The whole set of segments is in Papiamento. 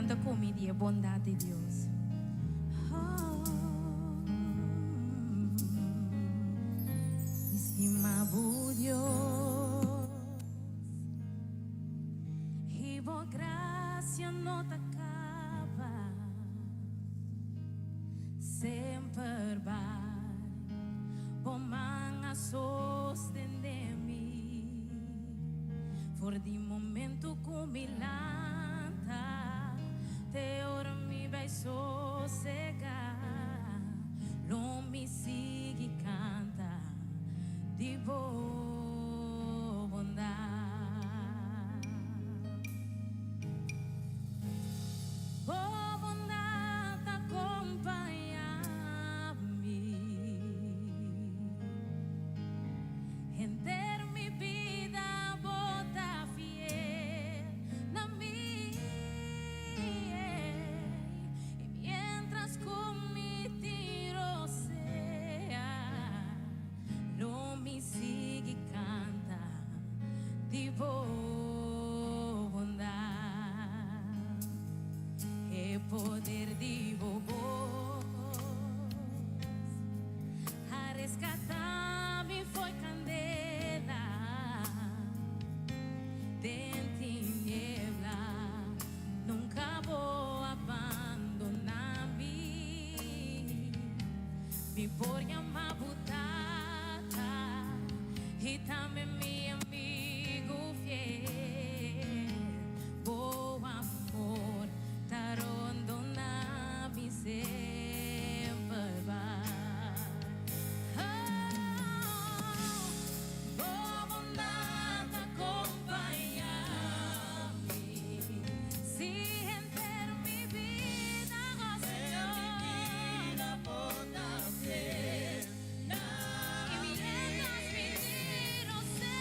Kanta ku mi di e bondat di Dios. Oh, mi stima bo Dios, i bo grasia no ta kaba, semper bai bo man a sostené mi, for di momento ku mi lanta te ora mi bai sosegá, lo mi sigui kanta di bo bondat. Bo bondat ta kompañá mi henter mi bida, bo ta fiel na mi. I mientras ku mi tin rosea, lo mi sigui kanta di bo bondat. E poder di bo bos a reskatá mi fo'i kandela den tiniebla, nunka bo a bandoná mi. Mi por yama bo tata i tambe mi amigu fiel. Bo amor ta rondoná mi semper bai. Oh, bo bondat ta kompañá mi. Si henter mi bida, oh Señor. Bo ta fiel. I mientras mi tin rosea,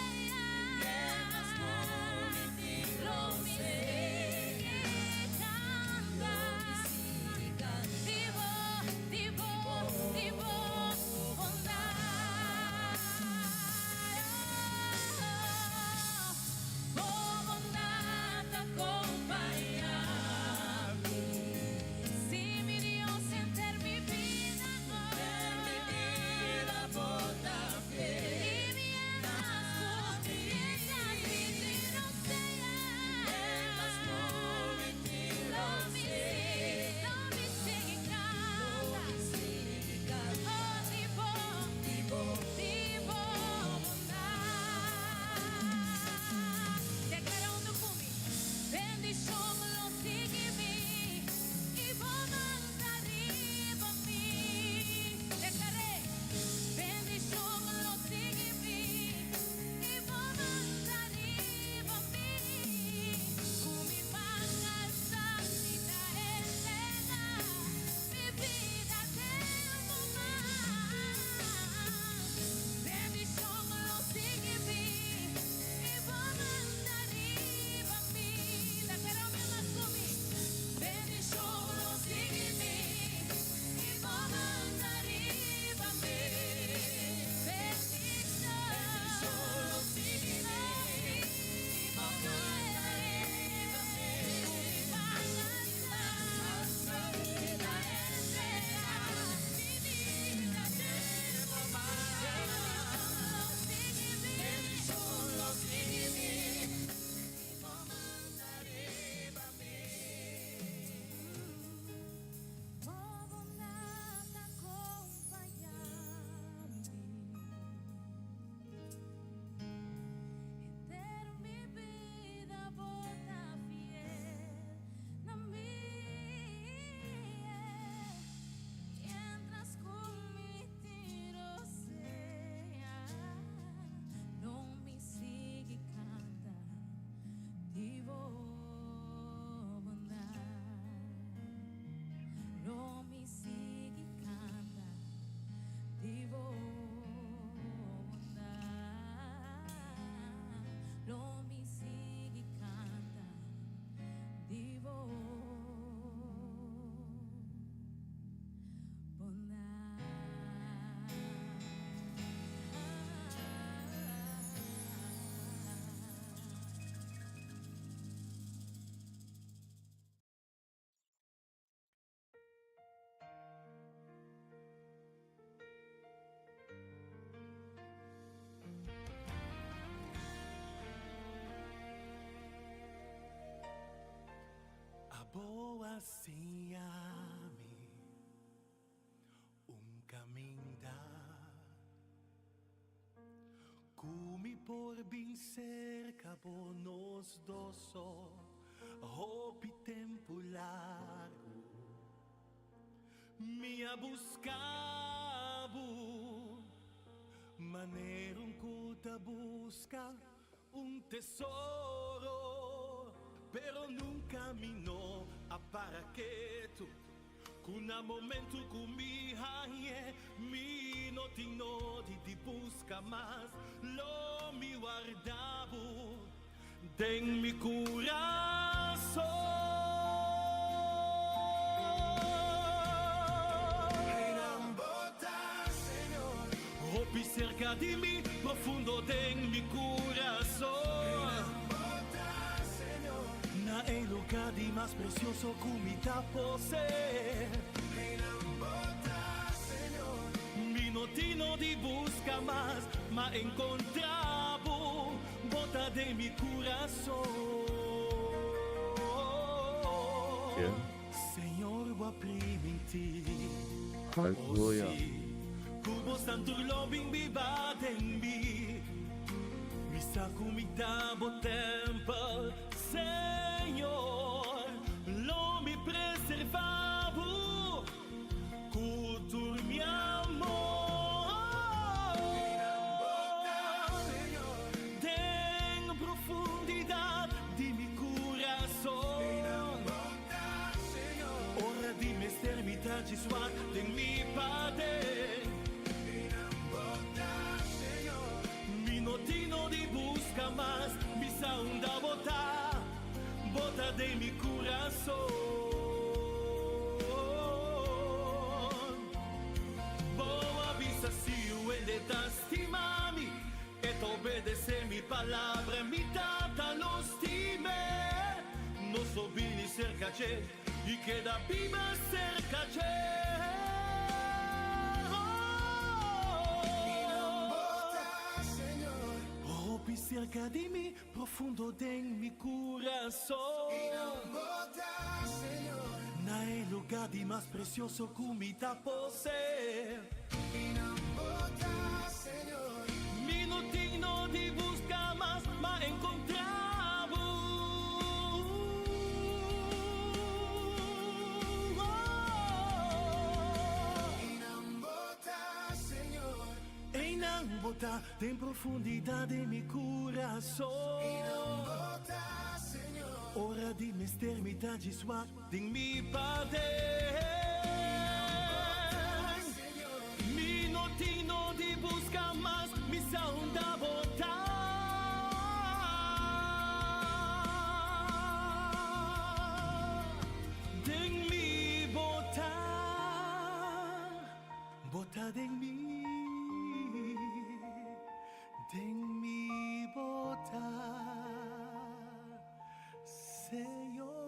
por bin serka bo nos dos so hopi tempu largu. Mi a buska bo manera un ku ta buska un tesoro, pero nunka mi no a para ketu. Ku na momentu ku mi hañ'é, mi no tin nodi di buska mas. Lo mi warda bo den mi kurason. Hopi serka di mi, profundo den mi kurason. Na e lugar di mas precioso cu mi ta posee. Mi no tin no di busca mas, ma encontra bo, bo ta den mi curason. Señor, bo a priminti, oh si, cu bo Santu lo bin biba den mi. Mi sa cu mi ta bo tempel, Señor, lo mi preserva bo cu tur mi amor. Den profundidad di mi curason. Ora di mester mi ta djis wak den mi paden. Mi no tin no di buska mas, mi sa unda bo ta, bo ta den mi kurason. Bo a bisa si yu hende ta stima mi, E ta obedecé mi palabra, mi Tata lo stim'é. Nos lo bini cerca dje i keda biba cerca dje. Hopi cerca di mi, profundo den mi curason. Na e lugar di mas precioso cu mi ta posee. Mi no tin no di busca mas, ma encontra bo. Einan bo ta den profundidad di mi curason. Ora di mester mi ta djis wak den mi paden. Mi no tin no di busca mas, mi sa unda bo ta. Den mi bo ta, bo ta den mi, den mi bo ta, Señor.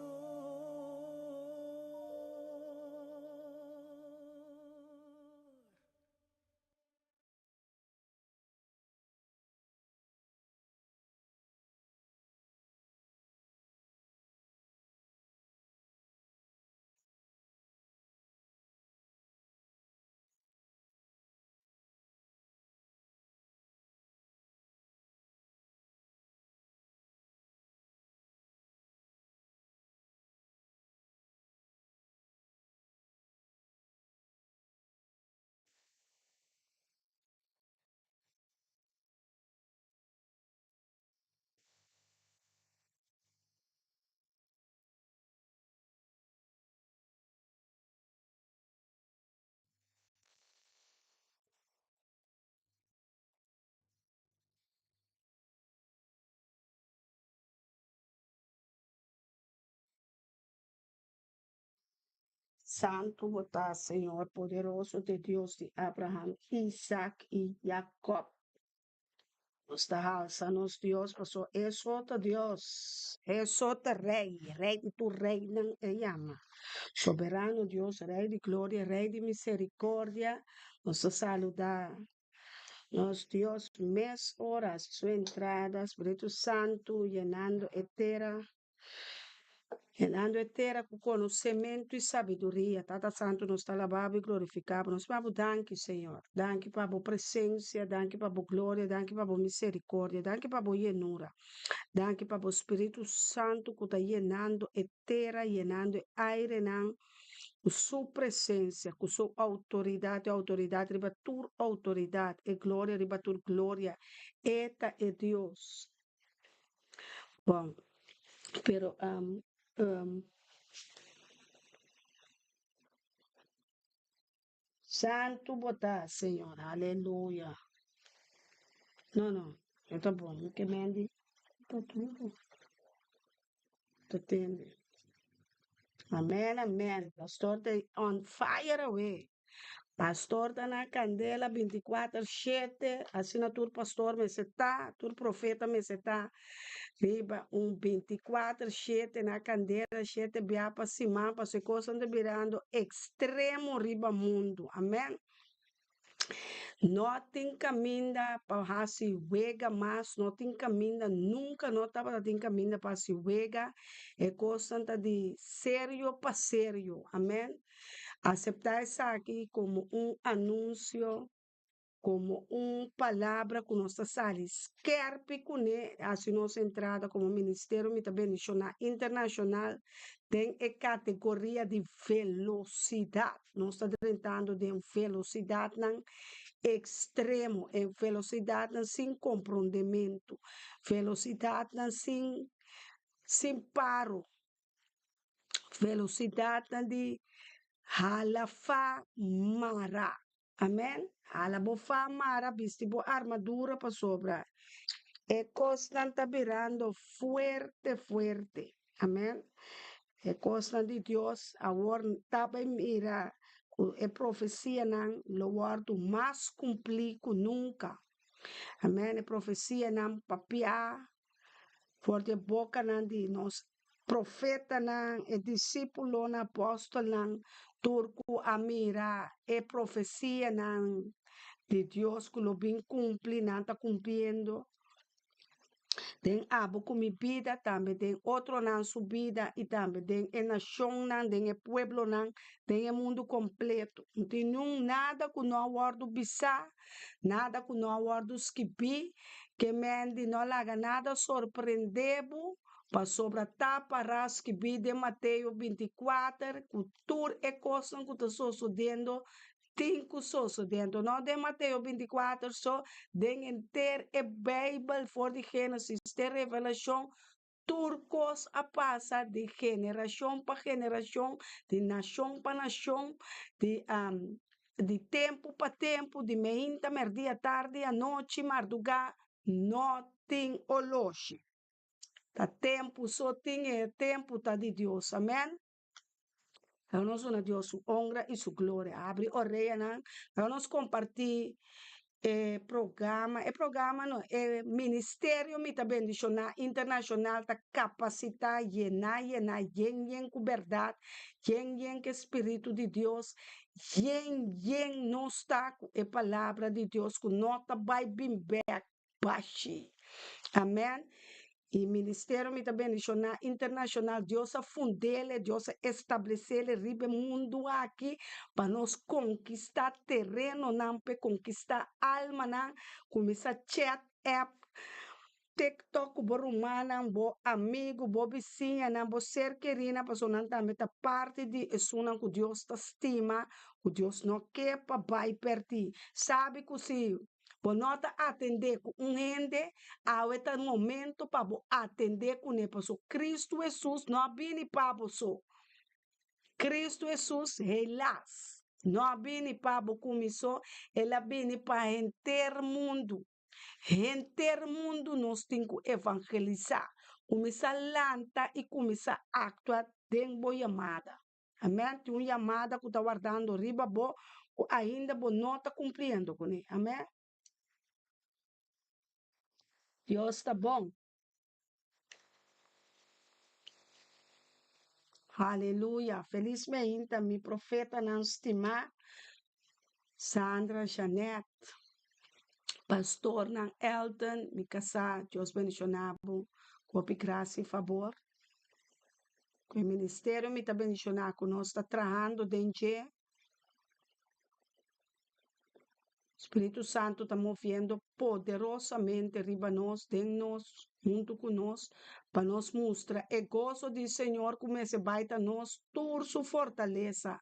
Santu bo ta, Señor poderoso di Dios di Abraham, Isaac i Jacob. Nos ta halsa nos Dios paso e so ta Dios, e so ta Rey, Rey di tur reynan e yama. Soberano Dios, Rey di gloria, Rey di misericordia, nos ta saluda nos Dios mes ora su entrada, Spiritu Santu yenando e tera. Yenando e tera ku konosementu i sabiduria. Tata Santu, nos ta alabá bo i glorifiká bo. Nos pa bo danki, Señor. Danki pa bo presensia, danki pa bo gloria, danki pa bo miserikordia, danki pa bo yenura. Danki pa bo Spiritu Santu ku ta yenando e tera, yenando e airenan ku su presensia, ku su outoridat, e outoridat riba tur outoridat, e gloria riba tur gloria. E ta e Dios. Bon, pero um, um, Santu bo ta, Señor. Aleluya. No, no, e ta bon. Mi ke mendi ta duru. Ta tende. Amen, amen. Pastor ta on fire awe. Pastor ta na candela binticuater shete, asina tur pastor mester ta, tur profeta mester ta riba un binticuater shete na candela shete bia pa siman pasobra e cosnan ta birando extremo riba mundo. Amen. No tin caminda pa haci wega mas, no tin caminda, nunca no tabata tin caminda pa haci wega, e cosnan ta di serio pa serio. Amen. Aseptá esaki komo un anunsio, komo un palabra ku nos ta sali skèrpi kuné hasi nos entrada komo ministerio Mi Ta Bendishoná Internashonal den e kategoria di velosidat. Nos ta drentando den velosidatnan ekstremo, e velosidatnan sin komprondementu, velosidatnan sin sin paro. Velosidatnan di hala fa mara. Amen. Hala bo fa mara, bisti bo armadura pasobra e kosnan ta birando fuerte fuerte. Amen. E kosnan di Dios awor ta bai mira ku e profesianan lo wòrdu mas kumplí ku nunka. Amen. E profesianan papiá for di e bokanan di nos profetanan, e disípulonan, apòstelnan, tur ku a mira e profesianan di Dios ku lo bin kumpli, nan ta kumpliendo den abo ku mi bida, tambe den otronan su bida i tambe den e nashonnan, den e pueblonan, den e mundu kompleto. No tin niun nada ku no a wòrdu bisá, nada ku no a wòrdu skibí, ke men di no laga nada sorprendé bo, Pasobra ta pará skibí den Mateo 24 ku tur e kosnan ku ta sosodendo tin ku sosodé. Anto no den Mateo 24 so, den henter e Beibel for di Génesis te Revelashon, tur kos a pasa di generashon pa generashon, di nashon pa nashon, di di tempu pa tempu, di meinta, mèrdia, tardi, anochi, mardugá, no tin oloshi. Ta tempu so tin e tempu ta di Dios. Amen. Laga nos duna Dios su honra i su gloria. Abri oreanan. Laga nos kompartí e programa. E programa no, e ministerio Mi Ta Bendishoná Internashonal ta kapasitá, yená, yená, yen, yen ku bèrdat, yen, yen ku e Spiritu di Dios, yen, yen nos ta ku e Palabra di Dios ku no ta bai bin bèk. Bashi. Amen. Y ministerio mi ta bendiciona internacional. Dios a fundele, Dios a establecele riba e mundo aki pa nos conquista terenonan, p'e conquista almanan. Cuminsa chat, app, TikTok cu bo rumannan, bo amigo, bo bisiñanan, bo ser kerinan, pasobra nan tambe ta parti di esunnan cu Dios ta stima, cu Dios no ke pa bay perdi. Sabi cu si Bo no ta atendé ku un hende, awe ta momento pa bo atendé kuné, pasobra Kristu Hesus no a bini pa bo so. Kristu Hesus helas no a bini pa bo ku mi so, el a bini pa henter mundu. Henter mundu nos tin ku evangelisá, kuminsá lanta i kuminsá aktua den bo yamada. Amen. Tin un yamada ku ta wardando riba bo ku ainda bo no ta kumpliendo kuné. Amen. Dios ta bon. Haleluya. Felis meinta mi profetanan stimá, Sandra, Jeanette, pastornan Elton, mi kasá. Dios bendishoná bo ku hopi grasia i fabor. Ku e ministerio mi ta bendishoná ku nos ta trahando den dje. Spiritu Santu ta moviendo poderosamente riba nos, den nos, huntu ku nos, pa nos mustra e goso di Señor ku mester bai ta nos tur su fortalesa.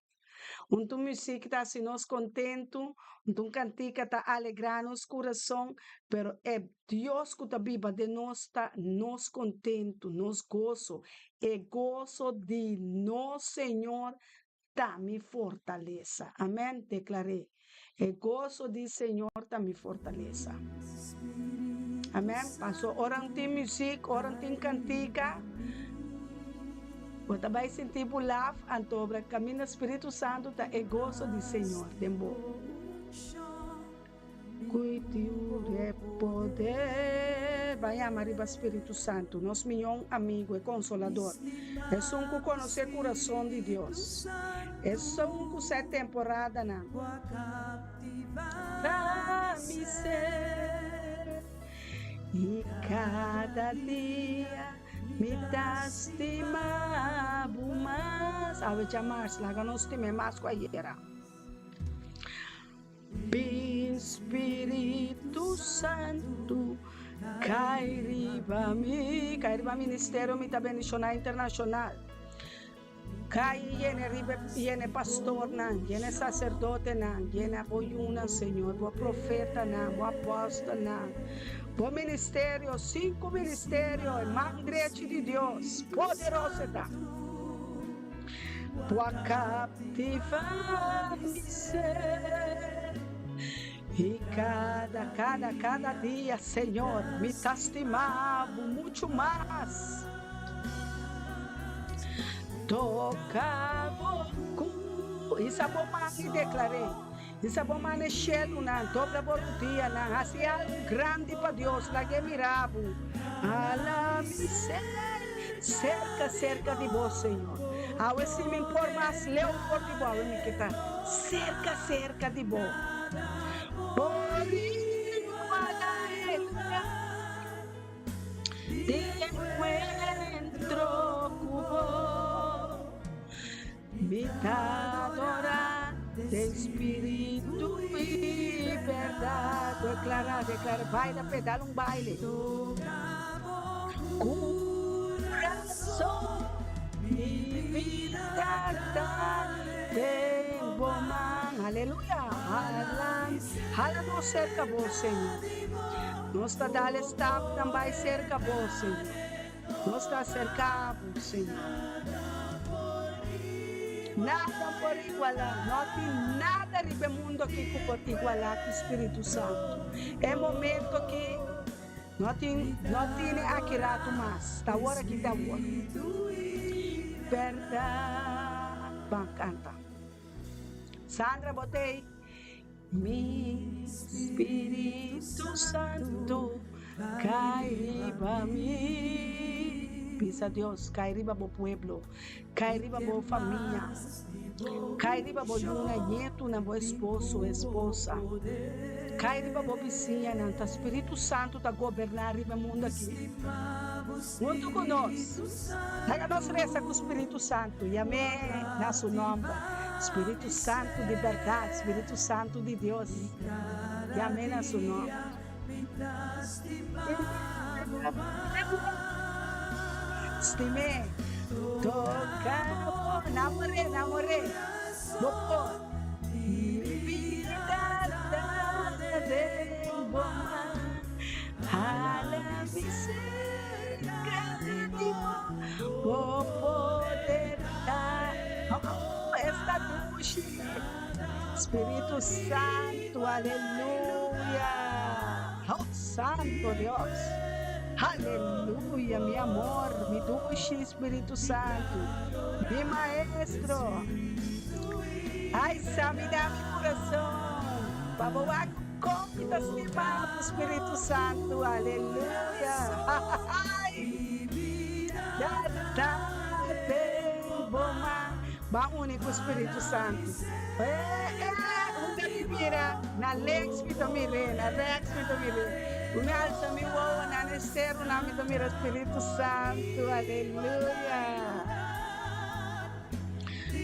Untu muzik ta hasi nos kontentu, untu kantika ta alegrá nos kurason, pero e Dios ku ta biba den nos ta nos kontentu, nos goso. E goso di nos Señor ta mi fortalesa. Amèn, deklar'é. E goso di Señor ta mi fortalesa. Amèn. Paso ora no tin muzik, ora no tin kantika, bo ta bai sinti bo laf, anto obra kaminda Spiritu Santu ta e goso di Señor den bo. Ku tur e poder. Ban yama riba Spiritu Santu, nos mion amigu, e Konsolador, esun ku konosé kurason di Dios, esun ku sa e temporadanan. Ta mi ser, i kada dia mi ta stima bo mas. Awe djamars, laga nos stim'é mas ku ayera. Bin Spiritu Santu kai riba mi, kai riba ministerio mi ta bendiciona internacional. Kai yene riba yene pastornan, yene sacerdotenan, yene bo yunan Señor, bo profetanan, bo apostelnan, bo ministerio, cinco ministerio, e man drechi di Dios, poderoso e ta. Bo a captiva mi ser y cada, cada, cada dia, Señor, mi ta stima bo mucho mas. Toca bo cu Hisa bo man y declar'é. Hisa bo man e shelunan, dobla bo rudianan, haci algo grandi pa Dios, lag'é mira bo. Hala mi ser cerca, cerca di bo, Señor. Awe si mi por mas leu for di bo, awe mi ke ta cerca, cerca di bo. Por igual a di encuentro cu bo. Mi ta adora den spiritu i berdad. Declara, declara, baila p'e, dal un baile. Curason, mi bida ta den bo man. Aleluya! Hala, hala nos cerca bo, Señor. Nos ta dal e stapnan bai cerca bo, Señor. Nos ta acerca bo, Señor. Nada por iguala, no tin nada riba e mundo aki cu por iguala cu Spiritu Santo. E momento aki no tin, no tine aki rato mas, ta awor aki ta awor. Berdad, ban canta. Sandra bo t'ey? Mi Spiritu Santu kai riba mi. Bisa Dios, kai riba bo pueblo, kai riba bo famia, kai riba bo yunan, ñetunan, bo esposo, esposa, kai riba bo bisiñanan. Ta Spiritu Santu ta goberná riba e mundu aki huntu ku nos. Laga nos resa ku Spiritu Santu, yam'é na su nòmber. Spiritu Santu di bèrdat, Spiritu Santu di Dios, yam'é na su nòmber. Stim'é, toka bo, namor'é, namor'é, bo por. Mi bida ta den bo man, hala mi serka di bo, bo poder ta. Oh, esta dushi! Spiritu Santu, aleluya! Oh, Santo Dios! Aleluya, mi amor, mi dushi Spiritu Santu, mi Maestro! Ai, samina mi kurason, pa bo wak kon mi ta stima bo, Spiritu Santu, aleluya! Ai, ta den bo man. Ban uni ku Spiritu Santu. E unda mi mira, na links mi ta mir'é, na rechts mi ta mir'é. Ku mi alsa mi wowo na e serunan mi ta mira Spiritu Santu. Aleluya!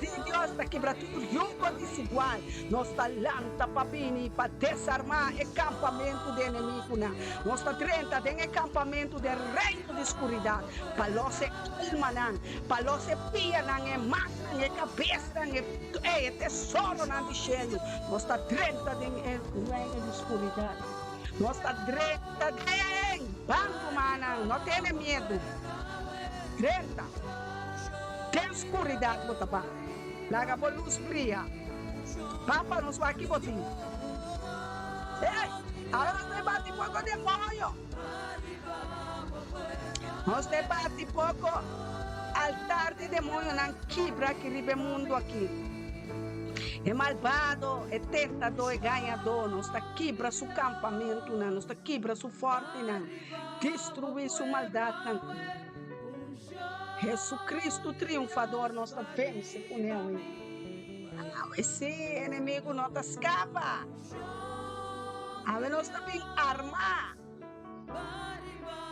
di Dios ta kibra tur yugo desigual. Nos ta lanta pa bini pa desarmá e kampamentu di enemigunan. Nos ta drenta den e kampamentu den reino di skuridat pa los e almanan, pa los e pianan, e mannan, e kabesnan, e e tesoronan di shelu. Nos ta drenta den e reino di skuridat. Nos ta drenta den ban rumannan, no tene miedu. Drenta den skuridat bo ta ban. Laga bo lus bria. Papa nos wak ki bo tin. Ey, awe nos ta bati poko demoño. Nos ta bati poko altar di demoñonan kibra aki riba e mundu aki. E malbado, e tentadó, e gañadó, nos ta kibra su kampamentunan, nos ta kibra su fòrtinan, destruí su maldatnan. Jesucristo triunfador nos ta vence cune awe. Awe si enemigo no ta scapa. Awe nos ta bin arma.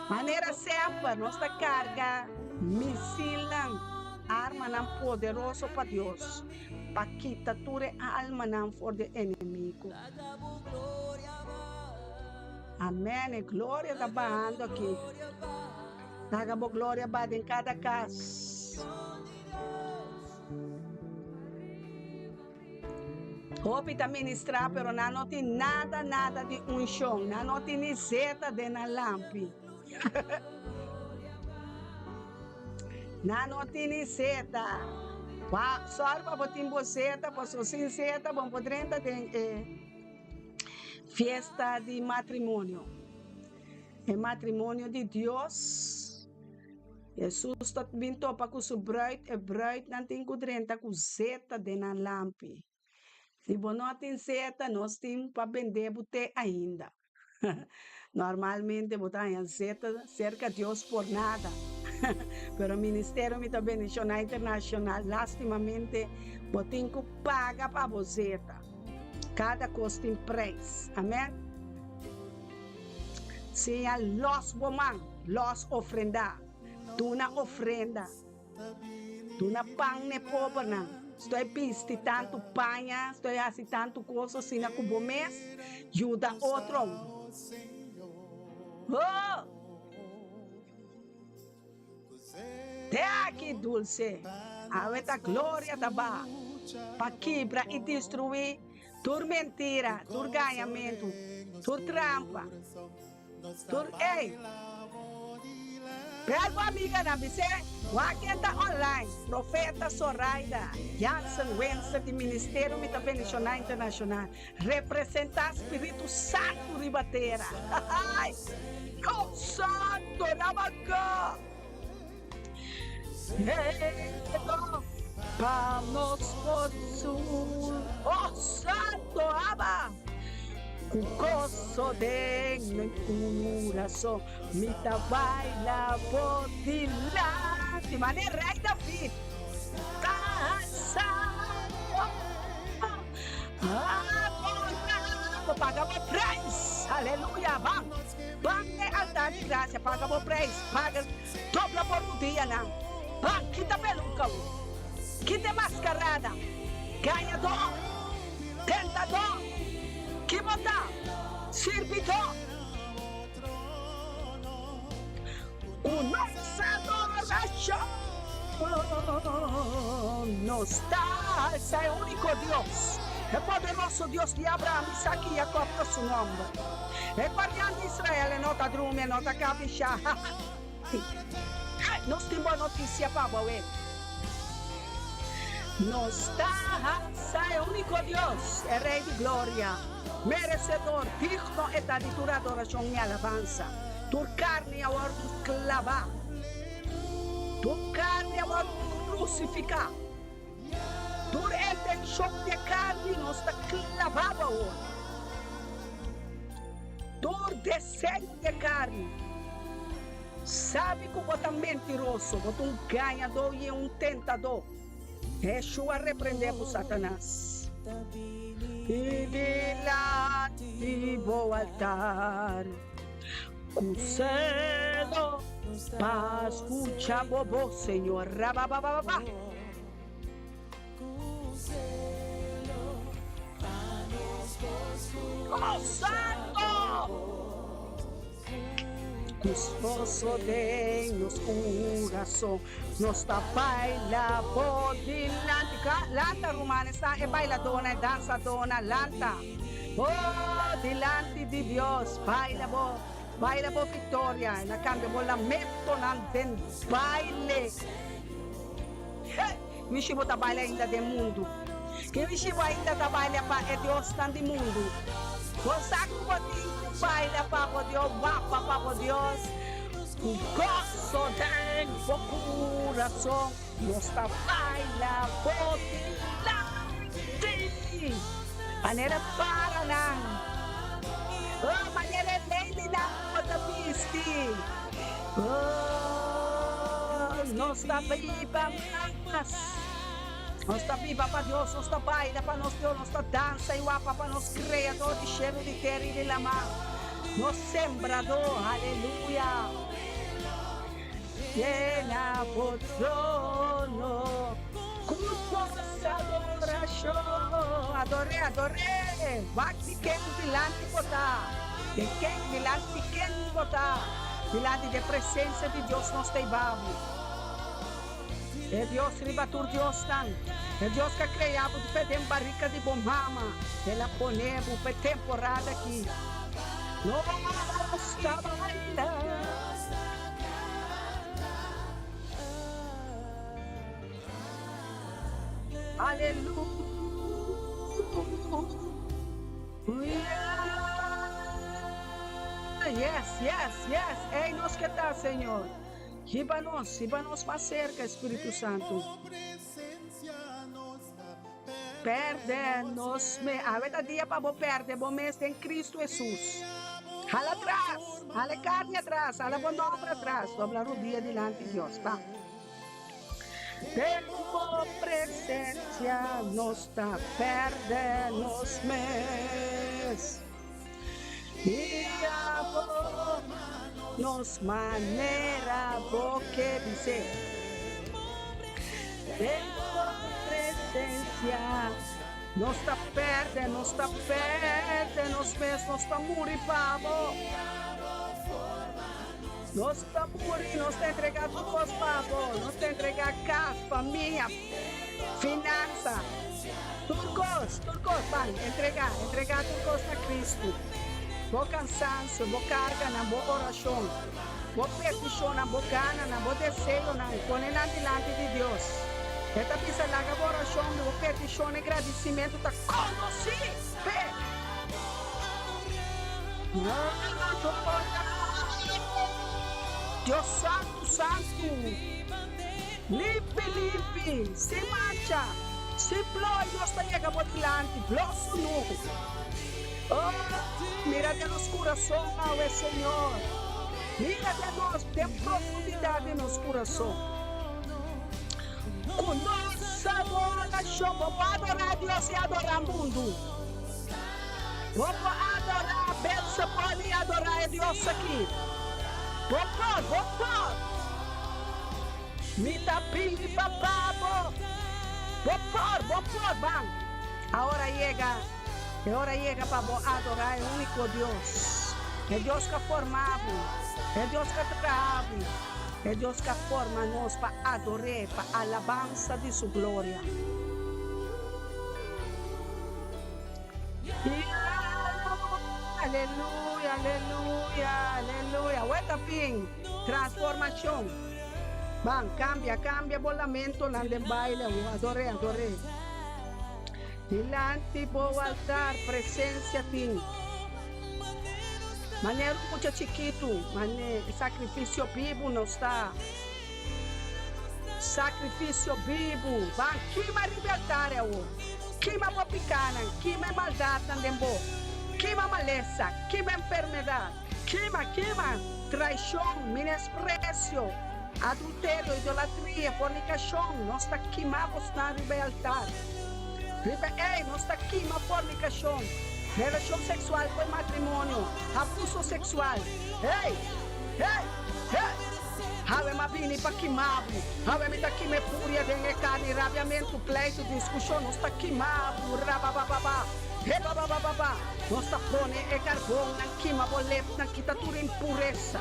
Manera semper nos ta carga misilnan, armanan poderoso pa Dios pa kita tur e almanan for di enemigo. Amen, e gloria ta bahando aki. Laga bo gloria ba den kada kas. Hopi ta ministrá, pero nan no tin nada, nada di unshon. Nan no tin ni zeta den nan lampi. Nan no tin ni zeta. Wak, sòru pa bo tin bo zeta, pasobra sin zeta bo no por drenta den e fiesta di matrimonio. E matrimonio di Dios. Hesus ta bin topa ku su bruid, e bruidnan tin ku drenta ku zeta den nan lampi. Si bo no tin zeta, nos tin pa bende bo te ainda. Normalmente bo ta haña zeta serka Dios por nada. Pero Ministerio Mi Ta Bendiciona Internacional, lastimamente bo tin ku paga pa bo zeta. Kada kos tin prijs. Amen. Siña lòs bo man, lòs ofrendá, duna ofrenda, duna pan n'e pobernan. Stoi bisti tantu paña, stoi hasi tantu kos asina ku bo mes, yuda otro. Oh! Te aki, dulce, awe ta gloria ta baha pa kibra i destruí tur mentira, tur gañamentu, tur trampa, tur ey. Bel bo amiganan bis'é, Wak ken ta online, Profeta Soraida Jansen Wenser di Ministerio Mi Ta Bendishoná Internashonal, representá Spiritu Santu riba tera. Ay! Oh, Santo, Rabaka! Edo pa nos por sul. Oh, Santo, Abba! Ku goso den mi kurason, mi ta baila bo dilanti. Manera Rei David ta santo. Adorá, paga bo prijs. Aleluya, ban. Ban n'e altar di gracia, paga bo prijs, paga, dobla bo rudianan, ban, kita peluca bo, kita e mascarada, gañador, tentador, ki bo ta, sirbidor, cu nos adoracion nos ta alsa e unico Dios, e poderoso Dios di Abraham, Isaac y Jacob ta su nomber. E guardian di Israel e no ta drumi, e no ta kabishá. Nos tin bon notisia pa bo awe. Nos ta alsa e úniko Dios, e Rei di gloria, meresedor, digno e ta di tur adorashon i alabansa. Tur karni a wòrdu klabá, tur karni a wòrdu krusifiká, tur intenshon di e karni nos ta klabá bo awor. Tur deseo di e karni. Sabi ku bo ta mentiroso, bo ta un gañadó i un tentadó. Yeshua a reprendé ku Satanas. I dilanti bo altar, ku selo pa skucha bo bos, Señor. Rababababa. Oh, santo! Gustoso den nos kurason, nos ta baila bo dilanti. Lanta ruman, esnan e bailadónan, e dansadónan, lanta. Oh, dilanti di Dios, baila bo, baila bo viktoria. El a kambia bo lamentonan den baile. He! Mishi bo ta baila ainda den mundu? Ki mishi bo ainda ta baila pa e diosnan di mundu? Bo sa ku bo tin ku baila pa bo Dios, wapa pa bo Dios, ku goso den bo kurason. Nos ta baila bo dilanti. Manera paranan, oh, manera e ladynan ku bo ta bisti. Oh, nos ta biba mas. Nos ta biba pa Dios, nos ta baila pa nos Dios, nos ta dansa i wapa pa nos Kreador di shelu, di tera i di lama, nos Sembrador. Aleluya! Yena bo trono ku nos adorashon. Ador'é, ador'é! Wak di ken dilanti bo ta? Den ken, dilanti di ken bo ta? Dilanti di e presensia di Dios nos ta hiba bo. E Dios riba tur diosnan, e Dios ku a krea bo di fe den barika di bo mama, el a pone bo pa e temporada aki. Nos ta baila. Aleluya. Yes, yes, yes. Ey nos ke ta, Señor. Hiba nos, hiba nos mas cerca, Espíritu Santo. Perde nos me. Awe ta dia pa bo perde bo mes den Cristo Jesus. Hala atras, hala e carni atras, hala bo nomber atras, dobla rodia dilanti Dios. Ba. Den bo presencia nos ta perde nos mes. I abo nos manera bo ke bis'é. Den bo presencia nos ta perde, nos ta perde nos mes, nos ta muri pa bo. Nos ta muri, nos ta entrega tur kos pa bo, nos ta entrega kas, famia, finansa, tur kos, tur kos, ban, entrega, entrega tur kos na Kristu. Bo kansansio, bo karganan, bo orashon, bo petishonnan, bo gananan, bo deseonan, pone nan dilanti di Dios. E ta bisa, Laga bo orashon, bo petishon i gradisimentu ta konosí p'e. Dios santu, santu, limpi, limpi, sin mancha, sin ploi, nos ta yega bo dilanti, blo sunu. Oh, mira den nos kurason awe, Señor. Mira den nos, den profundidat di nos kurason. Ku nos adorashon, bo por adorá Dios i adorá mundu. Bo por adorá Beelzebul i adorá e Dios aki. Bo por, bo por. Mi ta biba pa bo. Bo por, bo por. Ban. A ora yega, e ora yega pa bo adorá e úniko Dios, e Dios ku a forma bo, e Dios ku a traha bo, e Dios ku a forma nos pa ador'é, pa alabansa di su gloria. Aleluya, aleluya, aleluya. Wet a fin. Transformacion. Ban, cambia, cambia bo lamentonan den baile awo. Ador'é, ador'é. Dilanti bo altar presencia tin. Manera un mucha chikitu, mane sacrificio bibu nos ta. Sakrifisio bibu. Ban kima riba e altar awor. Kima bo pikanan, kima e maldatnan den bo. Kima malesa, kima enfermedat. Kima, kima traishon, minespresio, adulterio, idolatria, fornikashon. Nos ta kima bosnan riba e altar. Riba ei nos ta kima fornikashon, relashon seksual ku e matrimonio, abuso seksual. Hey! Hey! Hey! Hawe m'a bini pa kima bo. Hawe mi ta kima e furia den e karni, rabiamentu, pleitu, diskushon. Nos ta kima bo, rababababa. He ba ba ba ba ba. Nos ta pone e karbonnan kima bo lepnan, kita tur impuresa,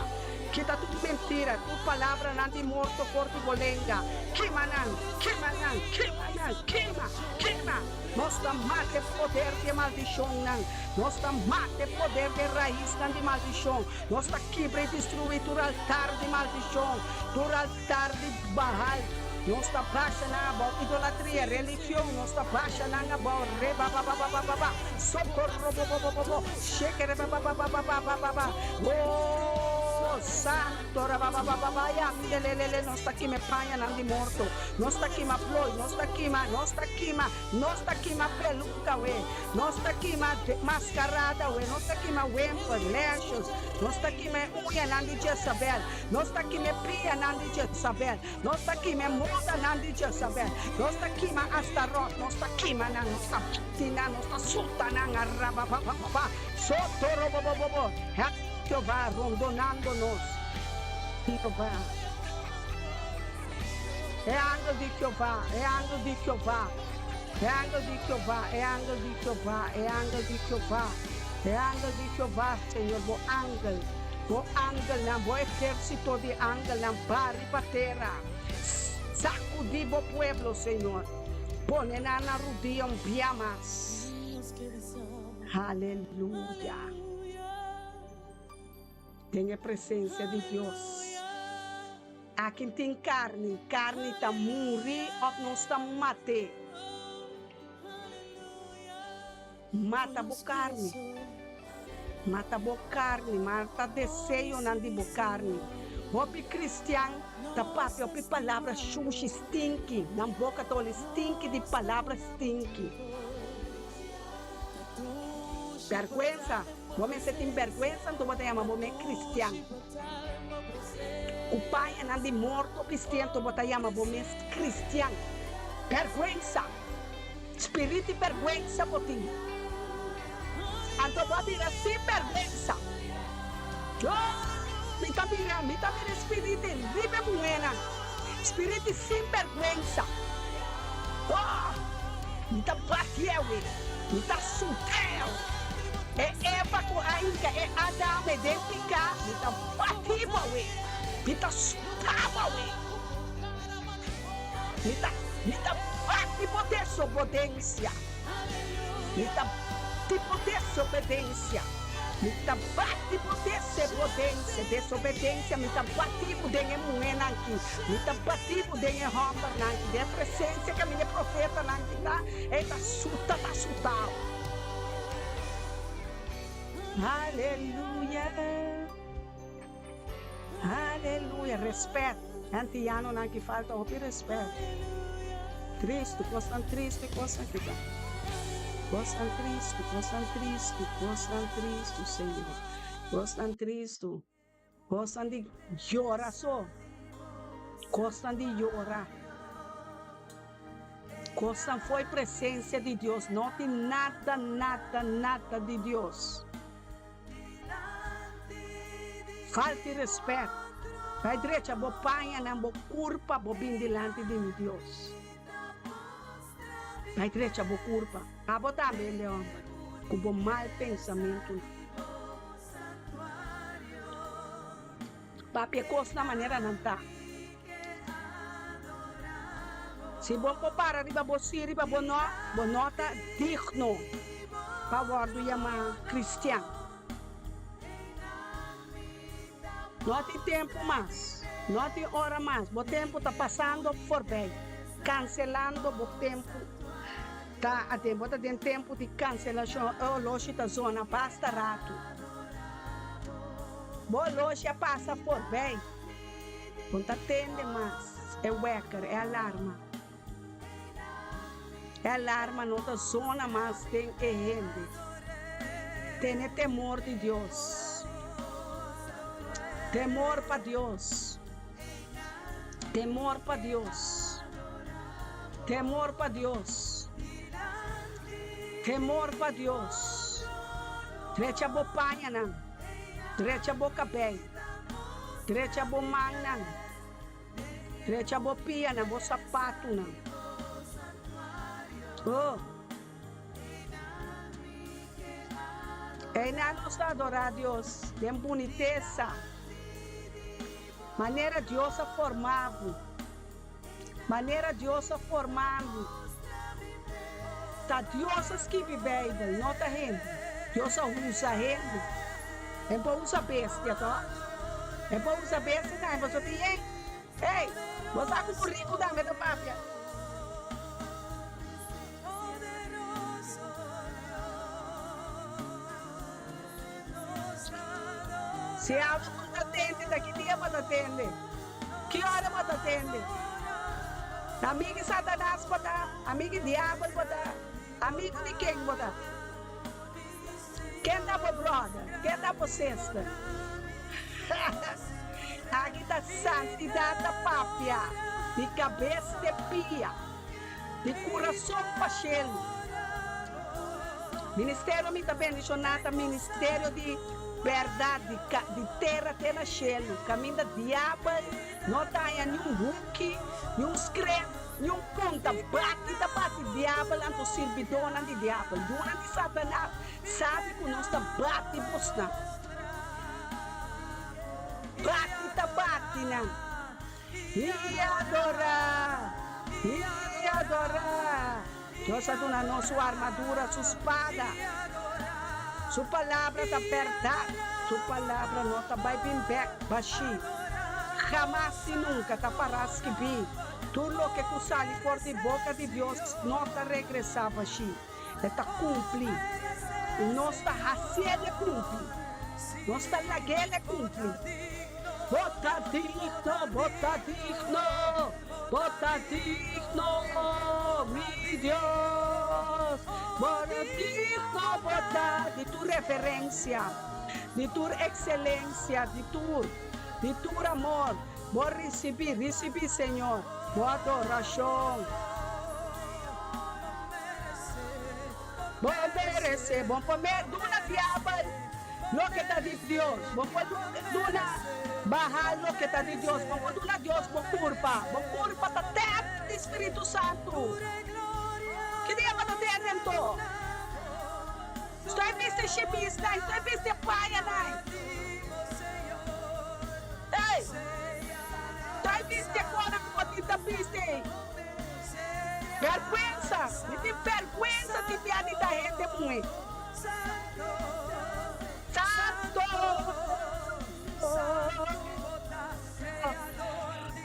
kita tur mentira, tur palabranan di morto for di bo lenga. Kima nan, kima nan, kima nan, kima, kima! Nos ta mata e poder di e maldishonnan. Nos ta mata e poder di e raisnan di maldishon. Nos ta kibra i destruí tur altar di maldishon, tur altar di Baal. Nos ta basha nan abou idolatria, religion, nos ta basha nan abou rebabababababa, socorrobobobobobo, shekerebababababababa, oh santo rabababababa, yandelelele, nos ta kima e pañanan di morto, nos ta kima plooi, nos ta kima, nos ta kima, nos ta kima peluca we. Nos ta kima mascarada we, nos ta kima wimper, lashes, nos ta kima e uñanan di Jezabel, nos ta kima e pianan di Jezabel, nos ta kima e modanan di Jezabel, nos ta kima Astarot, nos ta kima nan, nos ta bati nan, nos ta suta nan, arababababa, sotorobobobobo, Hel Jehová rondonando nos. Jehová, e angel di Jehová, e angel di Jehová. E angel di Jehová, e angel di Jehová, e angel di Jehová, e angel di Jehová, Señor, bo angel, bo angelnan, bo ehérsito di angelnan bari pa tera. Sacudí bo pueblo, Señor. Pone nan na rudia un bia mas. Aleluya. Den e presencia di Dios. Akin tin karni, karni ta muri òf nos ta mat'é. Mata bo karni, mata bo karni, mata deseonan di bo karni. Hopi kristian ta papia hopi palabra shushi, stinki, nan boka ta oli stinki di palabra stinki. Bèrgwensa, bo mester tin bèrgwensa anto bo ta yama bo mes kristian. Ku pañanan di morto bisti anto bo ta yama bo mes kristian. Bèrgwensa! Spirit di bèrgwensa bo tin. Anto bo a bira sin bèrgwensa. Oh! Mi ta mira, mi ta mira e spirit riba e muhénan. Spirit di sin bèrgwensa. Oh! Mi ta batié-wi. Mi ta sut'é-wi. E Eva ku a hinka e Adame den piká, mi ta bati bo-wi. Mi ta suta bo-wi. Mi ta, mi ta bati bo desobodensia. Mi ta bati bo desobedensia. Mi ta bati bo desebodensia, desobedensia. Mi ta bati bo den e muhénan aki. Mi ta bati bo den e hòmbernan aki. Den e presensia kaminda e profetanan aki ta, e ta suta, ta sutao. Aleluya! Aleluya! Respet. E antianonan aki falta hopi respet. Tristu, kosnan tristu e kosnan ki ta. Kosnan tristu, kosnan tristu, kosnan tristu, Señor. Kosnan tristu. Kosnan di yora so. Kosnan di yora. Kosnan fo'i presensia di Dios. No tin nada, nada, nada di Dios. Falta respet. Bai drecha bo pañanan, bo kurpa, bo bin dilanti di mi Dios. Bai drecha bo kurpa. Abo tambe, hende homber, ku bo mal pensamentunan. Papia kos na manera nan ta. Si bo por para riba bo sí, riba bo no, bo no ta digno pa wòrdu yamá kristian. No tin tempu mas, no tin ora mas, bo tempu ta pasando forbei, kanselando bo tempu ta aden, bo ta den tempu di kanselashon, e oloshi ta zona basta ratu. Bo oloshi a pasa forbei. Bo ta tende mas e wekker, e alarma. E alarma no ta zona mas den e hende. Tene temor di Dios. Temor pa Dios. Temor pa Dios. Temor pa Dios. Temor pa Dios. Drecha bo pañanan. Drecha bo kabei. Drecha bo mannan. Drecha bo pianan, bo sapatunan. Oh! Einan nos ta adorá Dios den bunitesa, manera Dios a forma bo, manera Dios a forma mi. Ta Dios a skibi Beibel, no ta hende. Dios a usa hende. E por usa bestia to. E por usa bestia tambe, pasobra tin hende. Hey, bo sa ku buriku tambe ta papia. Si abo no ta tende, ta ki dia bo ta tende? Ki ora bo ta tende? Amigu di Satanas bo ta? Amigu di diabel bo ta? Amigu di ken bo ta? Ken ta bo brother? Ken ta bo sister? Aki ta santidat ta papia di kabes te pia, di kurason pa shelu. Ministerio mi ta bendishoná ta ministerio di bèrdat di di tera te na shelu, kaminda diabel no ta haña niun huki, niun skrep, niun punta. Bati ta bati diabel anto sirbidónan di diabel, yunan di Satanas, sabi ku nos ta bati bosnan. Bati ta bati nan. I adorá, i adorá. Dios a duna nos su armadura, su spada. Su palabra ta bèrdat. Su palabra no ta bai bin bèk bashí. Hamas i nunka ta pará skibí. Tur loke ku sali for di boka di Dios no ta regresá bashí. E ta kumpli. I nos ta hasié de kumpli. Nos ta lag'é de kumpli. Bo ta digno, bo ta digno, bo ta digno, mi Dios. Bo ta digno, bo ta di tur reverencia, di tur excelencia, di tur, di tur amor. Bo ricibi, ricibi, Señor, bo adoracion. Bo merece, bo por duna diabel loke ta di Dios, bo por duna Baal loke ta di Dios, bo por duna Dios bo curpa, bo curpa ta tempel di Spiritu Santu. Ki dia bo ta tende anto? Estoy bisti shimisnan, estoy bisti pañanan. Ey! Estoy bisti e konan ku bo tin ta bisti. Bèrgwensa! Mi tin bèrgwensa di bia di ta hende muhé. Santo!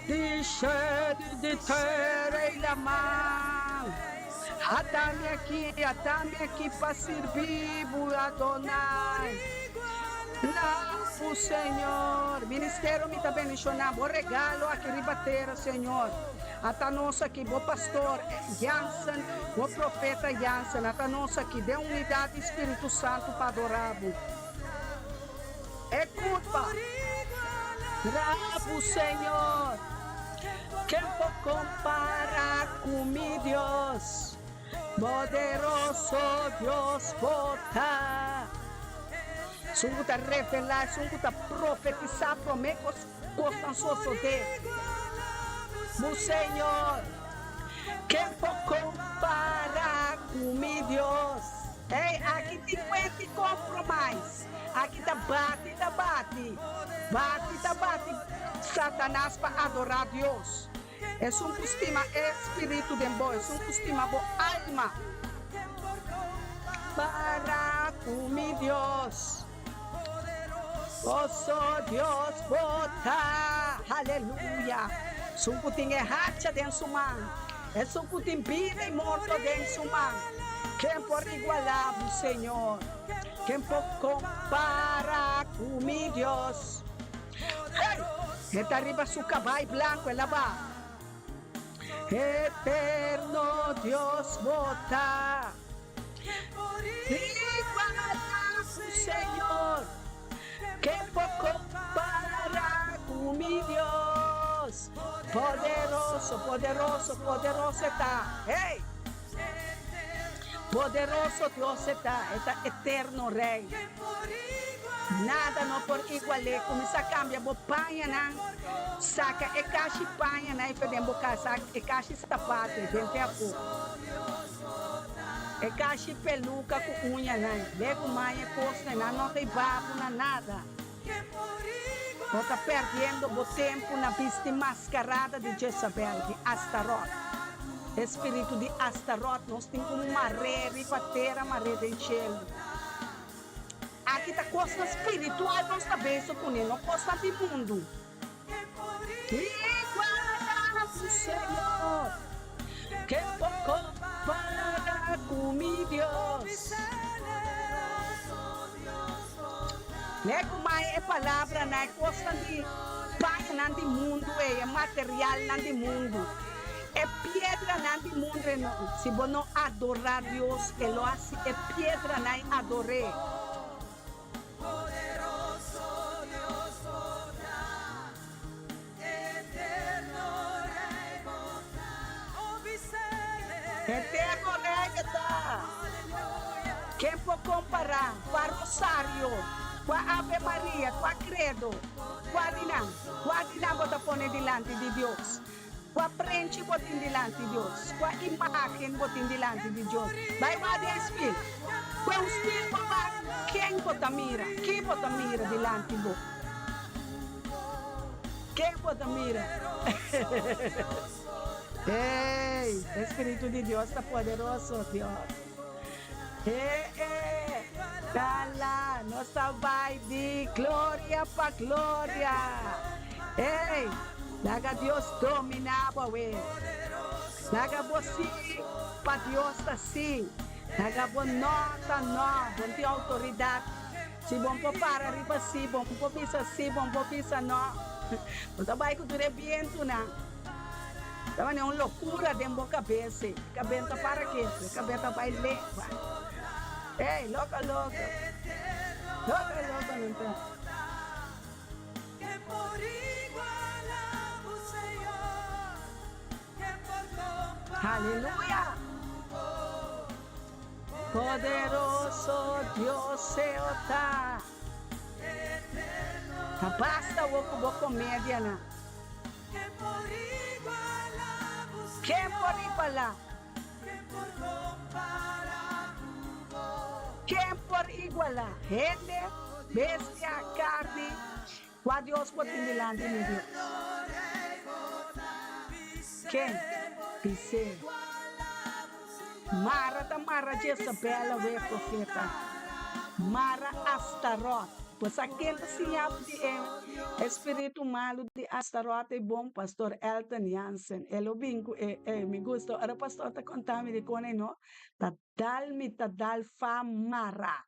Di shelu, di tera i laman. Ata mi aki, ata mi aki pa sirbi bo, Adonai. Labu, Señor. Ministerio mi ta bendiciona bo regalo aki riba tera, Señor. Ata nos aki, bo pastor Jansen, bo profeta Jansen, ata nos aki den unidad di Spiritu Santo pa adora bo. E culpa. Labu, Señor. Ken por compara cu mi Dios? Poderoso Dios bo ta. Esun ku ta revelá, esun ku ta profetisá promé ku kosnan sosodé. Bo Señor, ken por kompará ku mi Dios? Ey, aki tin kuenti kompromais. Aki ta bati ta bati, bati ta bati Satanas pa adorá Dios. Esun ku stima e spiritu den bo, esun ku stima bo alma. Para ku mi Dios, Oso Dios bo ta, Aleluya. Esun ku tin e hacha den su man, esun ku tin bida i morto den su man, ken por igualá bo, Señor? Ken por kompara ku mi Dios? Hey! E ta riba su cabai blanco, el a ba. Eterno Dios bo ta. Iguala cu Señor, ken por compara cu mi Dios? Poderoso, poderoso, poderoso e ta. Hey! Poderoso Dios e ta, e ta eterno Rey. Nada no por igual'é. Kuminsá kambia bo pañanan. Saka e kashi pañanan i fe den bo kasa, e kashi sapato i den te afó. E kashi peluka ku uñanan, legu maña kosnan, nan no ta e babu na nada. Bo ta perdiendo bo tempu na bisti maskarada di Jezabel, di Astarot. E spiritu di Astarot nos tin ku mar'é riba tera, mar'é den shelu. Aki ta kosnan spiritual nos ta bezig kuné, no kosnan di mundu. Igual ku Señor, ken por compara ku mi Dios? Lei ku mai e palabranan, e kosnan di pañanan di mundu ei, e materialnan di mundu, e piedranan di mundu ei, no. Si bo no adorá Dios, e lo hasi e piedranan ei ador'é. Eterno Rey e ta. Ken por kompará? Kua rosario? Kua Ave Maria? Kua credo? Kua di nan? Kua di nan bo ta pone dilanti di Dios? Kua prenchi bo tin dilanti Dios? Kua imágen bo tin dilanti di Dios? Bai wak den spil. Kue un spil bo wak, ken bo ta mira? Ki bo ta mira dilanti bo? Ken bo ta mira? Hey, e Spiritu di Dios ta poderoso, Dios. Hey, hey, Tala, nos ta bai di gloria pa gloria. Hey, laga Dios dominá bo awe. Laga bo sí pa Dios ta sí. Laga bo no ta no. Bo no tin outoridat. Si bo no por para riba sí, bo no por bisa sí, bo no por bisa no. Bo ta bai ku tur e bientunan. Ta manera un lokura den bo kabes ei. Kabes ta para ketu, e kabes ta bai leba. Hey, loko loko. Loko loko nan ta. Aleluya! Poderoso Dios Seo ta. Ta basta awor ku bo komedianan. Ken por igualá? Ken por igualá? Hende, bestia, karni, kua Dios por tin dilanti mi Dios? Ken? Bis'é. Mara ta mara Jezabel awe, profeta. Mara Astarot. Bo sa ken ta siña bo di e espiritu malu di Astarot ei bon? Pastor Elton Jansen. E lo bin ku e, e mi gusta ora pastor ta konta mi di kon ei no ta dal mi ta dal fa mara.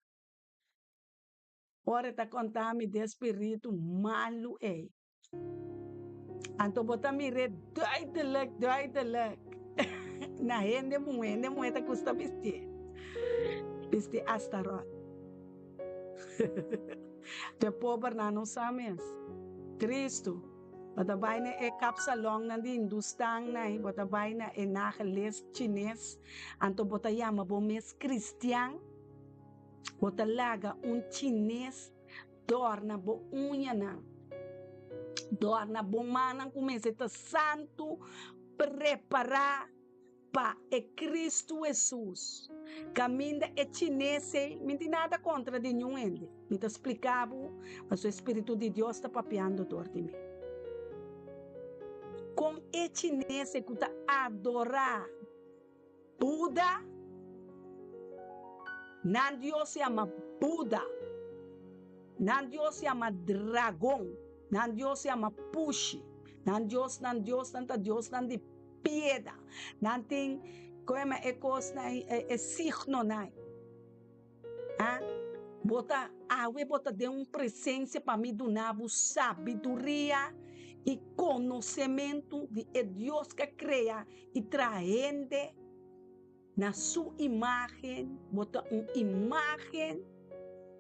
Ora e ta konta mi di e spiritu malu ei. Anto bo ta mir'é duidelijk, duidelijk na hende muhé. Hende muhé ta gusta bistié, bisti Astarot. Te pobernan no sa mes. Tristu. Bo ta bai na e kapsalonnan di hindustannan ei, bo ta bai na e nageles chines, anto bo ta yama bo mes kristian, bo ta laga un chines Dòrna bo uñanan. Dòrna bo mannan ku mester ta santu, prepará pa e Kristu Hesus. Kaminda e chines ei, mi tin nada kontra di niun hende. Mi ta splika bo, pasobra e Spiritu di Dios ta papiando dor di mi. Kon e chines ei ku ta adorá Buda, nan dios yama Buda, nan dios yama dragon, nan dios yama pushi, nan dios nan diosnan ta diosnan di pieda, nan tin koe ma e kosnan ei e signonan ei. A Bo ta awe bo ta den un presensia pa mi duna bo sabiduria i konosementu di e Dios ku a krea i traha hende na su imágen. Bo ta un imágen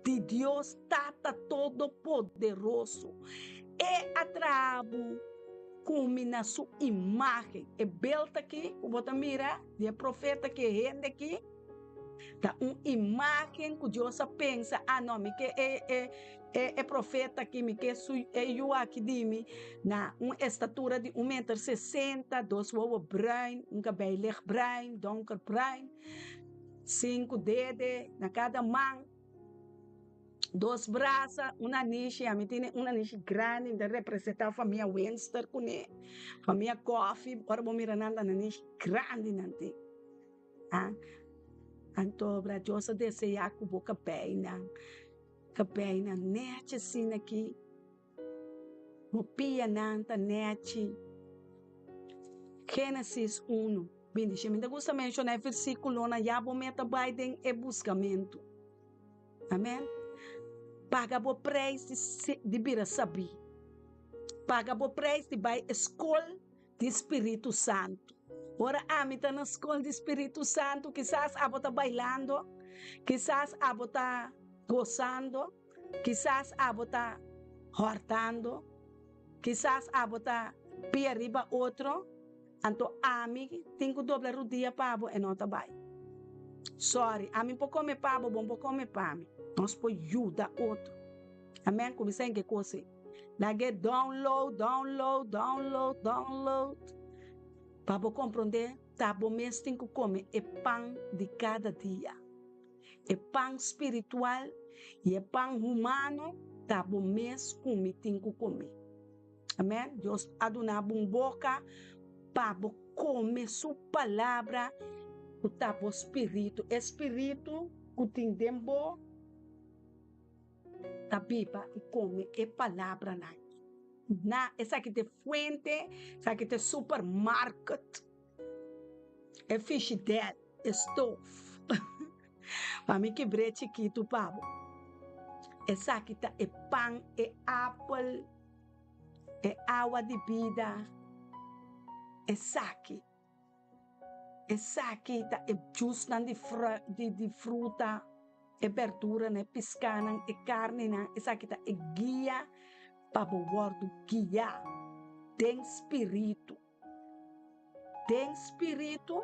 di Dios Tata Todopoderoso. E a traha bo ku mi na su imágen. E belt aki ku bo ta mira di e profeta aki, e hende aki, Ta un imágen ku Dios a pensa, ah no, mi ke e e e e profeta aki, mi ke su e yu aki di mi na un estatura di un meter sesenta, dos wowo bruin, un kabei licht bruin, donker bruin. Sinku dede na kada man, dos brasa, un nanishi, ami tene un nanishi grandi, mi ta representa famia Winster kuné, famia Coffee, ora bo mira nan ta nanishi grandi nan tin. Ah, anto bra Dios a desea ku bo kabeinan, kabeinan nechi asina aki. Bo pianan ta nechi. Génesis unu, bindishé. Mi ta gusta menshoná e versíkulonan ya bo meta bai den e buskamentu. Amèn. Paga bo preis di di bira sabí. Paga bo preis di bai e skol di Spiritu Santu. Ora ami ta na skol di Spiritu Santu, kisas abo ta bailando, kisas abo ta gosando. Kisas abo ta hòrtando, kisas abo ta pia riba otro, anto ami tin ku dobla rudia pa bo, e no ta bai. Sòri, ami por kome pa bo, bo no por kome pa mi. Nos por yuda otro. Amèn? Kuminsá en ke kos ei. Lag'é download, download, download, download, pa bo komprondé ta bo mes tin ku kome e pan di kada dia. E pan spiritual i e pan humano ta bo mes ku mi tin ku kome. Amen. Dios a duna bo un boka pa bo kome su palabra ku ta bo spiritu. E spiritu ku tin den bo ta biba i kome e palabranan. Na esaki ta e fuente, esaki ta e supermarket. E fishidèl, e stof. Pa mi kibr'é chikitu pa bo. Esaki ta e pan, e apel, e awa di bida. Esaki, esaki ta e jusnan di di fruta, e berduranan, e piskanan, e karninan. Esaki ta e guia pa bo wòrdu guiá den spiritu. Den spiritu,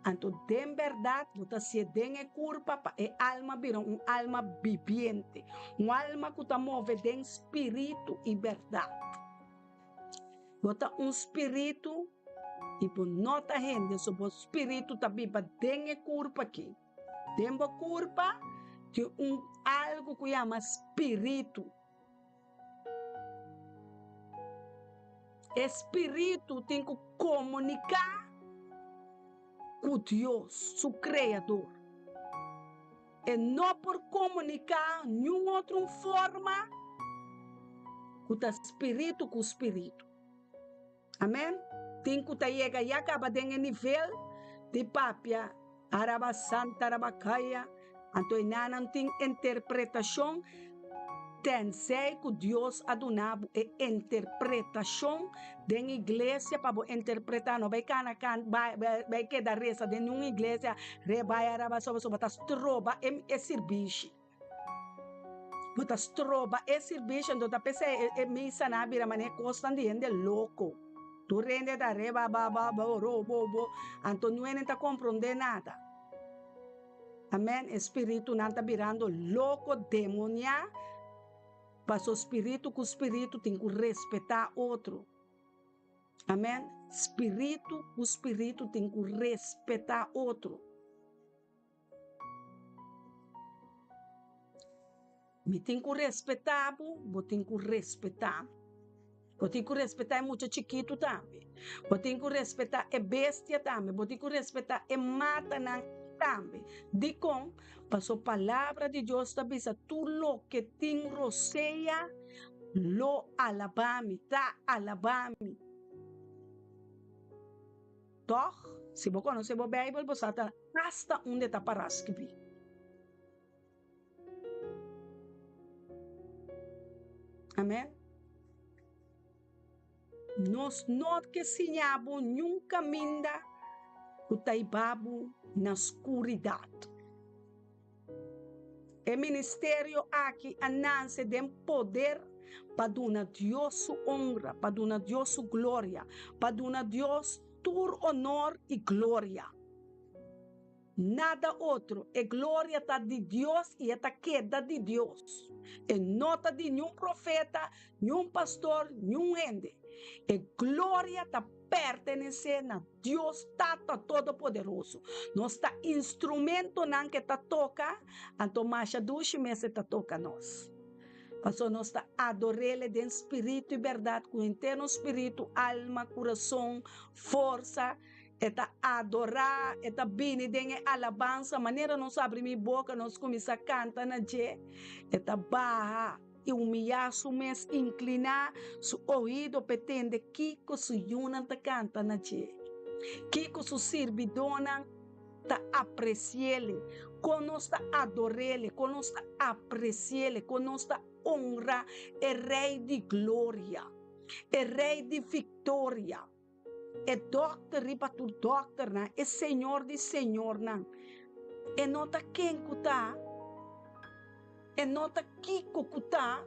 anto den bèrdat bo ta sié den e kurpa pa e alma bira un alma bibiente, un alma ku ta move den spiritu i bèrdat. Bo ta un spiritu i bo no ta hende, so bo spiritu ta biba den e kurpa aki. Den bo kurpa tin un algu ku yama spiritu. E spiritu tin ku komuniká ku Dios, su Kreador. E no por komuniká niun otro forma ku ta spiritu ku spiritu. Amen. Tin ku ta yega ya kaba den e nivel di papia Araba Santa Rabakaya, anto e nanan tin interpretashon tensei ku Dios a duna bo e interpretashon den iglesia pa bo interpreta no bai kana kan bai bai keda resa den un iglesia re bai araba soba soba ta stroba e sirbishi. Bo ta stroba e sirbishi, anto ta p'esei e misanan a bira manera kosnan di hende loko. Tur hende ta re ba ba ba bo ro bo bo, anto niun ta komprondé nada. Amèn, e spiritunan ta birando loko, demoniá, paso spiritu ku spiritu tin ku respetá otro. Amèn, spiritu ku spiritu tin ku respetá otro. Mi tin ku respetá bo, bo tin ku respetá mi. Bo tin ku respetá e mucha chikitu tambe. Bo tin ku respetá e bestia tambe. Bo tin ku respetá e matanan tambe. Dikon? Pasobra Palabra di Dios ta bisa, Tur loke tin rosea lo alabá mi, ta alabá mi. Tòg, si bo konosé bo Beibel, bo sa ta asta unda e ta pará skibí. Amèn. Nos no ke siña bo niun kaminda ku ta hiba bo na skuridat. E ministerio aki a nanse den poder pa duna Dios su honra, pa duna Dios su gloria, pa duna Dios tur honor i gloria. Nada otro. E gloria ta di Dios i e ta keda di Dios. E no ta di niun profeta, niun pastor, niun hende. E gloria ta pertenesé na Dios Tata Todopoderoso. Nos ta instrumentonan ke ta toka, anto masha dushi mes e ta toka nos. Pasobra nos ta ador'El den spiritu i bèrdat ku henter nos spiritu, alma, kurason, forsa. E ta adorá, e ta bini den e alabansa. Manera nos abri mi boka, nos kuminsá kanta na dje. E ta baha i humiyá su mes, inkliná su oido pa e tende kiko su yunan ta kanta na dje, kiko su sirbidónan ta apresi'El, kon nos ta ador'El, kon nos ta apresi'El, kon nos ta onra e Rei di gloria, e Rei di viktoria. E dòkter riba tur dòkternan, e Señor di señornan. E no ta ken ku ta, e no ta kiko ku ta.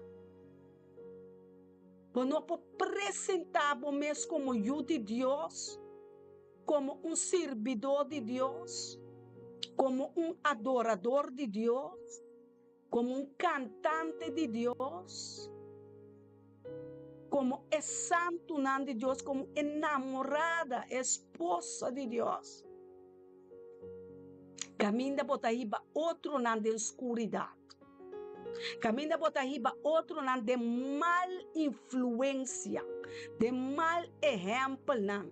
Bo no por presentá bo mes komo yu di Dios, komo un sirbidó di Dios, komo un adorador di Dios. Komo un kantante di Dios, komo e santunan di Dios, komo e namorada, e esposa di Dios. Kaminda bo ta hiba otronan den skuridat. Kaminda bo ta hiba otronan den mal influensia, den mal ehèmpelnan.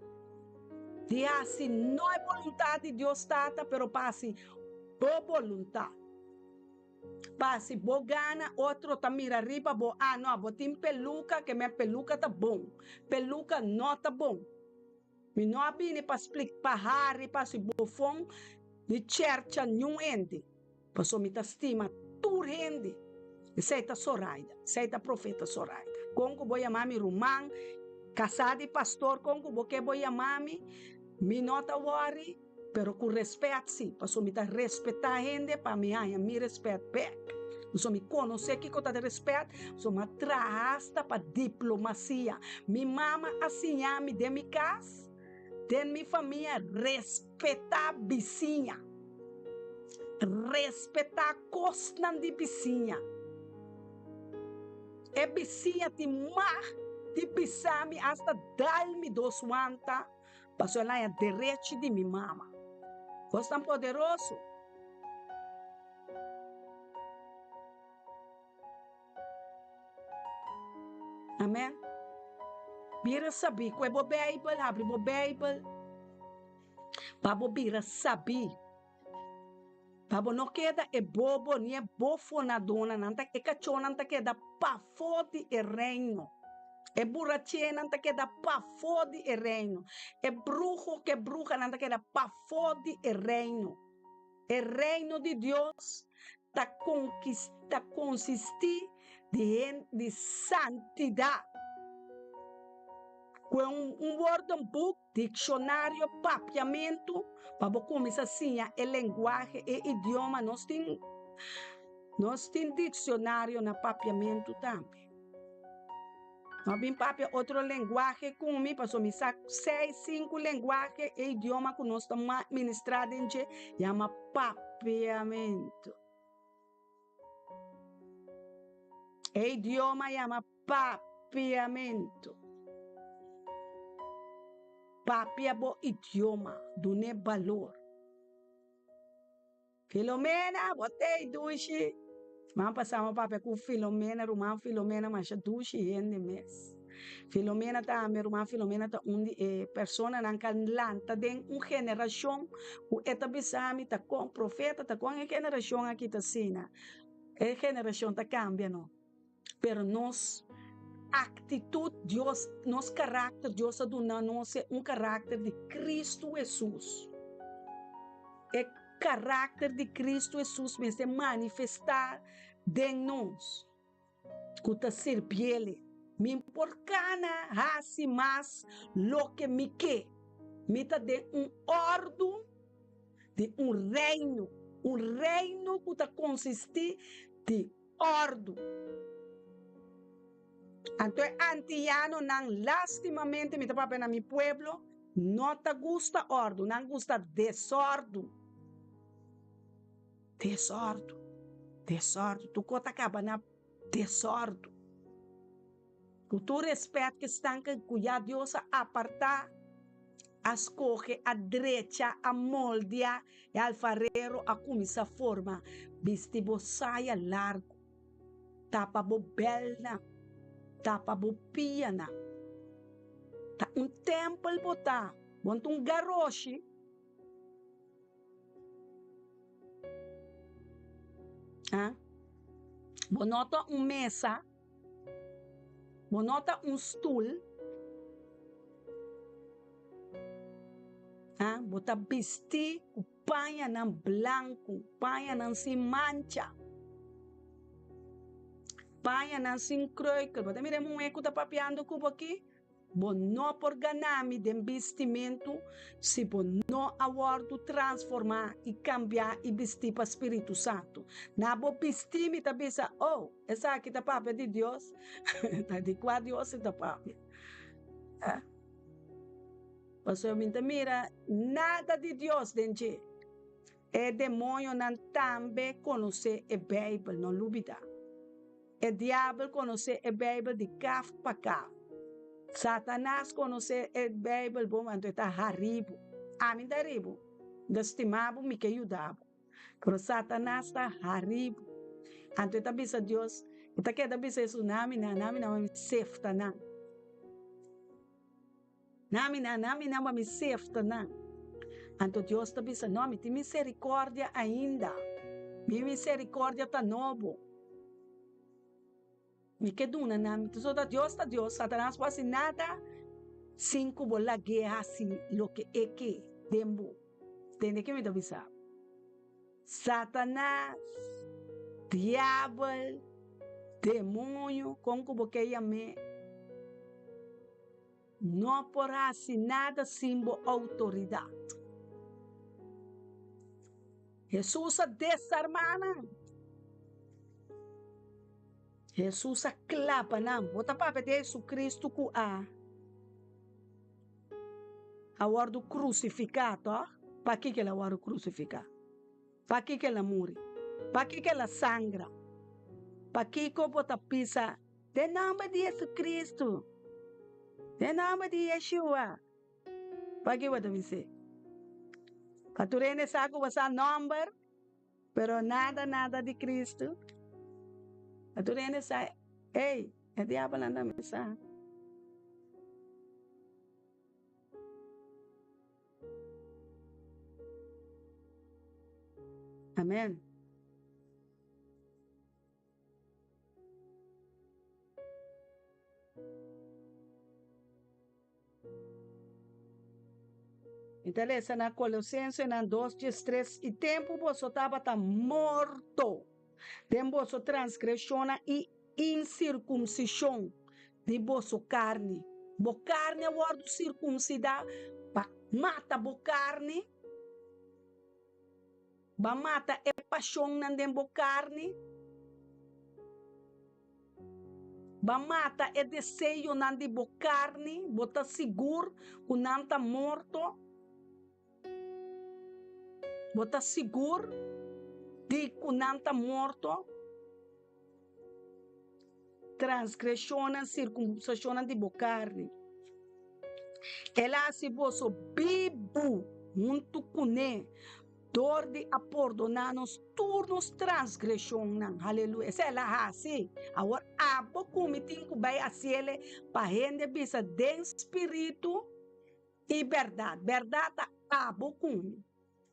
Di hasi no e boluntat di Dios Tata, pero pa hasi bo boluntat. Pa si bo gana otro ta mira riba bo, ah no, bo tin peluca, ke men peluca ta bon. Peluca no ta bon. Mi no a bini pa splik, pa hari, pa hasi bofon di chercha niun hende. Pasobra mi ta stima tur hende. Esei ta Soraida, esei ta profeta Soraida. Kon ku bo yama mi ruman, kasá di pastor, kon ku bo ke bo yama mi, mi no ta wòri. Pero ku respet si, pasobra mi ta respetá hende pa mi haña mi respet bèk. Pasobra mi konosé kiko ta di respet, pasobra mi a traha asta pa diplomasia. Mi mama a siña mi den mi kas, den mi famia, respetá bisiña, respetá kosnan di bisiña. E bisiña tin mag di bisa mi asta dal mi dos wanta. Pasobra el haña derechi di mi mama. Bos tan poderoso. Amen. Bira sabí. Kue bo Beibel, habri bo Beibel pa bo bira sabí. Pa bo no keda e bobo ni e bofonadónan, nan ta, e kachónan ta keda pafó di e reino. E burachénan ta keda pafó di e reino. E bruho ku e bruhanan ta keda pafó di e reino. E reino di Dios ta konkis, ta konsistí di hen, di santidat. Ku e un, un woordenboek Dikshonario Papiamentu pa bo kuminsá siña e lenguahe, e idioma. Nos tin nos tin dikshonario na papiamentu tambe. No bin papia otro lenguahe ku mi pasobra mi sa seis, sinku lenguahe e idioma ku nos ta ministrá den dje yama papiamentu. E idioma yama Papiamentu. Papia bo idioma, dun'é balor. Filomena, bo t'ei dushi. Siman pasá mi a papia ku Filomena, ruman Filomena masha dushi hende mes. Filomena tambe, ruman Filomena ta un di e personanan ku a lanta den un generashon ku e ta bisa mi ta kon profeta, ta kon e generashon aki ta asina. E generashon ta kambia no. Pero nos actitud Dios, nos karakter Dios a duna nos e un karakter di Cristo Hesus. E karakter di Cristo Hesus mester manifesta den nos ku ta sirbiele. Mi por kana hasi mas loke mi ke. Mi ta den un ordu di un reino, un reino ku ta konsisti di òrdu. Anto e antianonan, lastimamente mi ta papia na mi pueblo, no ta gusta òrdu, nan gusta desòrdu. Desòrdu, desòrdu, tur kos ta kaba na desòrdu. Ku tur rèspèt ku esnan ku ya Dios a apartá, a skohe, a drecha, a moldia, e alfarero a kuminsá forma, bisti bo saya largu, tapa bo bèlnan, tapa bo pianan. Ta un tèmpel bo ta, bo no ta un garoshi. Ah? Bo no ta un mesa, bo no ta un stoel. Ah? Bo ta bisti ku pañanan blanku, pañanan sin mancha, pañanan sin kreukel. Bo ta mira e muhé ku ta papiando ku bo aki? Bo no por gana mi den bistimentu si bo no a wòrdu transformá i kambiá i bistí pa Spiritu Santu. Na bo bistí mi ta bisa, Oh, esaki ta papia di Dios? Ta di kua Dios e ta papia? Pasobra mi ta mira nada di Dios den dje. E demoñonan tambe konosé e Beibel, no lubidá. E diabel konosé e Beibel di kaf pa kaf. Satanas konosé e Beibel bon, anto e ta hari bo. Ami ta hari bo. Mi ta stima bo, mi ke yuda bo. Pero Satanas ta hari bo. Anto e ta bisa Dios, e ta keda bisa Hesus, Nami nan, nami nan, mi sefta nan. Nami nan, nami nan, mi sefta nan. Anto Dios ta bisa, No, mi tin misericordia ainda. Mi misericordia ta nobo. Mi ke duna nan. Pasobra Dios ta Dios, Satanas por hasi nada sin ku bo lag'é hasi loke e ke den bo. Tende ke mi ta bisa bo? Satanas, diabel, demoño, kon ku bo ke yam'é, no por hasi nada sin bo outoridat. Hesus a desarmá nan. Hesus a klapa nan. Bo ta papia di Hesukristu ku a a wòrdu krusifiká, tòg? Pakiko el a wòrdu krusifiká? Pakiko el a muri? Pakiko el a sangra? Pakiko bo ta bisa den nòmber di Hesukristu, den nòmber di Yeshua? Pakiko bo ta bis'é? Pa tur hende sa ku bo sa nòmber, pero nada nada di Kristu. Pa tur hende sa, ey, e diabelnan tambe sa. Amen. Mi ta lesa na Kolosensenan dos diestres, I tempu boso tabata morto den boso transgreshonnan i insirkumsishon di boso karni. Bo karni a wòrdu sirkumsidá pa mata bo karni, pa mata e pashonnan den bo karni, pa mata e deseonan di bo karni. Bo ta sigur ku nan ta morto? Bo ta sigur di ku nan ta morto? Transgreshonnan, sirkumsashonnan di bo karni. El a hasi boso bibu huntu kuné dor di a pordoná nos tur nos transgreshonnan. Haleluya! Esei el a hasi. Awor abo ku mi tin ku bai hasiele pa hende bisa den spiritu i bèrdat. Bèrdat ta abo ku mi.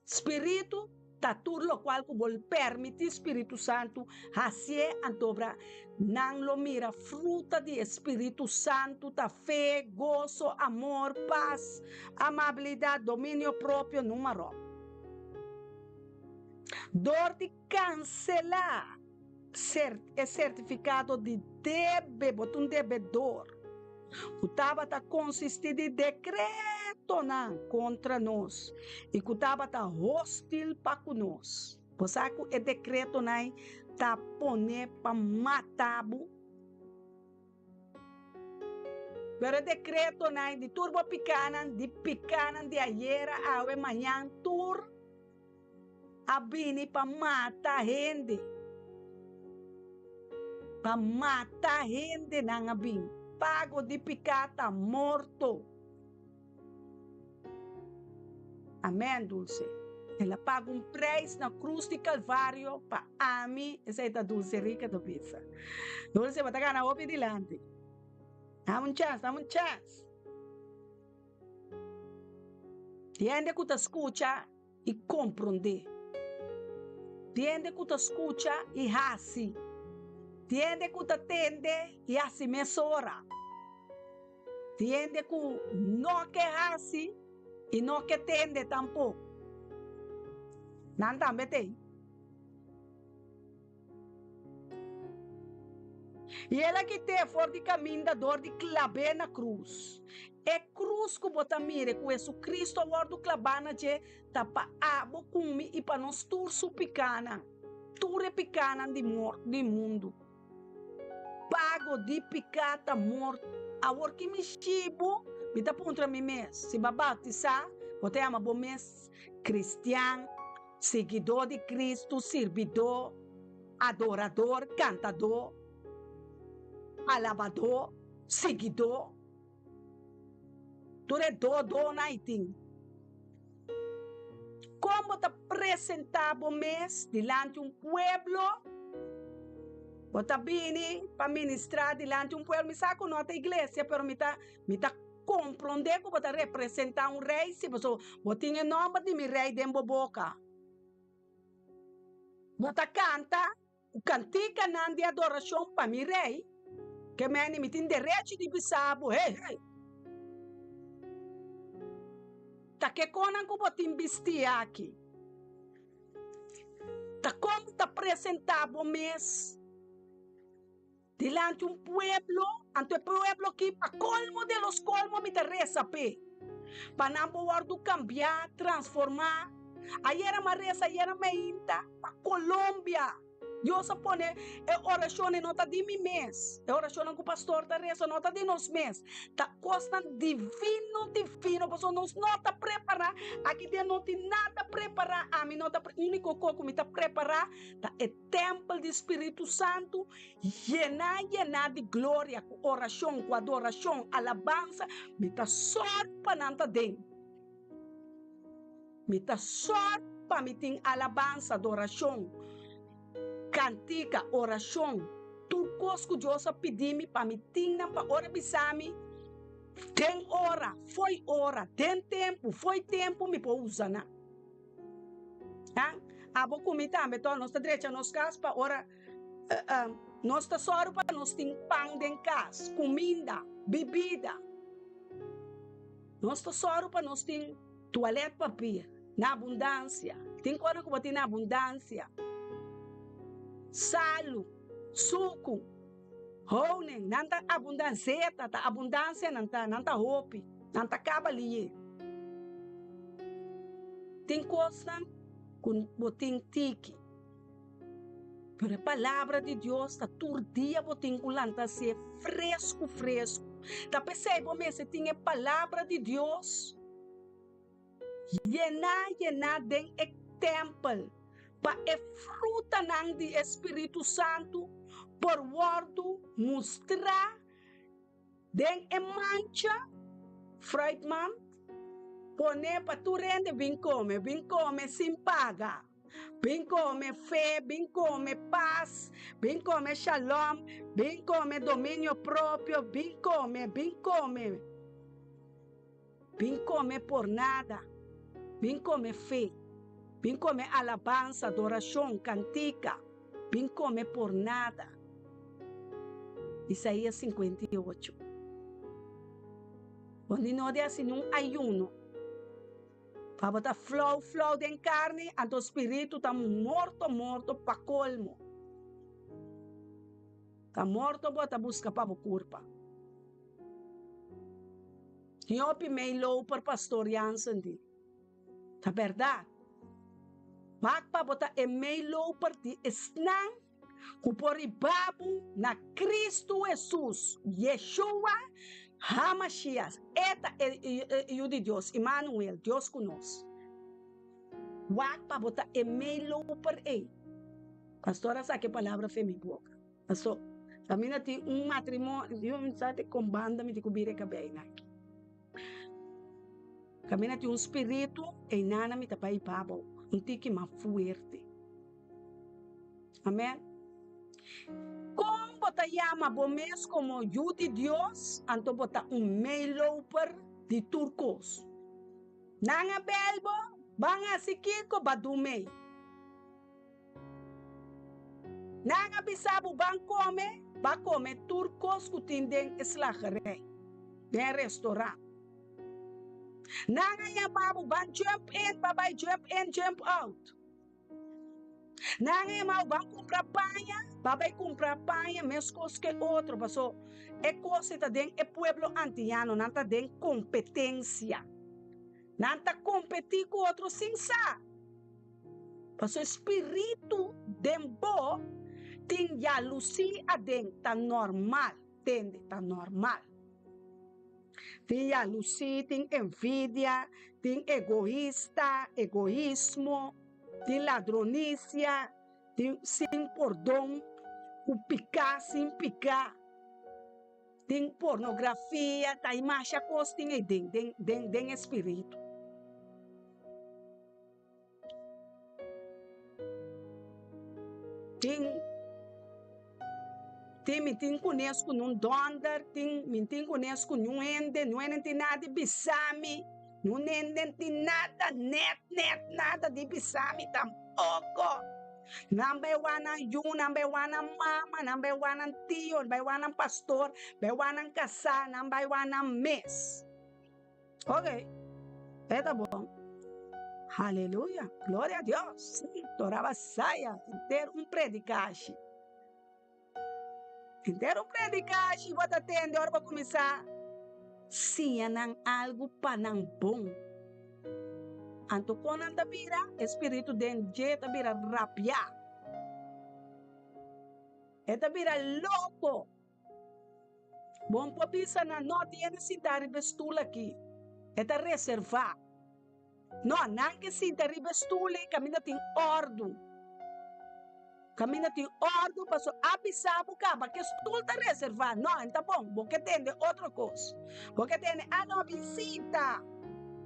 Spiritu ta tur lokual ku bo permití Spiritu Santu hasié, antobra nan lo mira fruta di e Spiritu Santu ta fe, goso, amor, pas, amabilidat, dominio propio, numa ròp. Dor di kanselá e sertifikado di debe, bo ta un debedor, ku tabata konsistí di dekretonan kontra nos i ku tabata hostil pa ku nos. Bo sa ku e dekretonan ei ta pone pa mata bo? Pero e dekretonan ei di tur bo pikánan, di pikánan di ayera, awe, mañan, tur. a bini pa mata hende. Pa mata hende nan a bin. Pago di piká ta morto. Amen, Dulce. El a paga un prijs na cruz di Calvario pa ami. Esei ta Dulce Rica ta bisa. Dulce, bo ta gana hopi dilanti. Dame un chance, dame un chance. Di hende ku ta skucha i komprondé. Di hende ku ta skucha i hasi. Di hende ku ta tende i hasi mesora. Di hende ku no ke hasi i no ke tende tampoko. Nan tambe t'ei. I el a kit'é for di kaminda dor di klab'é na krus. E krus ku bo ta mira ku Hesu-Kristu a wòrdu klabá na dje ta pa abo ku mi i pa nos tur su pikánan, tur e pikánan di di mundu. Pago di piká ta morto. Awor ki mi shibu, mi ta puntra mi mes, si bo a bautisá, bo ta yama bo mes kristian? Siguidó di Kristu, sirbidó, adorador, kantadó, alabadó, siguidó. Tur e do-donan ei tin. Kon bo ta presentá bo mes dilanti un pueblo? Bo ta bini pa ministrá dilanti un pueblo. Mi sa ku no ta iglesia, pero mi ta mi ta Komprondé ku bo ta representá un rei si pasobra bo tin e nòmber di mi rei den bo boka. Bo ta kanta ku kantikanan di adorashon pa mi rei, ke meni mi tin derechi di bisa bo, Hey, hey! Ta ke konan ku bo tin bistí aki? Ta kon bo ta presentá bo mes? Dilanti un pueblo, anto e pueblo aki pa colmo de los colmo mi ta reza p'e, pa nan por wordo cambia, transforma. Ayera mi a reza ayera meinta pa Colombia. Dios a pone e oracionnan no ta di mi mes, e oracionnan cu pastor ta reza no ta di nos mes, ta cosnan divino, divino, pasobra nos no ta prepara, aki den no tin nada prepara, ami no ta, unico co cu mi ta prepara ta e Tempel di Spiritu Santu yená yená di gloria ku orashon, ku adorashon, alabansa, mi ta sòru pa nan ta den. Mi ta sòru pa mi tin alabansa, adorashon, kantika, orashon, tur kos ku Dios a pidi mi pa mi tin nan pa ora bisa mi den ora, fo'i ora, den tempu, fo'i tempu mi por usa nan. Ha? Abo ku mi tambe to nos ta drecha nos kas pa ora nos ta sòru pa nos tin pan den kas, kuminda, bibida. Nos ta sòru pa nos tin tualet papier na abundansia. Tin kosnan ku bo tin na abundansia. Salu, suku, honing, nan ta abundan, zeta ta abundansia nan ta, nan ta hopi, nan ta kaba liye. Tin kosnan ku bo tin tiki, pero e palabra di Dios ta tur dia bo tin ku lanta hasié fresku fresku. Ta p'esei bo mester tin e palabra di Dios yená yená den e tèmpel pa e frutanan di e Spiritu Santu por wòrdu mustrá Den e mancha, Fruitman pone pa tur hende bin kome, bin kome sin paga. Bin kome fe, bin kome pas, bin kome shalom, bin kome dominio propio, bin kome, bin kome. Bin kome por nada, bin kome fe, bin kome alabansa, adorashon, kantika, bin kome por nada. Isaías 58. Bo ni no di hasi niun ayuno. Pa bo ta flou flou den karni, anto spiritu ta morto morto pa kolmo. Ta morto bo ta buska pa bo kurpa. Tin hopi mei loper Pastor Jansen di. Ta berdad. Wak pa bo ta e mei loper di esnan ku por riba bo na Cristo Jesus, Yeshua HaMashiach. E ta e Yu di Dios, Immanuel, Dios ku nos. Wak pa bo ta e meeloper ei. Pastor a saka e palabra fe mi boka. Paso, kaminda tin un matrimonio, Dios mi sa te kon banda mi tin ku bira e kabeinan aki. Kaminda tin un spiritu, einana mi ta bai pa bo un tiki mas fuerte. Amen. Kon bo ta yama bo mes komo yu di Dios, anto bo ta un meeloper di tur kos? Nan a bel bo, ban hasi kiko, ba dumei. Nan a bisa bo ban kome, ba kome tur kos ku tin den e slagerij, den e restaurant. Nan a yama bo ban jump in, ba bai jump in, jump out. Nan a yama bo ban kumpra paña, ba bai kumpra paña meskos ku e otro, paso e kos ei ta den e pueblo antiano, nan ta den kompetensia. Nan ta kompetí ku otro sin sa. Pasobra e spiritu den bo tin yalusí aden, ta normal, tende, ta normal. Tin yalusí, tin envidia, tin egoista, egoismo, tin ladronisia, tin sin pordon, ku piká sin piká. Tin pornografia, ta hay masha kos tin ei den, den, den, den e spiritu. Tin, tin mi tin kunes ku nun dònder, tin mi tin kunes ku niun hende, niun hende no tin nada di bisa mi, niun hende no tin nada, nèt, nèt nada di bisa mi tampoko. Nan bai wak nan yu, nan bai wak nan mama, nan bai wak nan tio, nan bai wak nan pastor, bai wak nan kasá, nan bai wak nan mes. Ok, e ta bon. Haleluya, gloria a Dios. Torabasaya, henter un predikashi. Henter un predikashi bo ta tende ora bo kuminsá siña nan algu pa nan bon. Anto kon nan ta bira? E spiritu den dje ta bira rabiá. E ta bira loko. Bon por bisa nan, No tin hende sinta riba e stul aki. E ta reservá. No, nan ke sinta riba e stul ei kaminda tin òrdu. Kaminda tin òrdu paso a bisa bo kaba ke stul ta reservá. No, en ta bon. Bo ke tende otro kos. Bo ke tende, Ah, no, bin sinta.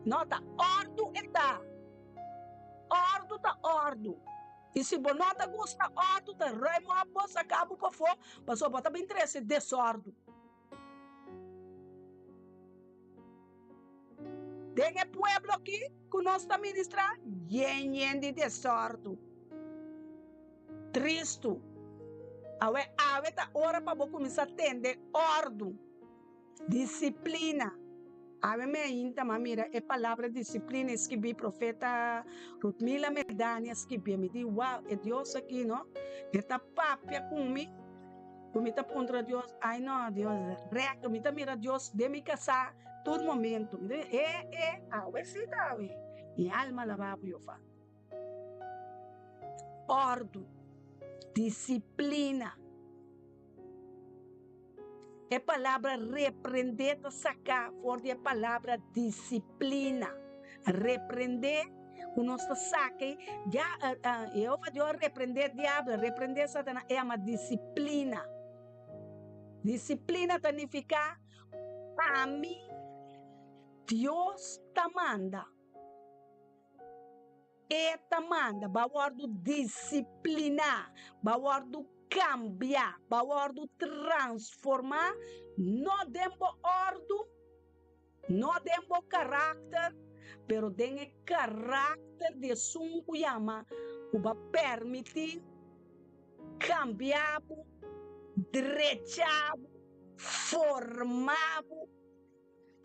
No, ta òrdu e ta. Òrdu ta òrdu. I si bo no ta gusta òrdu, ta ruim òp bo, saka bo pafó, pasobra bo ta bin trese desòrdu. Den e pueblo aki ku nos ta ministrá, yen yen di desòrdu. Tristu. Awe awe ta ora pa bo kuminsá tende òrdu. Disiplina. Awe mi ainda m'a mira e palabra disiplina e skibí profeta Rutmila Medani a skibí. Mi di, wow, e Dios aki no, e ta papia ku mi, ku mi ta puntra Dios, ai no, Dios, rèk, mi ta mira Dios den mi kasá tur momento. Mi di, e, e, awe si ta awe. Mi alma alabá bo, Jehová. Òrdu, disiplina. E palabra reprendé ta saká for di e palabra disiplina. Reprendé, ku nos ta saka ei, ya Yehova Dios a reprendé diablo, a reprendé Satanas, e yama disiplina. Disiplina ta nifiká ami Dios ta manda. E ta manda ba wòrdu disipliná, ba wòrdu kambiá, ba wòrdu transformá, no den bo òrdu, no den bo karakter, pero den e karakter di esun ku yama ku bo a permití kambiá bo, drechá bo, formá bo.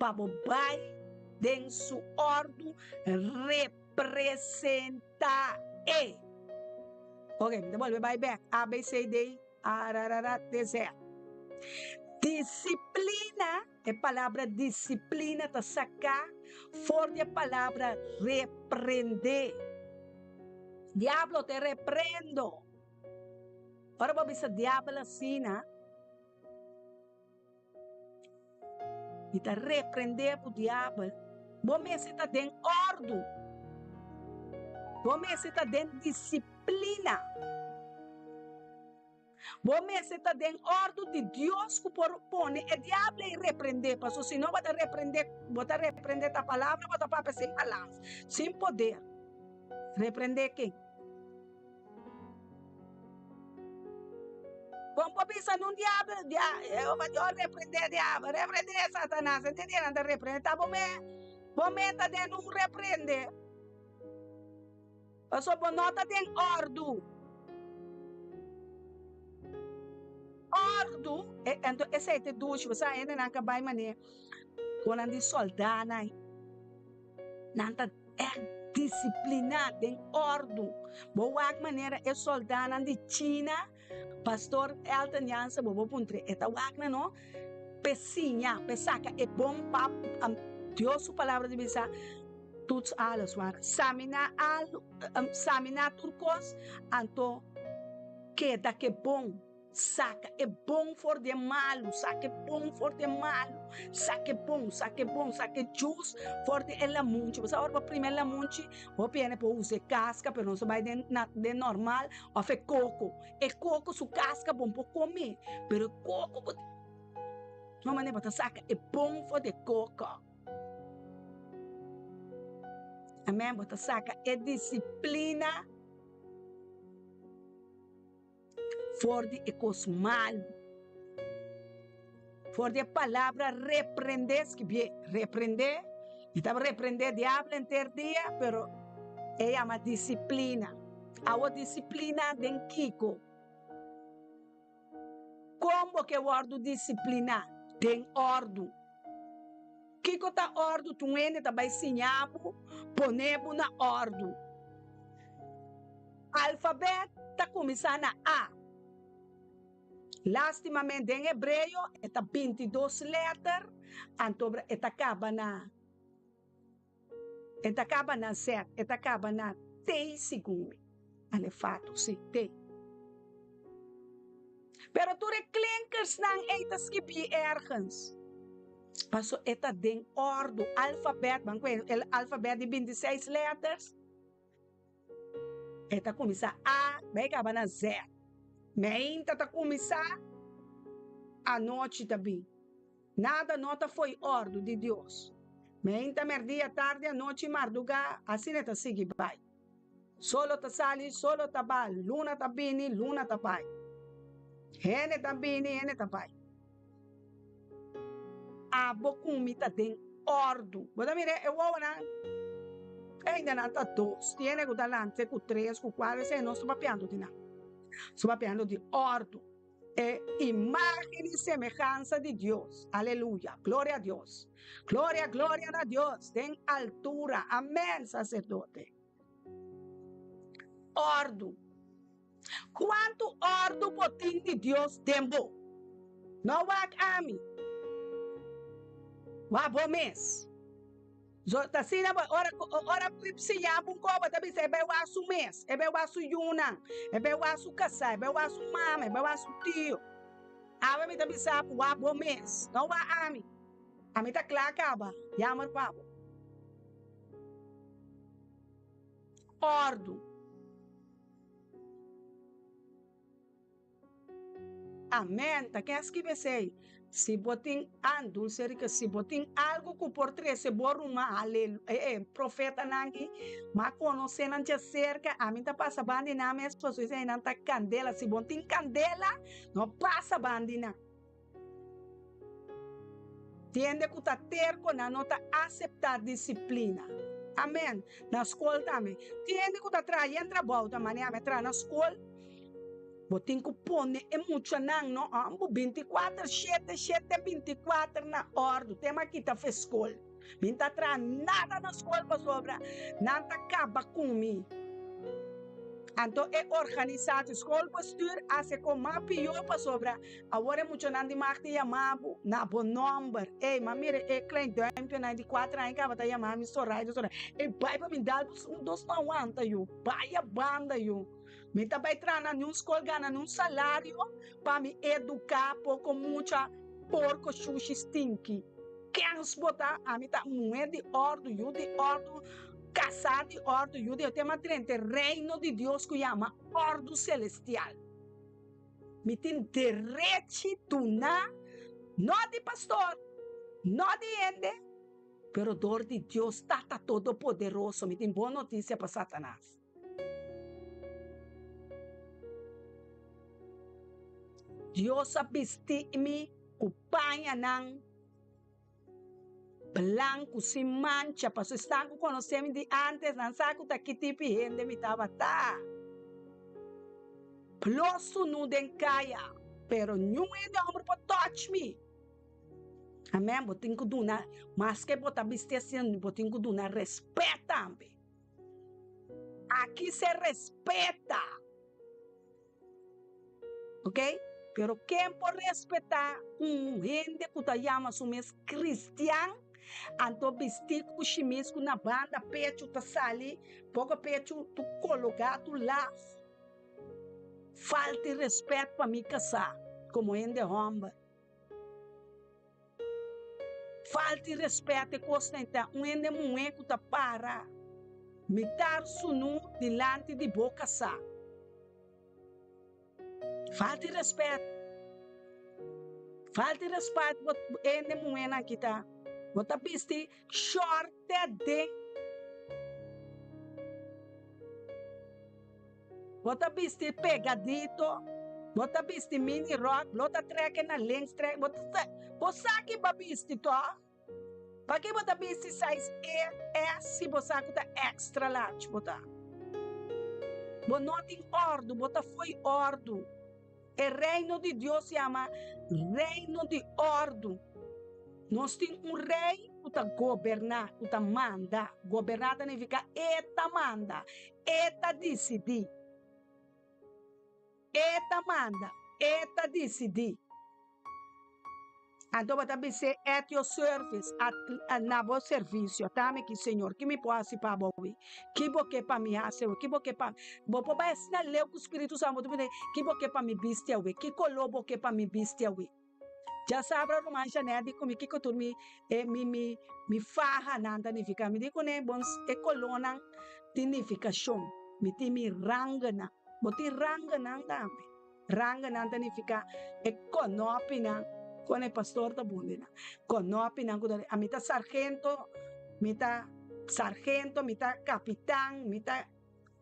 Pa bo bai den su òrdu representá e. Ok, mi ta bolbe bai bèk. A, B, C, D, A, ra, ra, ra, te Z. Disiplina, e palabra disiplina ta saká for di e palabra reprendé. Diablo te reprendo. Ora bo bisa diabel asina. Mi ta reprendé bo diabel. Bo mester ta den òrdu. Bo mester ta den disiplina. Bo mester ta den òrdu di Dios ku por pone e diablo ei reprendé, pasobra si no bo ta reprendé, bo ta reprendé ta palabra, bo ta papia sin balans, sin poder. Reprendé ken? Kon por bisa nun diablo, dia, Jehova Dios reprendé diablo, reprendé Satanas, entendé? Nan ta reprendé, ta bo me, bo me ta den un reprendé. Pasobra bo no ta den òrdu. Òrdu, e anto esei ta e dushi, bo sa hendenan ka bai manera ku nan di sòldánan, nan ta ègt disipliná den òrdu. Bo wak manera e sòldánan di China, Pastor Elton Jansen bo por puntra e ta wak nan no p'e siña, p'e saka e bon pa Dios su palabra ta bisa toets alles wak saminá al saminá tur kos anto keda ke bon. Saka e bon for di e malu, saka e bon for di e malu, saka e bon, saka e bon, saka e jus for di e lamunchi. Bo sa ora bo primi e lamunchi, hopi hende por usa e kaska, pero nos ta bai den na den normal òf e koko. E koko su kaska bon por kome, pero e koko bo no manera bo ta saka e bon for di e koko. Amen, bo ta saka e disiplina. For di e kos malu. For di e palabra reprendé, skibié reprendé, i ta reprendé diablo henter dia, pero e yama disiplina. Awo disiplina den kiko? Kon bo ke wòrdu disipliná? Den òrdu. Kiko ta òrdu? Tur hende ta bai siña bo, pone bo na òrdu. Alfabet ta kuminsá na A. Lástimamente den hebreo e ta bintidos lèter, anto e ta kaba na e ta kaba na Z, e ta kaba na T segun mi. Alefato, sí, T. Pero tur e klinkersnan ei ta skibí ergens. Paso e ta den òrdu, alfabet, ban ku e alfabet di bintiseis lèters. E ta kuminsá A, bai kaba na Z. Meinta ta kuminsá, anochi ta bin. Nada no ta fo'i òrdu di Dios. Meinta, mèrdia, tardi, anochi, mardugá, asina e ta sigui bai. Solo ta sali, solo ta ba, luna ta bini, luna ta bai. Hende ta bini, hende ta bai. Abo ku mi ta den òrdu. Bo ta mira e wowonan? Ainda nan ta dos. Tin hende ku ta lanta ku tres, ku kuater, esei nos ta papiando di nan. Nos ta papiando di òrdu. E imágen i semehansa di Dios. Aleluya! Gloria a Dios! Gloria, gloria na Dios den altura. Amèn, saserdote. Òrdu. Kuantu òrdu bo tin di Dios den bo? No wak ami, wak bo mes. So ta asina bo ora ora siña bo un koba ta bisa e bai wak su mes, e bai wak su yunan, e bai wak su kasá, e bai wak su mama, e bai wak su tio. Awe mi ta bisa bo wak bo mes, no wak ami. Ami ta kla kaba, yammer pa bo. Òrdu. Amen, ta ken a skibi esei? Si bo tin an, Dulce Rica, si bo tin algu ku por trese bo ruman, alelu, e e profetanan aki, m'a konosé nan djaserka, ami ta pasa banda di nan mes, pasobra eseinan ta kandela. Si bo tin kandela, no pasa banda di nan. Hende ku ta terko nan no ta aseptá disiplina. Amen. Na skol tambe. Tin hende ku ta traha yen trabou ta manera mi a traha na skol. Bo tin ku pone e muchanan no ambo bintikuater shete shete bintikuater na òrdu te mi a kita fe skol. Mi ta traha nada na skol pasobra nan ta kaba ku mi. Anto e organisatie schoolbestuur a hasi kon mas pió pasobra awor e muchanan di mag ta yama bo na bo nòmber. Ey, m'a mira e klein duimpionan di kuater aña kaba ta yama mi Soraya, Soraya. Ey, bai pa mi dal bo un dos no awanta yu. Bai a banda yu. Mi ta bai traha na niun skol gana niun salario pa mi eduká poko mucha porko shushi stinki. Kens bo ta? Ami ta muher di òrdu, yu di òrdu. Kasá di òrdu yu di Dios, m'a drenta e reino di Dios ku yama òrdu selestial. Mi tin derechi duná, no di pastor, no di hende, pero dor di Dios Tata Todopoderoso. Mi tin bon notisia pa Satanas. Dios a bisti mi ku pañanan blanku sin mancha, pasobra esnan ku konosé mi di ántes nan sa ku ta ki tipo di hende mi tabata. Plo sunú den kaya, pero niun hende hòmber por tòch mi. Amèn, bo tin ku duna, maske bo ta bisti asina, bo tin ku duna rèspèt tambe. Aki se respeta. Ok? Pero ken por respeta un hende ku ta yama su mes kristian, anto bisti ku shimis ku na banda pechu ta sali, poko pechu tu kologa tu laf. Falta di respet pa mi kasá komo hende hòmber. Falta di respet e kosnan ta un hende muhé ku ta para mitar sunú dilanti di bo kasá. Falta di respet. Falta di respet bo hende muhénan aki ta. Bo ta bisti short te aden. Bo ta bisti pegadito, bo ta bisti mini ròk, lo ta trèk e na links trèk, bo ta bo sa ki bo bisti tò? Paki bo ta bisti size E, S si bo sa ku ta extra large bo ta? Bo no tin òrdu, bo ta fo'i òrdu. E reino di Dios yama reino di òrdu. Nos tin un rei ku ta goberná, ku ta manda. Goberná ta nifiká e ta manda, e ta disidí. E ta manda, e ta disidí. Anto bo ta bis'é, At your service, at, na bo servisio. Ta mi aki, Señor, ki mi por hasi pa bo awe? Ki bo ke pa mi hasi awe? Ki bo ke pa. Bo por bai asina leu ku Spiritu Santu, bo ta puntra, Ki bo ke pa mi bisti awe? Ki koló bo ke pa mi bisti awe? Djasabra ruman Jeanette di ku mi kiko tur mi e mi mi mi fahanan ta nifiká. Mi di kuné, Bon, e kolónan tin nifikashon. Mi tin mi rangonan. Bo tin rangonan tambe. Ranganan ta nifiká e kònòpinan kon e pastor ta bundi nan. Kònòpinan ku ta ami ta sargento, mi ta sargento, mi ta kapitan, mi ta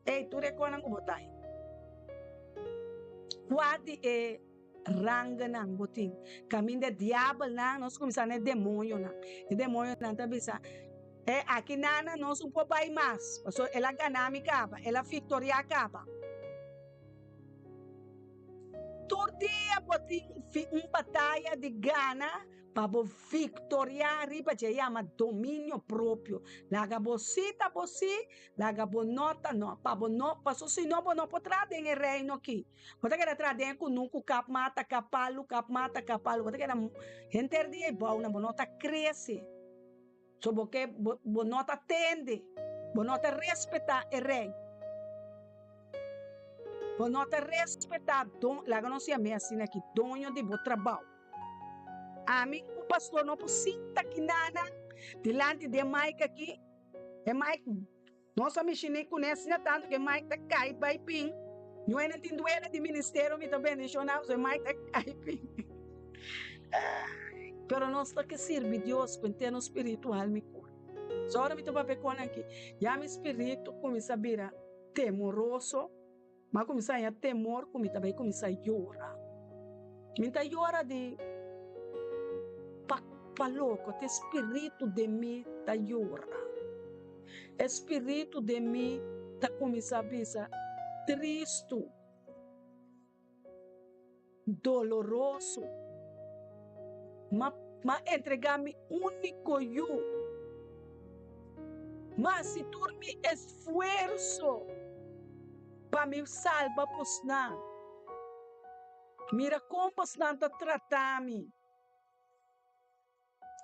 ey tur e konan ku bo ta. Kua di e ranganan bo tin? Kaminda e diabelnan, nos kuminsá na e demoñonan. E demoñonan ta bisa, e aki nana nos un por bai mas, pasobra el a gana mi kaba, el a viktoriá kaba. Tur dia bo tin un bataya di gana pa bo viktoriá riba dje yama dominio propio. Laga bo sí ta bo sí, laga bo no ta no. Pa bo no, paso si no bo no por traha den e reino aki. Bo ta keda traha den e kunuku kap mata, kap palu, kap mata, kap palu. Bo ta keda henter dia ei bou nan, bo no ta krese. So bo ke bo bo no ta tende, bo no ta respetá e rei. Bo no ta respetá don, laga nos yam'é asina aki, doño di bo trabou. Ami ku pastor no por sinta kinana dilanti di e mic aki, e mic Nos a mishiné kuné asina tantu ku e mic ta kai bai pin. Ñoe nan tin duele di ministerio mi ta bendishoná pasobra e mic ta kai pin. Pero nos ta ke sirbi Dios ku henter nos spiritu, alma i kurpu. So ora mi ta papia kon aki, ya mi spiritu kuminsá bira temoroso. Mi a kuminsá haña temor ku mi ta bai kuminsá yora. Mi ta yora di pa pa loko, te spiritu den mi ta yora. E spiritu den mi ta kuminsá bisa tristu, doloroso. Ma m'a entregá mi úniko yu. M'a hasi tur mi esfuerso pa mi salba bosnan. Mira kon bosnan ta trata mi.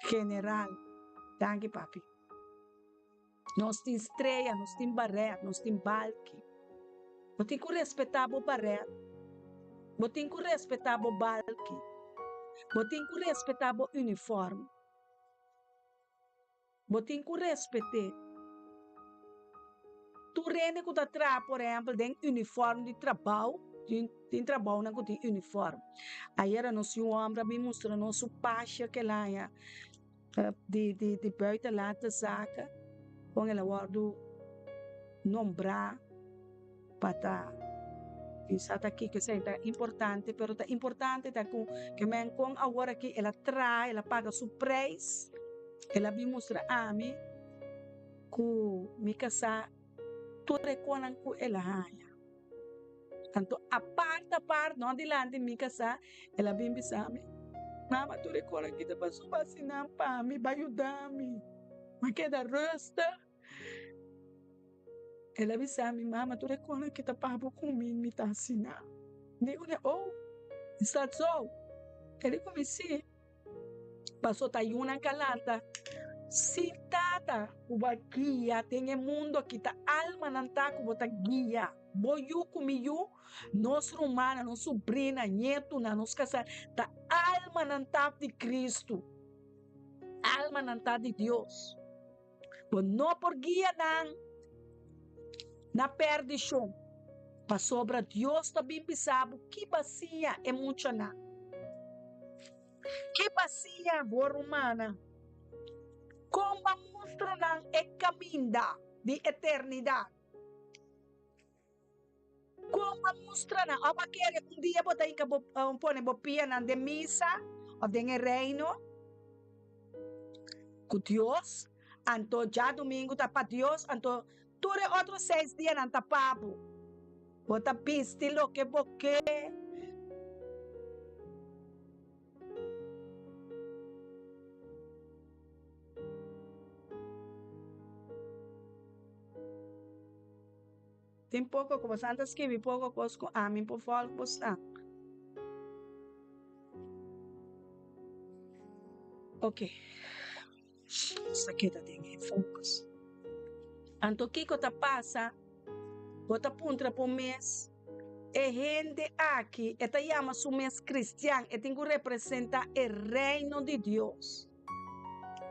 General, Danki papi. Nos tin strea, nos tin baret, nos tin balki. Bo tin ku respetá bo baret. Bo tin ku respetá bo balki. Bo tin ku respetá bo uniform. Bo tin ku respet'é. Tur hende ku ta traha por ehèmpel den uniform di trabou, tin tin trabounan ku tin uniform. Ayera nos yu hòmber a bin mustra nos su pasha ku el haña di di di buitenlandse zaken kon el a wòrdu nombrá pa ta bisa ta kiko esei ta importante pero ta importante ta ku ke men kon awor aki el a traha el a paga su prijs el a bin mustra ami ku mi kasá tur e konan ku el a haña anto apart apart no dilanti mi kasá el a bin bisa mi mama tur e konan ki ta pasobra asina pa mi bai yuda mi mi keda rustig. El a bisa mi, Mama, tur e kosnan ki ta pabo ku mi, mi ta hasi nan. Mi di kuné, Oh, is dat zo? El di ku mi, Sí. Paso ta yunan ka lanta sin tata ku bo a guia den e mundo aki, ta almanan ta ku bo ta guia. Bo yu ku mi yu, nos rumannan, nos subrina, ñetunan, nos kasá, ta almanan ta di Kristu, almanan ta di Dios. Bo no por guia nan na perdishon, pasobra Dios ta bin bisa bo ki basia e muchanan, ki basia bo rumannan, kon bo a mustra nan e kaminda di eternidat. Kon bo a mustra nan? Òf bo a kere un dia bo ta hinka bo pone bo pianan den misa òf den e reino ku Dios? Anto djadumingu ta pa Dios, anto tur e otro seis dianan ta pa bo. Bo ta bisti loke bo ke. Tin poko ku bosan ta skibi poko kos ku ami por volg bosan. Ok, nos ta keda den e focus. Anto kiko ta pasa? Bo ta puntra bo mes, e hende aki e ta yama su mes kristian, e tin ku representa e reino di Dios.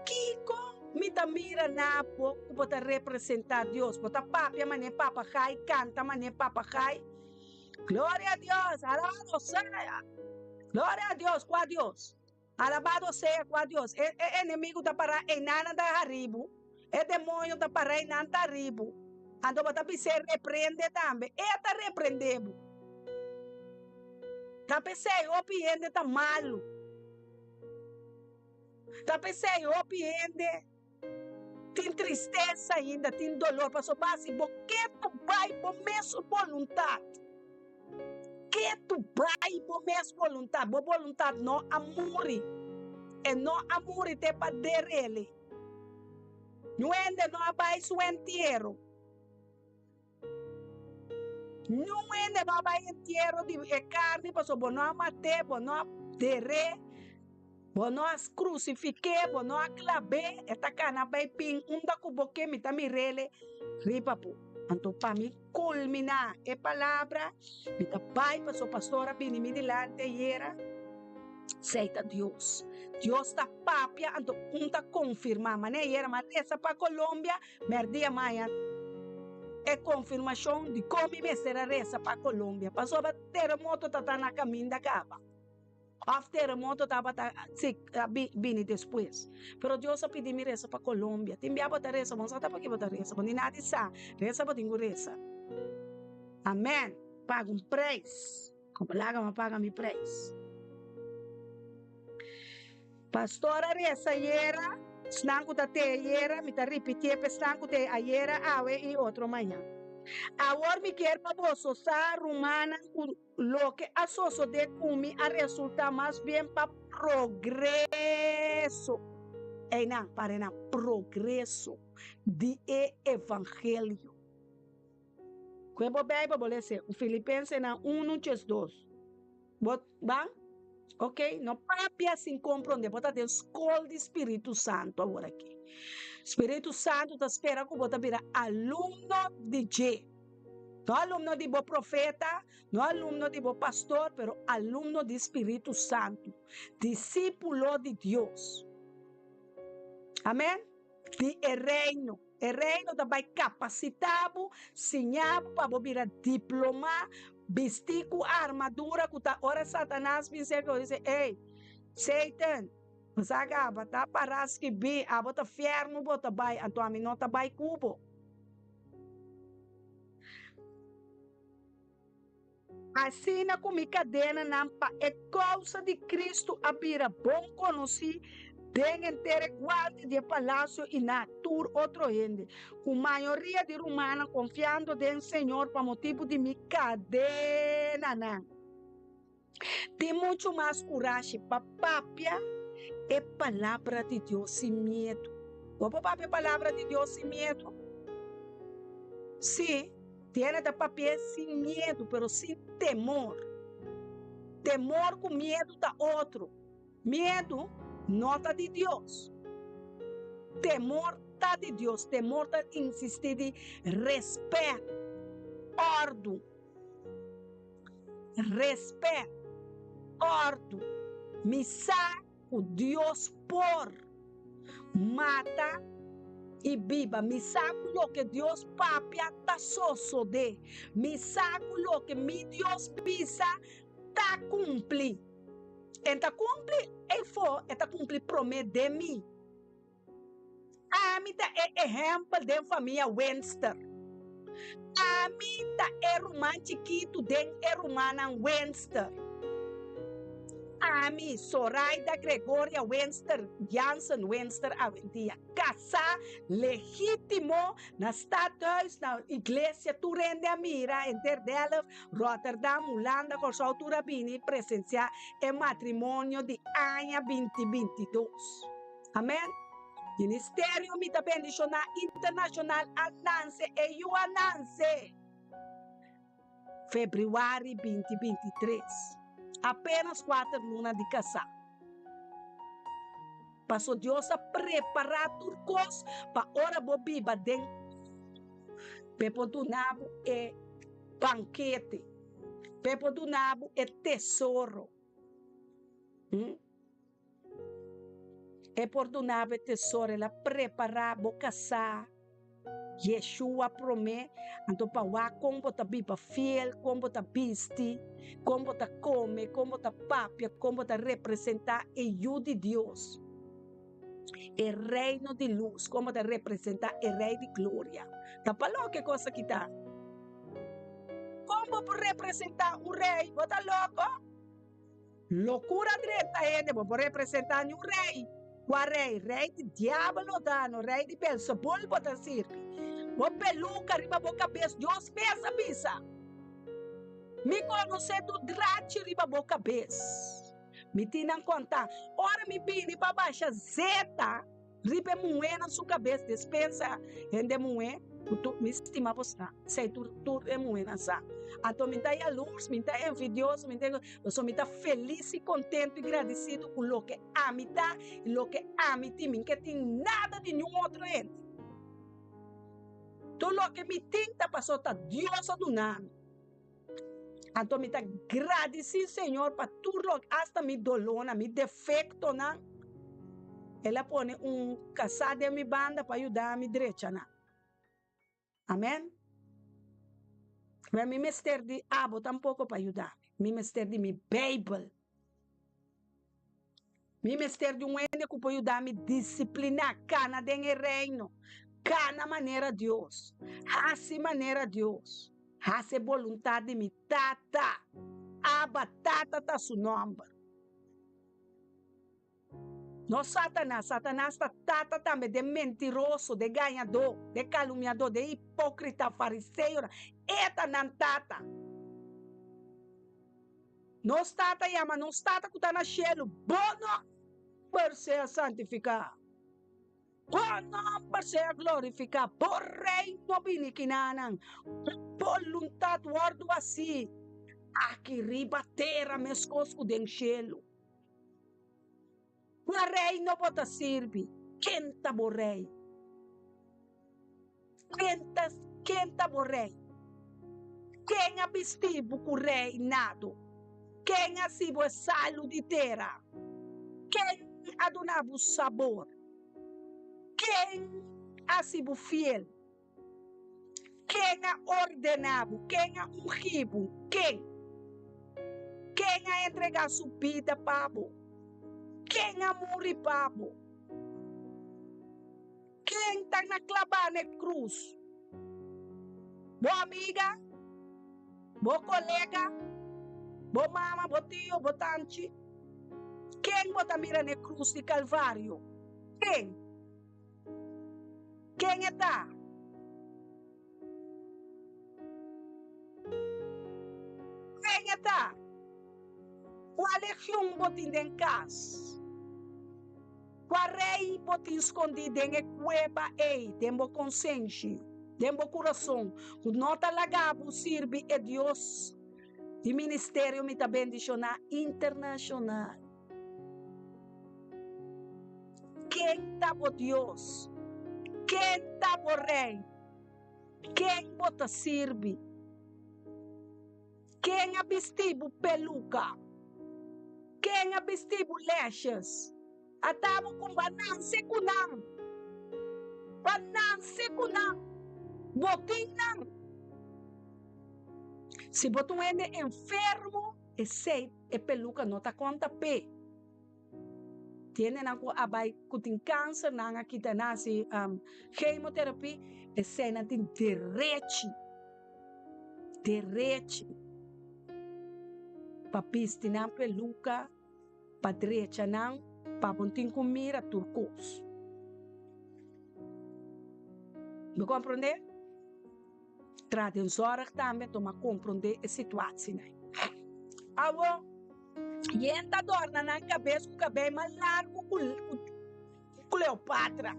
Kiko mi ta mira na bo ku bo ta representá Dios? Bo ta papia manera papagai, kanta manera papagai. Gloria a Dios, alabado sea. Gloria a Dios, kua Dios? Alabado sea kua Dios. E, e enemigu ta pará einan ta haribu. E demoño ta pará einan ta haribu. Anto bo ta bis'é reprende tambe. E ta reprendé bo. Ta p'esei hopi hende ta malu. Ta p'esei hopi hende tin tristesa ainda, tin dolor, pasobra si bo ke tu bai bo mes boluntat, ke tu bai bo mes boluntat, bo boluntat no a muri, e no a muri te pa derele. Niun hende no a bai su entiero. Niun hende no a bai entiero di e karni pasobra bo no a mat'é, bo no a der'é, bo no a krusifik'é, bo no a klab'é, e ta kana bai bin unda ku bo ke, mi ta mir'é riba bo. Anto pa mi kulminá e palabra, mi ta bai pasobra pastor a bini mi dilanti ayera, Esei ta Dios. Dios ta papia anto un ta konfirmá. Manera ayera mi a resa pa Colombia, Merdia maña e konfirmashon di kon mi mester a resa pa Colombia pasobra teremoto ta ta na kaminda kaba òf teremoto tabata si a bini despues pero Dios a pidi mi resa pa Colombia tin bia bo ta resa bo no sa ta paki bo ta resa bo ni nadi sa resa bo tin ku resa amen paga un preis komo laga mi a paga mi preis. Pastor a resa ayera, esnan ku ta te ayera, mi ta ripitié pa esnan ku te ayera, awe i otro mañan. Awor mi kier pa boso sa, rumannan, ku loke a sosodé ku mi a resultá mas bien pa progreso, einan, para einan, progreso di e evangelio. Ku e bo Beibel bo lesa e, Filipensenan unu 12. Bo ban? Ok, no papia sin comprende. Bo ta den skol di Spiritu Santu awor aki. Spiritu Santu ta spera ku bo ta bira alumno di dje. No alumno di bo profeta, no alumno di bo pastor, pero alumno di Spiritu Santu. Disípulo di Dios. Amen? Di e reino. E reino ta bai kapasitá bo, siña bo pa bo bira diplomá, bistí ku armadura ku ta ora Satanas bin serka bo dice, Ey, Satan, bo sa kaba ta pará skibí, abo ta fièrnu bo ta bai, anto ami no ta bai ku bo. Asina ku mi kadenanan pa e kousa di Kristu a bira bon konosí den henter e guardia di e palasio i na tur otro hende, ku mayoria di rumannan konfiando den Señor pa motibu di mi kadenanan, tin muchu mas kurashi pa papia e palabra di Dios sin miedu. Bo por papia e palabra di Dios sin miedu? Sí. Tiene ta papi'é sin miedu, pero sin temor. Temor ku miedu ta otro. Miedu no ta di Dios. Temor ta di Dios. Temor ta insistí di respèt, òrdu. Respèt, òrdu. Mi sa Ku Dios por mata i biba. Mi sa ku loke Dios papia ta sosodé. Mi sa ku loke mi Dios bisa ta kumpli. E ta kumpli eifó, e ta kumpli promé den mi. Ami ta e ehèmpel den famia Wenster. Ami ta e ruman chikitu den e rumannan Wenster. Ami, Soraida Gregoria Wenster Jansen Wenster awendia, kasá legítimo na Stadhuis, na iglesia, tur hende a mira, henter Delft, Rotterdam, Hulanda, Kòrsou tur a bini presensiá e matrimonio di aña 2022. Amen. Ministerio mi ta bendiciona internacional a nanse e yu a nanse Februari 2023 apenas cuater luna di casa paso Dios a prepara tur cos pa ora bo biba den pe por duna bo e banquete pe por duna bo e tesoro. E por duna bo e tesoro, el a prepará bo kasá, Yeshua promé, anto pa wak kon bo ta biba fiel, kon bo ta bisti, kon bo ta kome, kon bo ta papia, kon bo ta representá e Yu di Dios, e Reino di lus, kon bo ta representá e Rei di gloria. Ta pa loke kos aki ta? Kon bo por representá un rei? Bo ta loko? Locura drenta hende, bo por representa ni un rey. Cua rey? Rey di diabel no ta, no rey di Beelzebul bo ta sirbi. Bo peluca riba bo cabes, Dios mes a bisa. Mi conoce tur drachi riba bo cabes. Mi tin nan conta. Ora mi bini pa basha zeta Riba e muhénan su kabes despensa hende muhé ku tur mi stima bosnan esei tur tur e muhénan sa anto mi ta yalurs mi ta envidioso mi ta pasobra mi ta felis i kontentu i gradisidu ku loke ami ta i loke ami tin mi ke tin nada di niun otro hende tur loke mi tin ta pasobra ta Dios a duna mi. Anto mi ta gradisí Señor pa tur loke, asta mi dolónan, mi defektonan, El a pone un kasá den mi banda pa yuda mi drecha nan. Amèn. Pero mi mester di abo tampoko pa yuda mi. Mi mester di mi Beibel. Mi mester di un hende ku por yuda mi disipliná, kana den e Reino, kana manera Dios, hasi manera Dios, hasi e boluntat di mi Tata. Abba, Tata ta su nòmber. No Satanas, Satanas ta tata tambe den mentiroso, den gañadó, den kalumniadó, den hipókrita, fariseonan. E ta nan tata. Nos Tata yama nos Tata ku ta na shelu, Bo nòmber sea santifiká. Bo nòmber sea glorifiká. Bo Reino bini kinanan. Bo boluntat wòrdu hasí aki riba tera meskos ku den shelu. Kua reino bo ta sirbi? Ken ta bo rei? Ken ta, ken ta bo rei? Ken a bisti bo ku reinado? Ken a hasi bo e salu di tera? Ken a duna bo sabor? Ken a hasi bo fiel? Ken a ordená bo? Ken a ungí bo? Ken? Ken a entregá su bida pa bo? Ken a muri pa bo? Ken ta na klabá na e krus? Bo amiga? Bo kolega? Bo mama, bo tio, bo tanchi? Ken bo ta mira na e krus di Kalvario? Ken? Ken e ta? Ken e ta? Kua legion bo tin den kas? Kua rei bo tin skondí den e kueba ei den bo konsenshi, den bo kurason, ku no ta laga bo sirbi e Dios di Ministerio Mi Ta Bendishoná Internashonal? Ken ta bo Dios? Ken ta bo Rei? Ken bo ta sirbi? Ken a bisti bo peluka? Ken a bisti bo lashes? Ata bo ku ba nanse ku nan. Ba nanse ku nan. Bo tin nan. Si bo ta un hende enfermo, esei e peluka no ta konta p'e. Tiendenan ku a bai ku tin kanser nan a kita nan hasi chemotherapie, eseinan tin derechi, derechi pa bisti nan peluka, pa drecha nan, pa bo tin ku mira tur kos. Bo komprondé? Traha den zòrg tambe tuma komprondé e situatienan. Awo. Yen ta dòrna nan kabes ku kabei mas largu ku Cleopatra.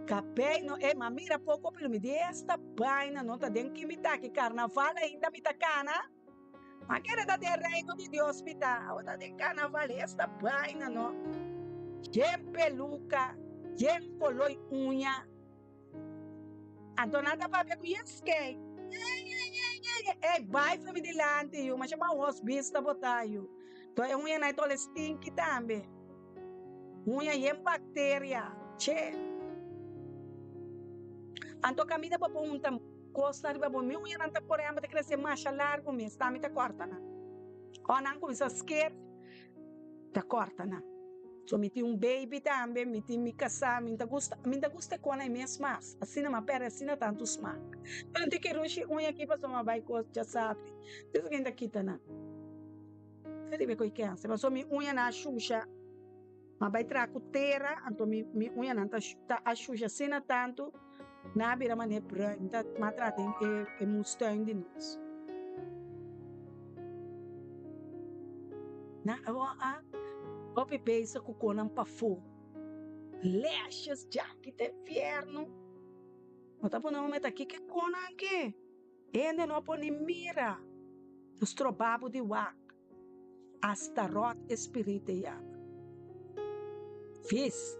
Kabei no e, ma mira poko pero mi di esta baina no ta den ki mi ta aki karnaval ainda mi ta kana. Ma kere ta den reino di Dios mi ta, awo ta den karnaval esta baina no. Yen peluka, yen koloi uña. Anto nan ta papia ku yes kei. Ey bai for mi dilanti yu, masha mau hos bista bo ta yu. To e uña nan e tole stinky tambe. Uña yen bacteria. Che. Anto caminda bo por hunta cosnan riba bo. Mi uña nan ta por ehempel ta crece masha largo mes, ta mi ta corta nan. Ora nan cuminsa sker. Ta corta nan. So mi tin un baby tambe, mi tin mi casá, mi ta gusta, mi ta gusta e cona e mes mas. Asina m'a perde asina tantu smak. Pero mi tin ke rushi uña aki pasobra m'a bai cos djasabri. Esaki mi ta kita nan. Ta riba e coi kense. Pasobra mi uñanan a shusha. M'a bai traha cu tera, anto mi mi uñanan ta ta a shusha asina tantu, nan a bira manera bruin. Mi ta m'a traha den e e moestuin di nos. Nan a hopi bezig ku konan pafó. Lashes djaki ta infierno. No ta pone homber ta kiko e konan aki. Hende no por ni mira. Ta stroba bo di wak. Astarot e spirit e yama. Vis.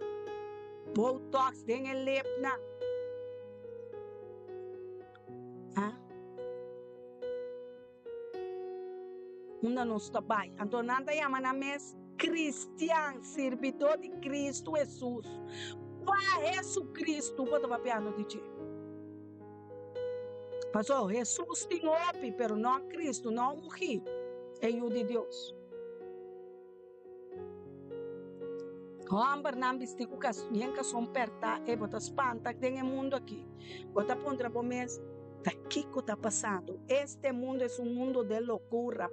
Botox den e lepnan. Ha? Unda nos ta bai? Anto nan ta yama nan mes kristian, sirbidó di Kristu Hesus. Kua Hesukristu bo ta papiando di dje? Pasobra Hesus tin hopi, pero no Kristu, no ungí, e Yu di Dios. Hòmbernan bistí ku yen kason pèrtá, e bo ta spanta den e mundu akí. Bo ta puntra bo mes, Ta kiko ta pasando? Este mundo es un mundo de locura.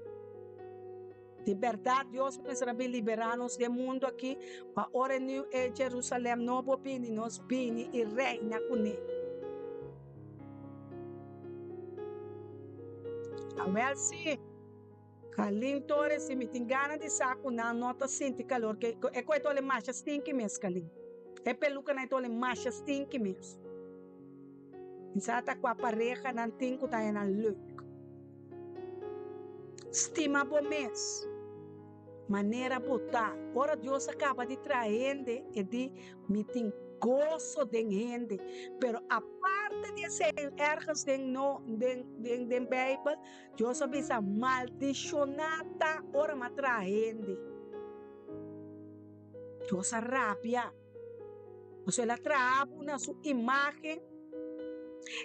Di bèrdat Dios mester a bin liberá nos di e mundu akí pa ora e New e Jerusalèm nobo bini, nos bini i reina kuné. Awèl sí. Kalin Torres si mi tin gana di sa ku nan no ta sinti kalor ke e ku e tole masha stinki mes Kalin e pelukanan e tole masha stinki mes mi sa ta kua pareha nan tin ku ta haña nan leuk stima bo mes manera bo ta ora Dios a kaba di traha hende e di mi tin goso den hende pero aparte di esei ergens den no den den beibel Dios a bisa, Maldishoná ta ora m'a traha hende. Dios a rabia. Pasobra el a traha bo na su imágen,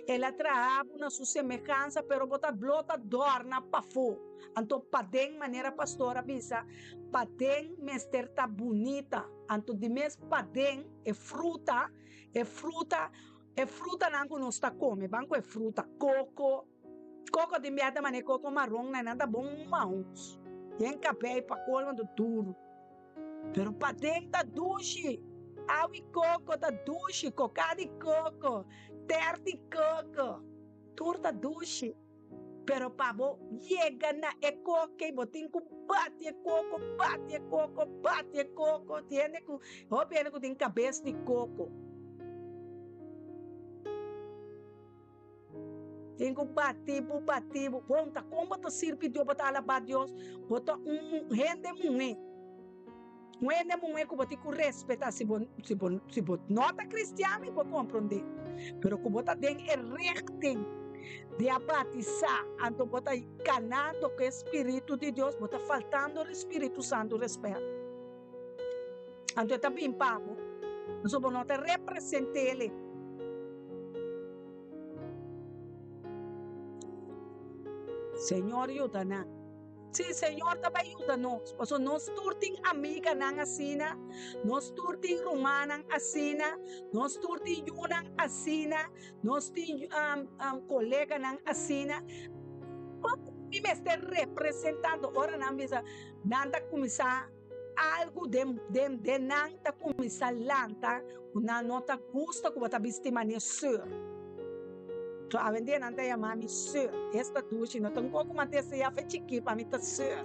el a traha bo na su semehansa, pero bo ta blo ta dòrna pafó. Anto paden, manera pastor a bisa, paden mester ta bunita. Anto di mes paden e fruta, e fruta, e frutanan ku nos ta kome, ban ku e fruta, koko, koko tin bia ta manera koko maron nan, nan ta bon mahos, yen kabei pa kolma ta duru. Pero paden ta dushi, awi koko ta dushi, koka di koko, ter di koko, tur ta dushi. Pero pa bo yega na e koke bo tin ku bati e koko, bati e koko, bati e koko. Tin hende ku, hopi hende ku tin kabes di koko. Tin ku bati bo, bati bo. Bon, ta kon bo ta sirbi Dios, bo ta alabá Dios? Bo ta un hende muhé. Un hende muhé ku bo tin ku respetá. Si bo, si bo, si bo no ta kristian mi por komprondé. Pero ku bo ta den e richting di a batisá, anto bo ta kanando ku e spiritu di Dios, bo ta faltando e Spiritu Santu rèspèt. Anto e ta bin pa bo, pasobra bo no ta represent'é. Señor yuda nan. Sí, Señor ta bai yuda nos, pasobra nos tur tin amiganan asina, nos tur tin rumannan asina, nos tur tin yunan asina, nos tin koleganan asina. Mi mester representando ora nan bisa nan ta kuminsá Algu den den den nan ta kuminsá lanta ku nan no ta gusta ku bo ta bisti manera seur. So awendia nan ta yama mi seur. Esta dushi no ta un koko mas desea fe chikí pa mi ta seur.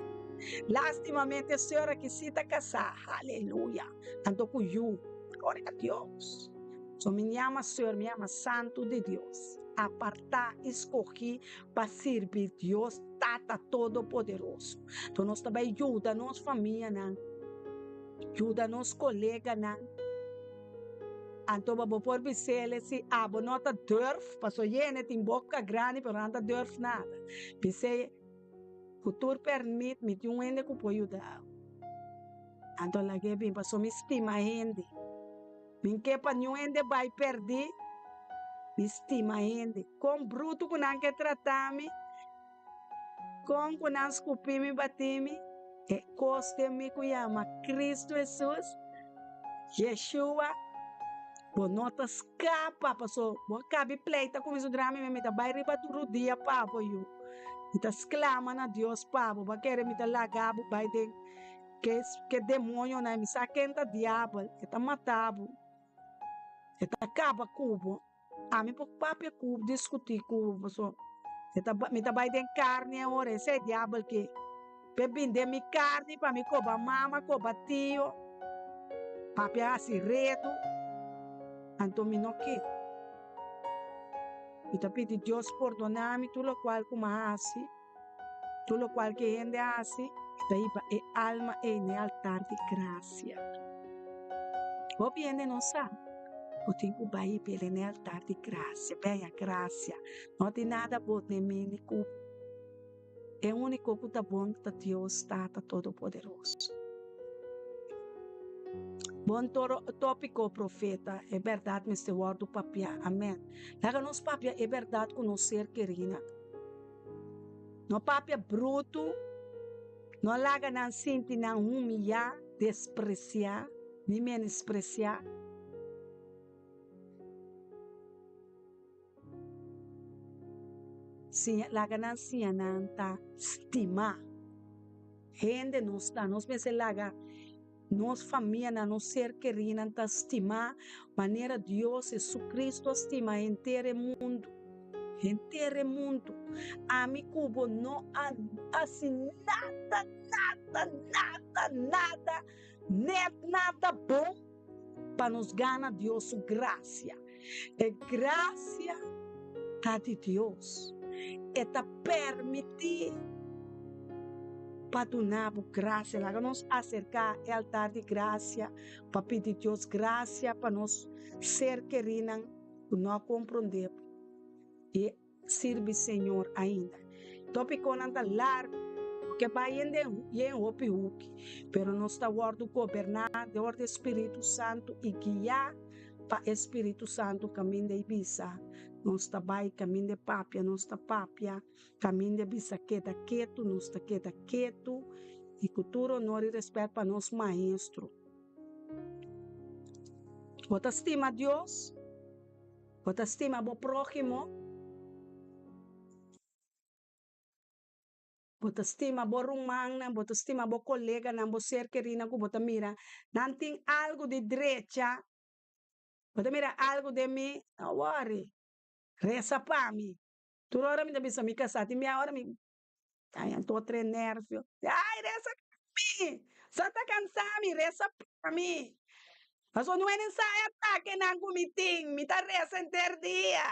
Lastimamente seur aki si ta kasá. Haleluya. Anto ku yu. Gloria a Dios. So mi yama seur, mi yama santu di Dios. Apartá i skogí pa sirbi Dios Tata Todopoderoso. Enton nos ta bai yuda nos famianan, yuda nos koleganan. Anto bo por bis'el si abo no ta durf, pasobra yene tin boka grandi pero nan ta durf nada. Bis'e ku tur permit mi tin un hende ku por yuda abo. Anto lag'e bin pasobra mi stima hende. Mi n ke pa niun hende bai pèrdí. Mi stima hende. Kon brutu ku nan ke trata mi, kon ku nan skupi mi bati mi, e kos den mi ku yama Kristu Hesus, Yeshua, bo no ta skapa paso bo a kabi pleita ku mi su drami mi, mi ta bai riba rudia pa bo yu. Mi ta sklama na Dios pa bo, bo a kere mi ta laga bo bai den. Ke ke demoñonan, mi sa ken ta diabel, e ta mata bo, e ta kaba ku bo. Ami por papia ku bo, diskutí ku bo, pasobra e ta mi ta bai den karni awor, esei diabel ke pe bin den mi karni pa mi koba mama, koba tio, papia hasi redu, anto mi no ke. Mi ta pidi Dios pordona mi tur lokual ku mi a hasi. Tur lokual ku e hende hasi, e ta hiba e alma ei na e altar di grasia. Hopi hende no sa ku tin ku bai hib'el na e altar di grasia, bèña grasia. No tin nada bon den mi ni ku bo. E úniko ku ta bon ta Dios Tata Todopoderoso. Bon toro tópiko profeta, e bèrdat mester wòrdu papiá. Amèn. Laga nos papia e bèrdat ku nos ser kerinan. No papia brutu, no laga nan sinti nan humiyá, despresiá ni menospresiá. Siña, laga nan siña nan ta stimá. Hende nos ta, nos mester laga nos famianan, nos ser kerínan ta stimá manera Dios Jesucristo a stima henter e mundu. Henter e mundu. Ami ku bo no a hasi nada, nada, nada, nada, nèt nada bon pa nos gana Dios su grasia. E grasia ta di Dios. E ta permití pa duna bo grasia. Laga nos aserká e altar di grasia pa pidi Dios grasia pa nos ser kerinan ku no a komprondé bo i sirbi Señor ainda. Tópikonan ta largu, ke bai yen den yen hopi huki, pero nos ta wòrdu goberná dor di Spiritu Santu i guiá. pa e Spiritu Santu kaminda i bisa nos ta bai, kaminda e papia nos ta papia, kaminda e bisa keda ketu nos ta keda ketu i ku tur honor i rèspèt pa nos Maestro. Bo ta stima Dios? Bo ta stima bo próhimo? Bo ta stima bo rumannan, bo ta stima bo koleganan, bo ser kerinan ku bo ta mira nan tin algu di drecha, bo ta mira algu den mi, no wòri, resa pa mi. Tur ora mi ta bisa mi kasá, tin bia ora mi haña tur tres nèrvio, ay resa pa mi, sa ta kansa mi, resa pa mi. Pasobra no hende sa e atakenan ku mi tin, mi ta resa henter dia,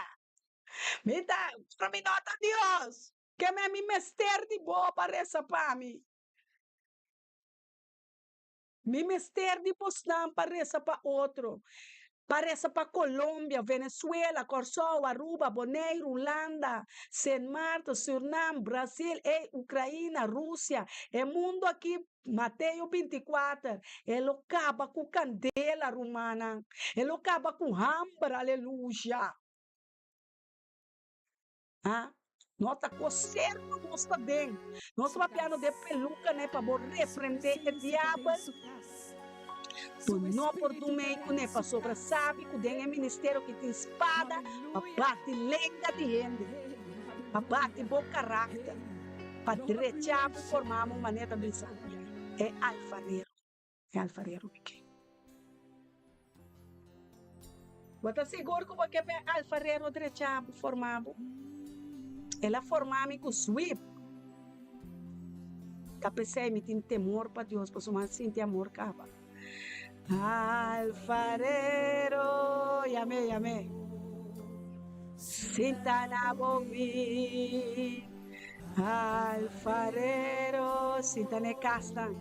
mi ta, pero mi no ta Dios. Keme mi mester di bo pa resa pa mi? Mi mester di bosnan pa resa pa otro, pa resa pa Colombia, Venezuela, Kòrsou, Aruba, Boneiru, Hulanda, Sint Maarten, Surnam, Brasil, ey, Ukraina, Rusia, e mundu aki, Mateo 24, e lo kaba ku kandela, rumannan, e lo kaba ku hamber, aleluya. Ha? No ta kos serio nos ta den. Nos ta papiando de pelucanan pa bo reprende e diabel. Bo no por dumei cune pasobra sabi cu den e ministerio ki tin spada pa bati lenga di hende, pa bati bo karakter, pa drecha bo forma bo manera ta bisa e alfarero. E alfarero mi ke. Bo ta sigur ku bo ke pa e alfarero drecha bo, forma bo? El a forma mi ku swip. Ta p'esei mi tin temor pa Dios, pasobra mi a sinti amor kaba. Alfarero, yam'é, yam'é. Sinta na bo win. Alfarero, sinta na e kasnan,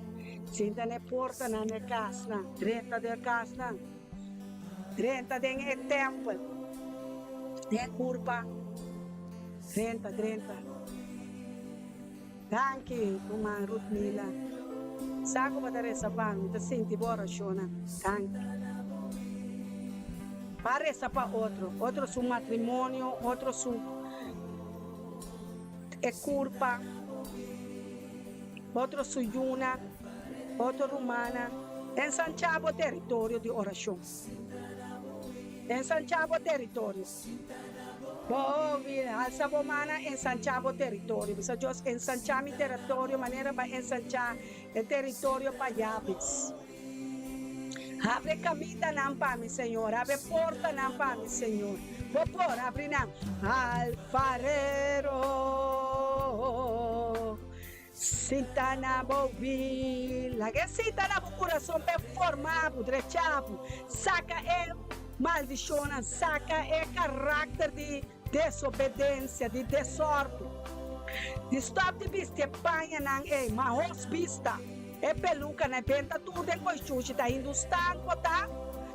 sinta na e portanan di e kasnan, drenta den e kasnan, drenta den e tèmpel, den e kurpa, drenta, drenta. Danki, ruman Ruth Mila. Sa ku bo ta resa pa mi, mi ta sinti bo orashonnan. Danki. Pa resa pa otro, otro su matrimonio, otro su. E kurpa, otro su yuna, otro rumana, ensanchá bo teritorio di orashon. Ensanchá bo teritorio. Bo bira, alsa bo mana, ensanchá bo teritorio. Bisa Dios, ensanchá mi teritorio manera pa ensanchá e teritorio pa Yabes. Habri kamindanan pa mi, Señor, habri portanan pa mi, Señor. Bo por habri nan. Alfarero, sinta na bo wil. Laga e sinta na bo kurason pa e forma bo, drecha bo. Saka e maldishonnan, saka e karakter di desobedensia, di desordu. Di stòp di bisti e pañanan ei, mahos bista. E peluca na e benta tur den coichuchi ta hindustan bo ta,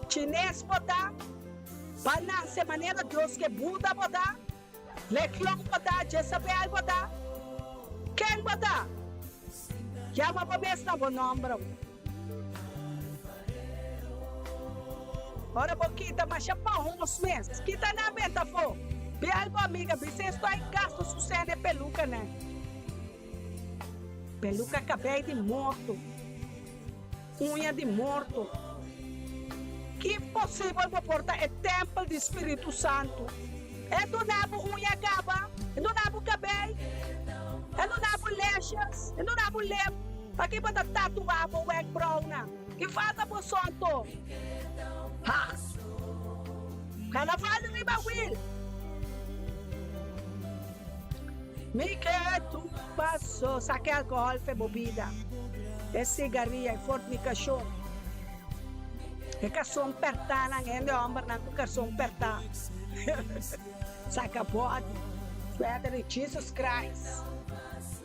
chines bo ta, pa nace manera Dios ke Buda bo ta, Legion bo ta, Jezabel bo ta, ken bo ta? Yama bo mes na bo nomber. Ora bo kita masha pahos mes, kita nan benta afo, bel bo amiga bisa estoy gasto su cen e pelucanan. Peluka kabei di morto, uña di morto. Ki posibel bo por ta e tempel di Spiritu Santu? E duna bo uña kaba, e duna bo kabei, e duna bo lashes, e duna bo lip. Paki bo ta tatua bo wenkbrauwnan? Ki falta bo so anto? Ha! Carnaval riba wiel! Mi ke tu paso. Saki alcohol fe bo bida. E sigaria, e fornicacion. E carson perta nan, hende hombernan cu carson perta. Saka body. Sweater di Jesus Christ.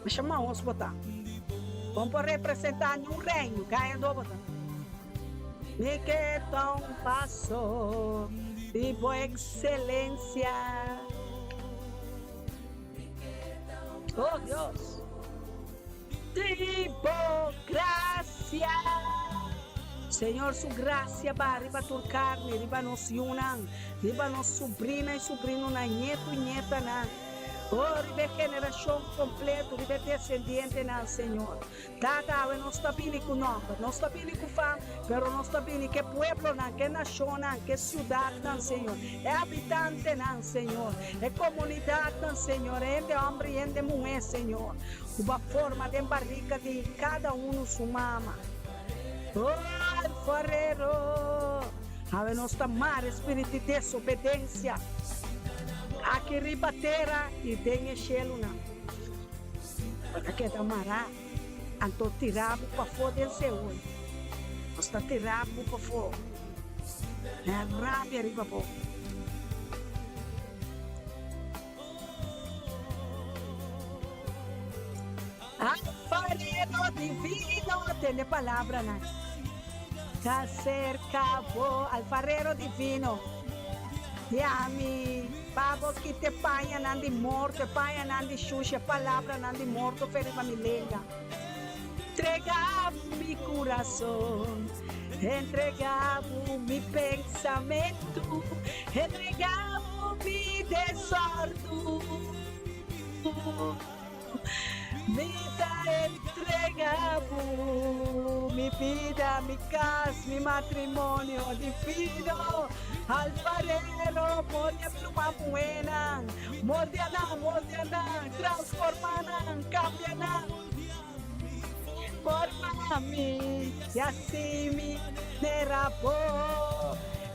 Masha mahos bo ta. Bo por representa niun reino, gañador bo ta. Mi ke ta un paso di bo excelencia. Oh Dios, di bo gracia. Señor su gracia ba riba tur carne, riba nos yunan, riba nos subrina y subrinonan, ñeto y ñetanan. Oh, riba e generacion completo, riba e descendientenan, Señor. Tata, awe nos ta bini cu nomber, nos ta bini cu fam, pero nos ta bini cu e pueblonan, cu e nacionnan, cu e ciudadnan, Señor, e habitantenan, Señor, e comunidadnan, Señor, e hende homber y hende muhe, Señor, cu bo a forma den barica di cada uno su mama. Oh, alfarero! Awe nos ta mara e spirit di desobedencia aki riba tera y den e shelunan. Bo ta keda mará, anto tirá bo pafó den Seol. Nos ta tirá bo pafó. Mi a rabia riba bo. Alfarero divino, tende palabranan. Ta serka bo, alfarero divino. Di ami, pa bo kita e pañanan di morto, e pañanan di shushi, e palabranan di morto fe riba mi lenga. Entrega mi kurason, entrega bo mi pensamentu, entrega bo mi desòrdu. Mi ta entrega bo mi bida, mi kas, mi matrimonio divino. Alfarero, moldea mi ruman muhénan, moldea nan, moldea nan, transforma nan, kambia nan. Forma mi i hasi mi manera bo.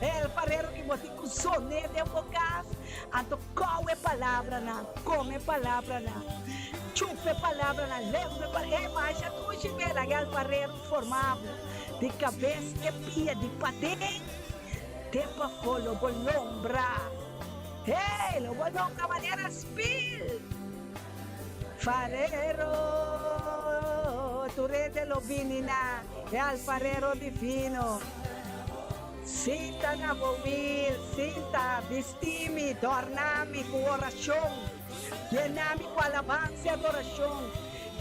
E alfarero ki bo tin ku soné den bo kas, anto Kou e palabranan, kome e palabranan, chupa e palabranan, lemba e palabranan. E masha dushi be laga e alfarero forma bo di kabes te pia, di paden te pafó. Lo bo lombra, hey, lo bo lombra manera spil. Farero, tur hende lo bini na e alfarero divino. Sinta na bo wil, sinta, bisti mi, dòrna mi ku orashon, yena mi ku alabansa i adorashon,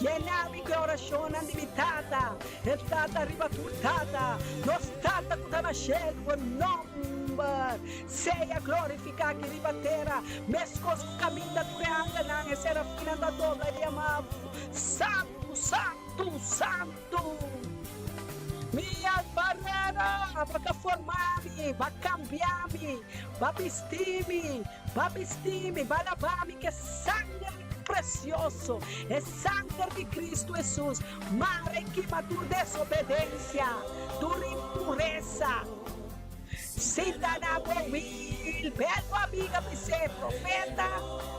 yena mi ku e orashonnan di mi Tata, e Tata riba tur tata, nos Tata ku ta na shelu, bo nòmber sea glorifiká aki riba tera, meskos ku kaminda tur e angelnan, e serafinnan ta dobla i yama bo, Santu, Santu, Santu! Mi alfarero, bo ta forma mi, bo a cambia mi, bo a bisti mi, bo a bisti mi, bo a laba mi cu e sanger precioso, e sanger di Cristo Jesus, mara y kima tur desobedencia, tur impureza. Sinta na bo wil, bel bo amiga bis'é, Profeta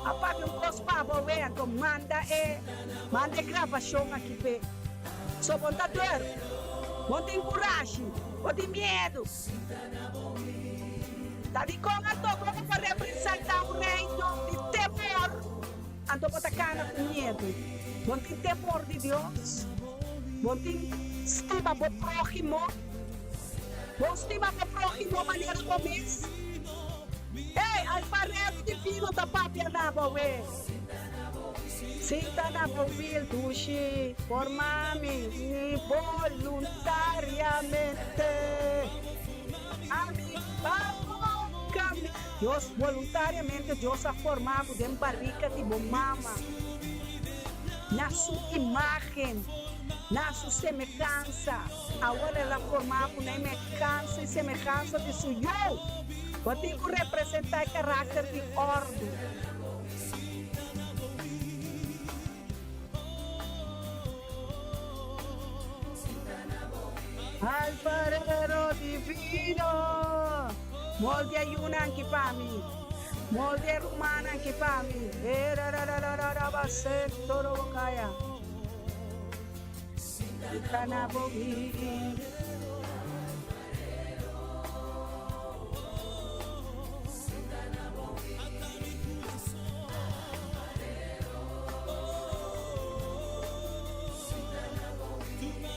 a papia un cos pa bo awe, anto manda e, manda e grabacion aki p'e. So bo ta durf, bo tin curashi, bo tin miedu. Ta dicon anto bo no por representa un reino di temor, anto bo ta cana cu miedu? Bo tin temor di Dios? Bo tin stima bo prohimo? Bo stima bo prohimo manera bo mes? Ey, alfarero divino ta papia na bo awe. Sinta na bo wil dushi, forma mi ni boluntariamente. Ami pa bo cambia. Dios, boluntariamente Dios a forma bo den barica di bo mama, na su imagen, na su semehansa. Awor el a forma bo na imehansa y semehansa di su Yu. Bo tin cu representa e caracter di ordu. Alfarero divino, Molde e yunan ki pa mi, Molde e rumannan ki pa mi, Erararararabasentorobokai. Ta na bo win.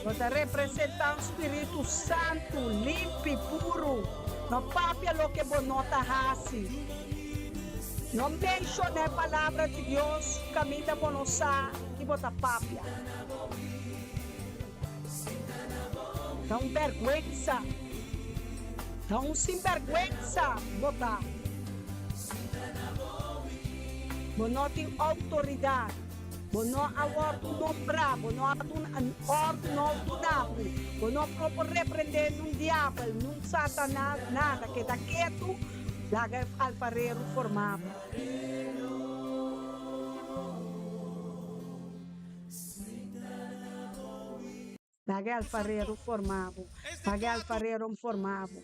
Bo ta representá un spiritu santu, limpi, puru. No papia loke bo no ta hasi. No menshoná e Palabra di Dios kaminda bo no sa ki bo ta papia. Ta un bèrgwensa. Ta un sinbèrgwensa bo ta. Bo no tin outoridat. Bo no a wòrdu nombrá. Bo no a duna òrdu no duna bo. Bo no por por reprendé nun diabel, nun satanas, nada. Keda ketu, laga e alfarero formá bo. Laga e alfarero forma bo. Laga e alfarero forma bo.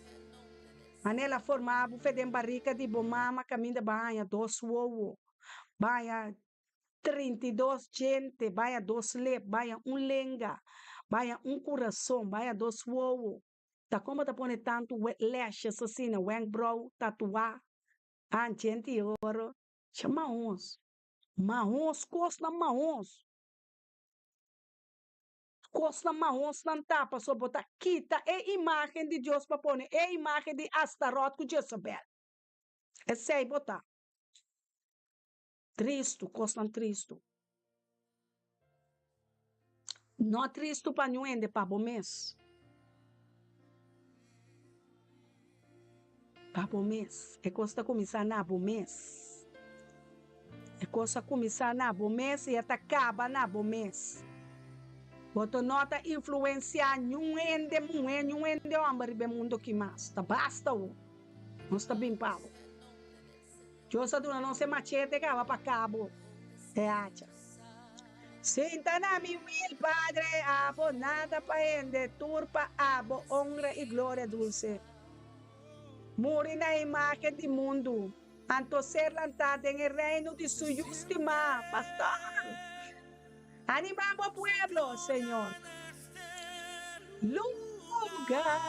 Manera el a forma bo fe den barika di bo mama kaminda bo a haña dos wowo, bo a haña 32 djente, bo a haña dos lep, bo a haña un lenga, bo a haña un kurason, bo a haña dos wowo. Ta kon bo ta pone tantu lashes asina, wenkbrou, tatuá, ah djente i oro? Cha mahos. Mahos, kosnan mahos. Kosnan mahosnan ta pasobra bo ta kita e imágen di Dios pa pone e imágen di Astarot ku Jezabel. Esei bo ta. Tristu, kosnan tristu. No tristu pa niun hende, pa bo mes. Pa bo mes. E kos ta kuminsá na bo mes. E kos a kuminsá na bo mes i e ta kaba na bo mes. Bo ta no ta influensiá niun hende muhé, niun hende hòmber riba e mundu aki mas. Ta basta awo. Nos ta bin pa bo. Dios a duna nos e machete kaba pa kabo e hacha. Sinta na mi wil, Padre, abo nada pa hende, tur pa abo honra i gloria dulce. Muri na imagen di mundu, anto ser lantá den e reino di su Yu stimá. Pastor, animá bo pueblo, Señor. Lugar,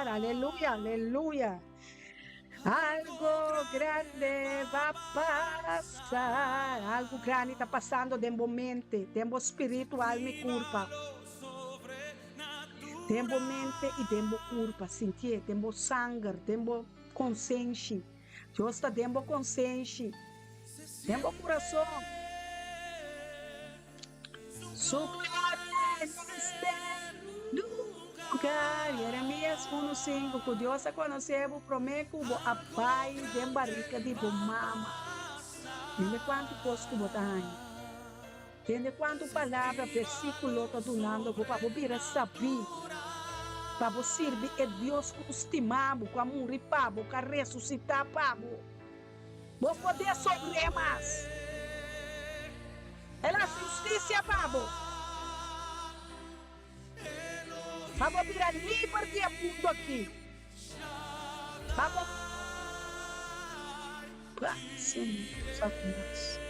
aleluya, aleluya. Algo grande va pasa. Algo grandi ta pasando den bo mente, den bo spiritu, alma i kurpa. Den bo mente i den bo kurpa, sintié, den bo sanger, den bo konsenshi. Dios ta den bo konsenshi, den bo kurason. Su gloria en este lugar. Jeremías unu sinku, Ku Dios a konosé bo promé ku bo a bai den barika di bo mama. Tende kuantu kos ku bo ta haña. Tende kuantu palabra, versíkulo ta dunando bo pa bo bira sabí, pa bo sirbi e Dios ku stima bo, ku a muri pa bo, ku a resusitá pa bo. Bo poder sobre mas. El hasi hustisia pa bo, pa bo bira liber di e mundu aki, pa bo Satanás.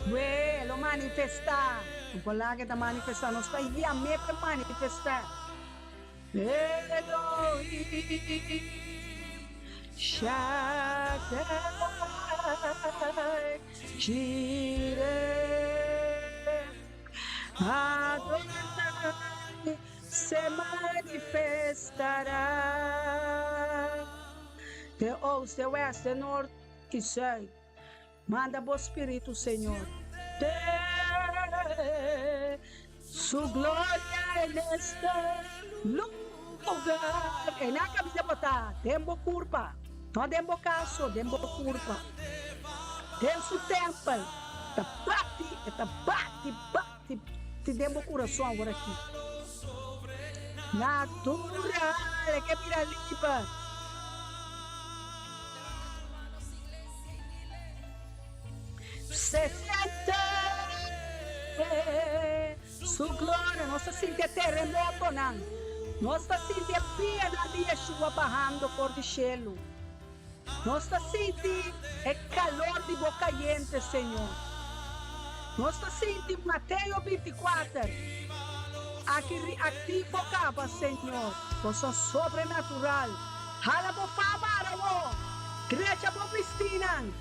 Wee, lo manifestá. Un palabra ke ta manifestá, nos ta yam'é pa e manifestá. Elohim Shaddai Jireh Adonai se manifestará. Den oost, den west, den noord i zuid. Manda bo Spiritu, Señor. Te Su gloria en este lugar. E na caminda bo ta, den bo curpa, no den bo cas so, den bo curpa. Den su tempel, ta bati, e ta bati, bati, bati den bo curason awor aki. Natural, e ke bira liber. Se siente Su gloria. Nos ta sinti e terremotonan. Nos ta sinti e pianan di Yeshua bahando for di shelu. Nos ta sinti e calor di bo cayente, Señor. Nos ta sinti Mateo 24 aki reactivo caba, Señor. Cosnan sobrenatural. Hala bo fama awo, drecha bo bistinan,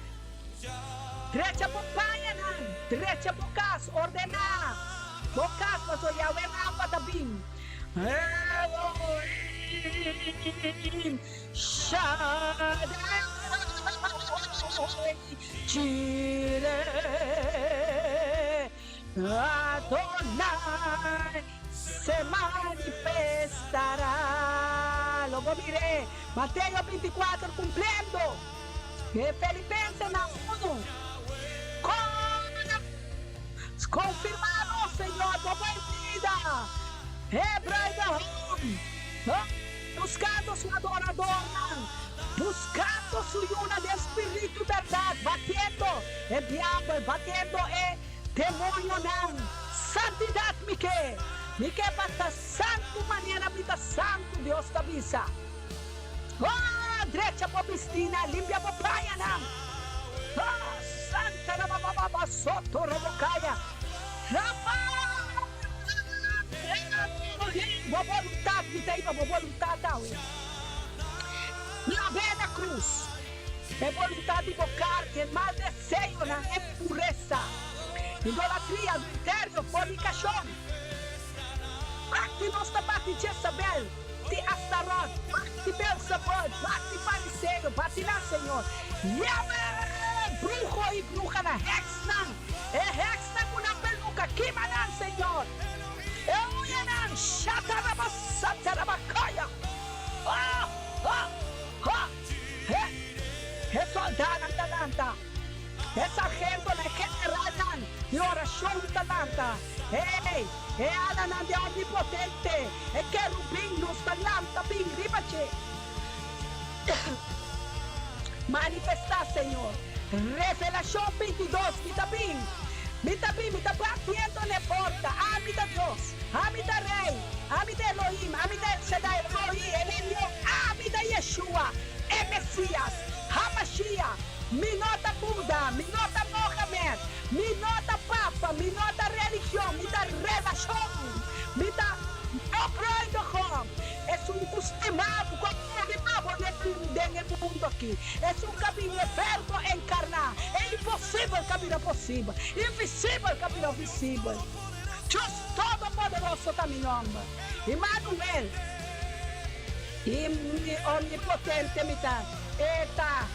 drecha bo pañanan, drecha bo cas, ordená bo cas, pasobra Yahweh Rafa ta bin. Elohim. Shaddai Jireh Adonai se manifestará. Lo bo mir'é. Mateo 24 kumpliendo. E Filipensenan unu. Kon konfirmá nos, Señor, bo buen bida. E bruidegom buskando su adoradornan, buskando su yunan den spiritu i bèrdat, batiendo e diabel, batiendo e demonionan. Santidat mi ke. Mi ke pa ta santu manera mi ta santu, Dios ta bisa. Oh, drecha bo bistina, limpia bo pañanan. Oh, santa rabababa soto robokaya. Rafa! Bo boluntat, mi ta hiba bo boluntat awe. Lab'é na krus. E boluntat di bo karni, e mal deseonan, e puresa, idolatria, adulterio, fornikashon. Bak di nos ta bati Jezabel, di Astarot, bak di Beelzebul, bak di fariseo, bati nan, Señor. Yama bruho i bruhanan, heksnan, e heksnan ku nan peluka, kima nan, Señor. E uñanan, shatarabasatarabakoya. Oh, oh, oh, he, e soldanan ta lanta, e sargentonan, e generalnan di orashon ta lanta. Hey, e alanan di Omnipotente, e kerubin nos ta lanta bin riba dje. Manifestá, Señor. Revelashon 22, Mi ta bin, mi ta bin, mi ta batiendo n'e porta. Ami ta Dios, ami ta Rei, ami ta Elohim, ami ta El Shaddai, Rohi, El Elyon, ami ta Yeshua, e Mesias, Hamashiach. Mi no ta Buda, mi no ta Mohamed, Mi no ta papa, mi no ta religion, mi ta relashon. Mi ta bo bruidegom, esun ku stima bo, ku a muri pa bo den e mundu aki, esun ku a bini e Verbo enkarná, e imposibel ku a bira posibel, invisibel ku a bira visibel. Dios Todopoderoso ta mi nòmber. Imanuel, i Omnipotente mi ta, e ta.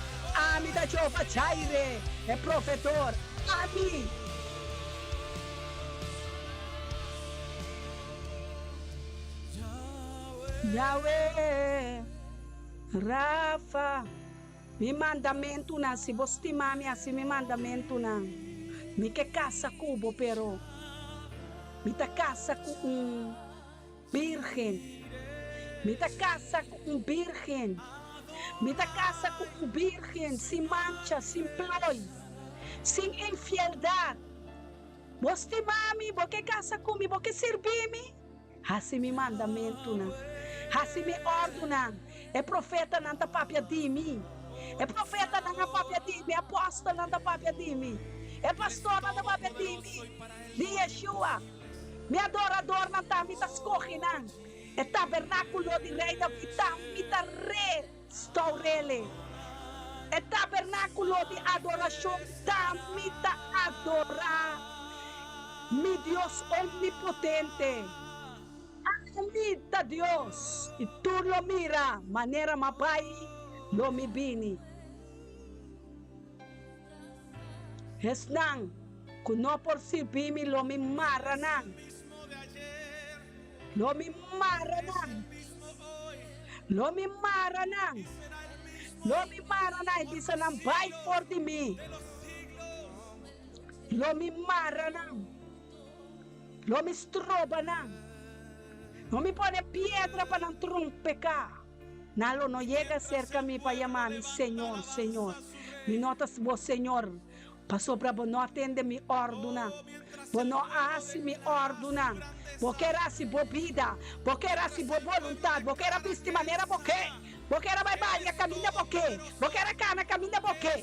Ami ta Jehová Jireh, e provedor. Ami. Yahweh Rafa. Mi mandamentunan, si bo stima mi, hasi mi mandamentunan. Mi ke kasa ku bo, pero mi ta kasa ku un Bírgen. Mi ta kasa ku un bírgen. Mi ta kasa ku un bírgen sin mancha, sin ploi, sin infieldat. Bo stima mi, bo ke kasa ku mi, bo ke sirbi mi? Hasi mi mandamentunan, hasi mi òrdunan. E profetanan ta papia di mi. E profetanan a papia di mi, e apòstelnan ta papia di mi, e pastornan ta papia di mi, di Yeshua. Mi adoradornan ta mi ta skohe nan. E tabernákulo di Rei David ta mi ta restaur'el. E tabernákulo di adorashon ta mi ta adorá mi Dios Omnipotente. Ami ta Dios, i tur lo mira manera m'a bai, lo mi bini. Esnan ku no por sirbi mi lo mi mara nan. Lo mi mara nan. Lo mi mara nan. Lo mi mara nan i bisa nan, Bai for di mi. Lo mi mara nan. Lo mi stroba nan. Lo mi pone piedra pa nan trompeká. Nan lo no yega serka mi pa yama mi, Señor, Señor. Mi no ta bo Señor, pasobra bo no a tende mi òrdunan. Bo no a hasi mi òrdunan. Bo kier hasi bo bida, bo kier hasi bo boluntat, bo kier a bisti manera bo ke, bo kier a bai balia kaminda bo ke, bo kier a kana kaminda bo ke.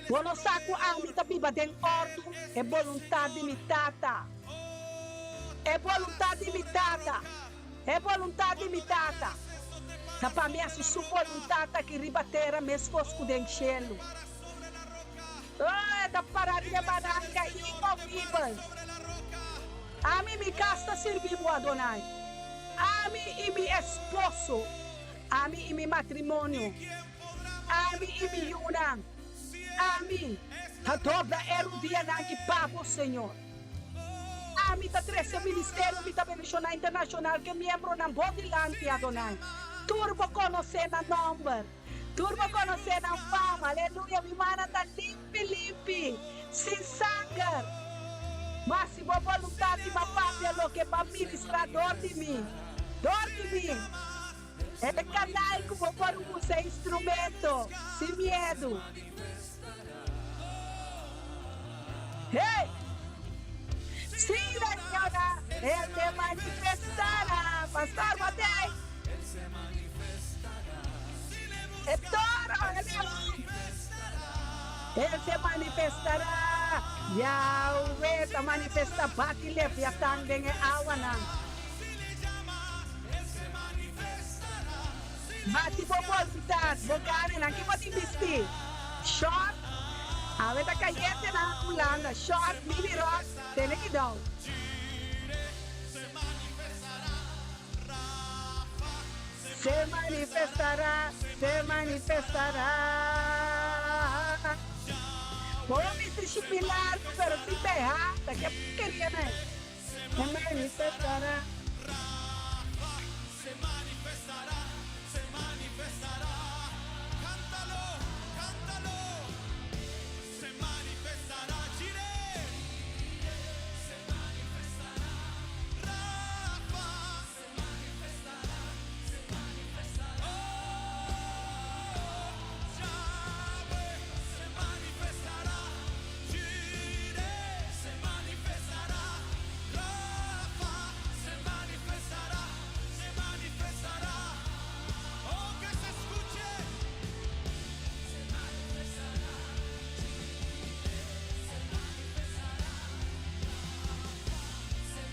Bo no sa ku ami ta biba den òrdu e boluntat di mi Tata. E boluntat di mi Tata, e boluntat di mi Tata, ta pa mi hasi Su boluntat aki riba tera meskos ku den shelu. Oh, e ta para riba e baranka inmovibel. Ami, mi kas ta sirbi bo, Adonai. Ami i mi esposo, ami i mi matrimonio, ami i mi yunan, ami ta dobla e rudianan ki pa bo, Señor. Ami ta trese ministerio Mi Ta Bendishoná Internashonal ku e miembronan bo dilanti, Adonai. Tur bo konosé nan nòmber. Tur bo konosé nan fama. Aleluya! Mi mannan ta limpi limpi, sin sanger. Ma si bo boluntat di bo papia loke bo a ministrá dor di mi, dor di mi, e kanal ku bo por usa e instrumento, sin miedu. Hey! Si reacciona, el se manifestará. Pastor, bo t'ei? E toro, e leon. El se manifestará. Yahweh ta manifestá bati Leviatán den e awanan. Bati bo bolsitas, bo ganenan. Ki bo tin bisti? Short? Awe ta kayente na Hulanda. Short, mini rok, tene kidou. Se manifestará, se manifestará. Bo a bisti shipi largu pero sin beha, ta ke porkeria na e. Se manifestará.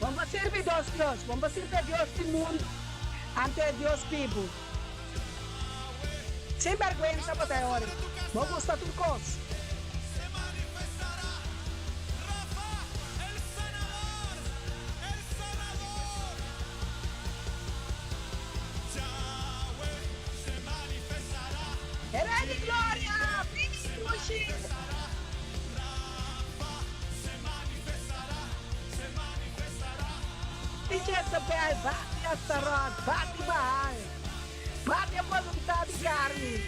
Bon pa sirbi dos Dios, bon pa sirbi e Dios di mundu anto e Dios bibu. Sin bèrgwensa bo ta e ora. Bo gusta tur kos. E Rei di Gloria, bini dushi. Di Jezebel, bati Astarot, bati Baal, bati e boluntad di carni,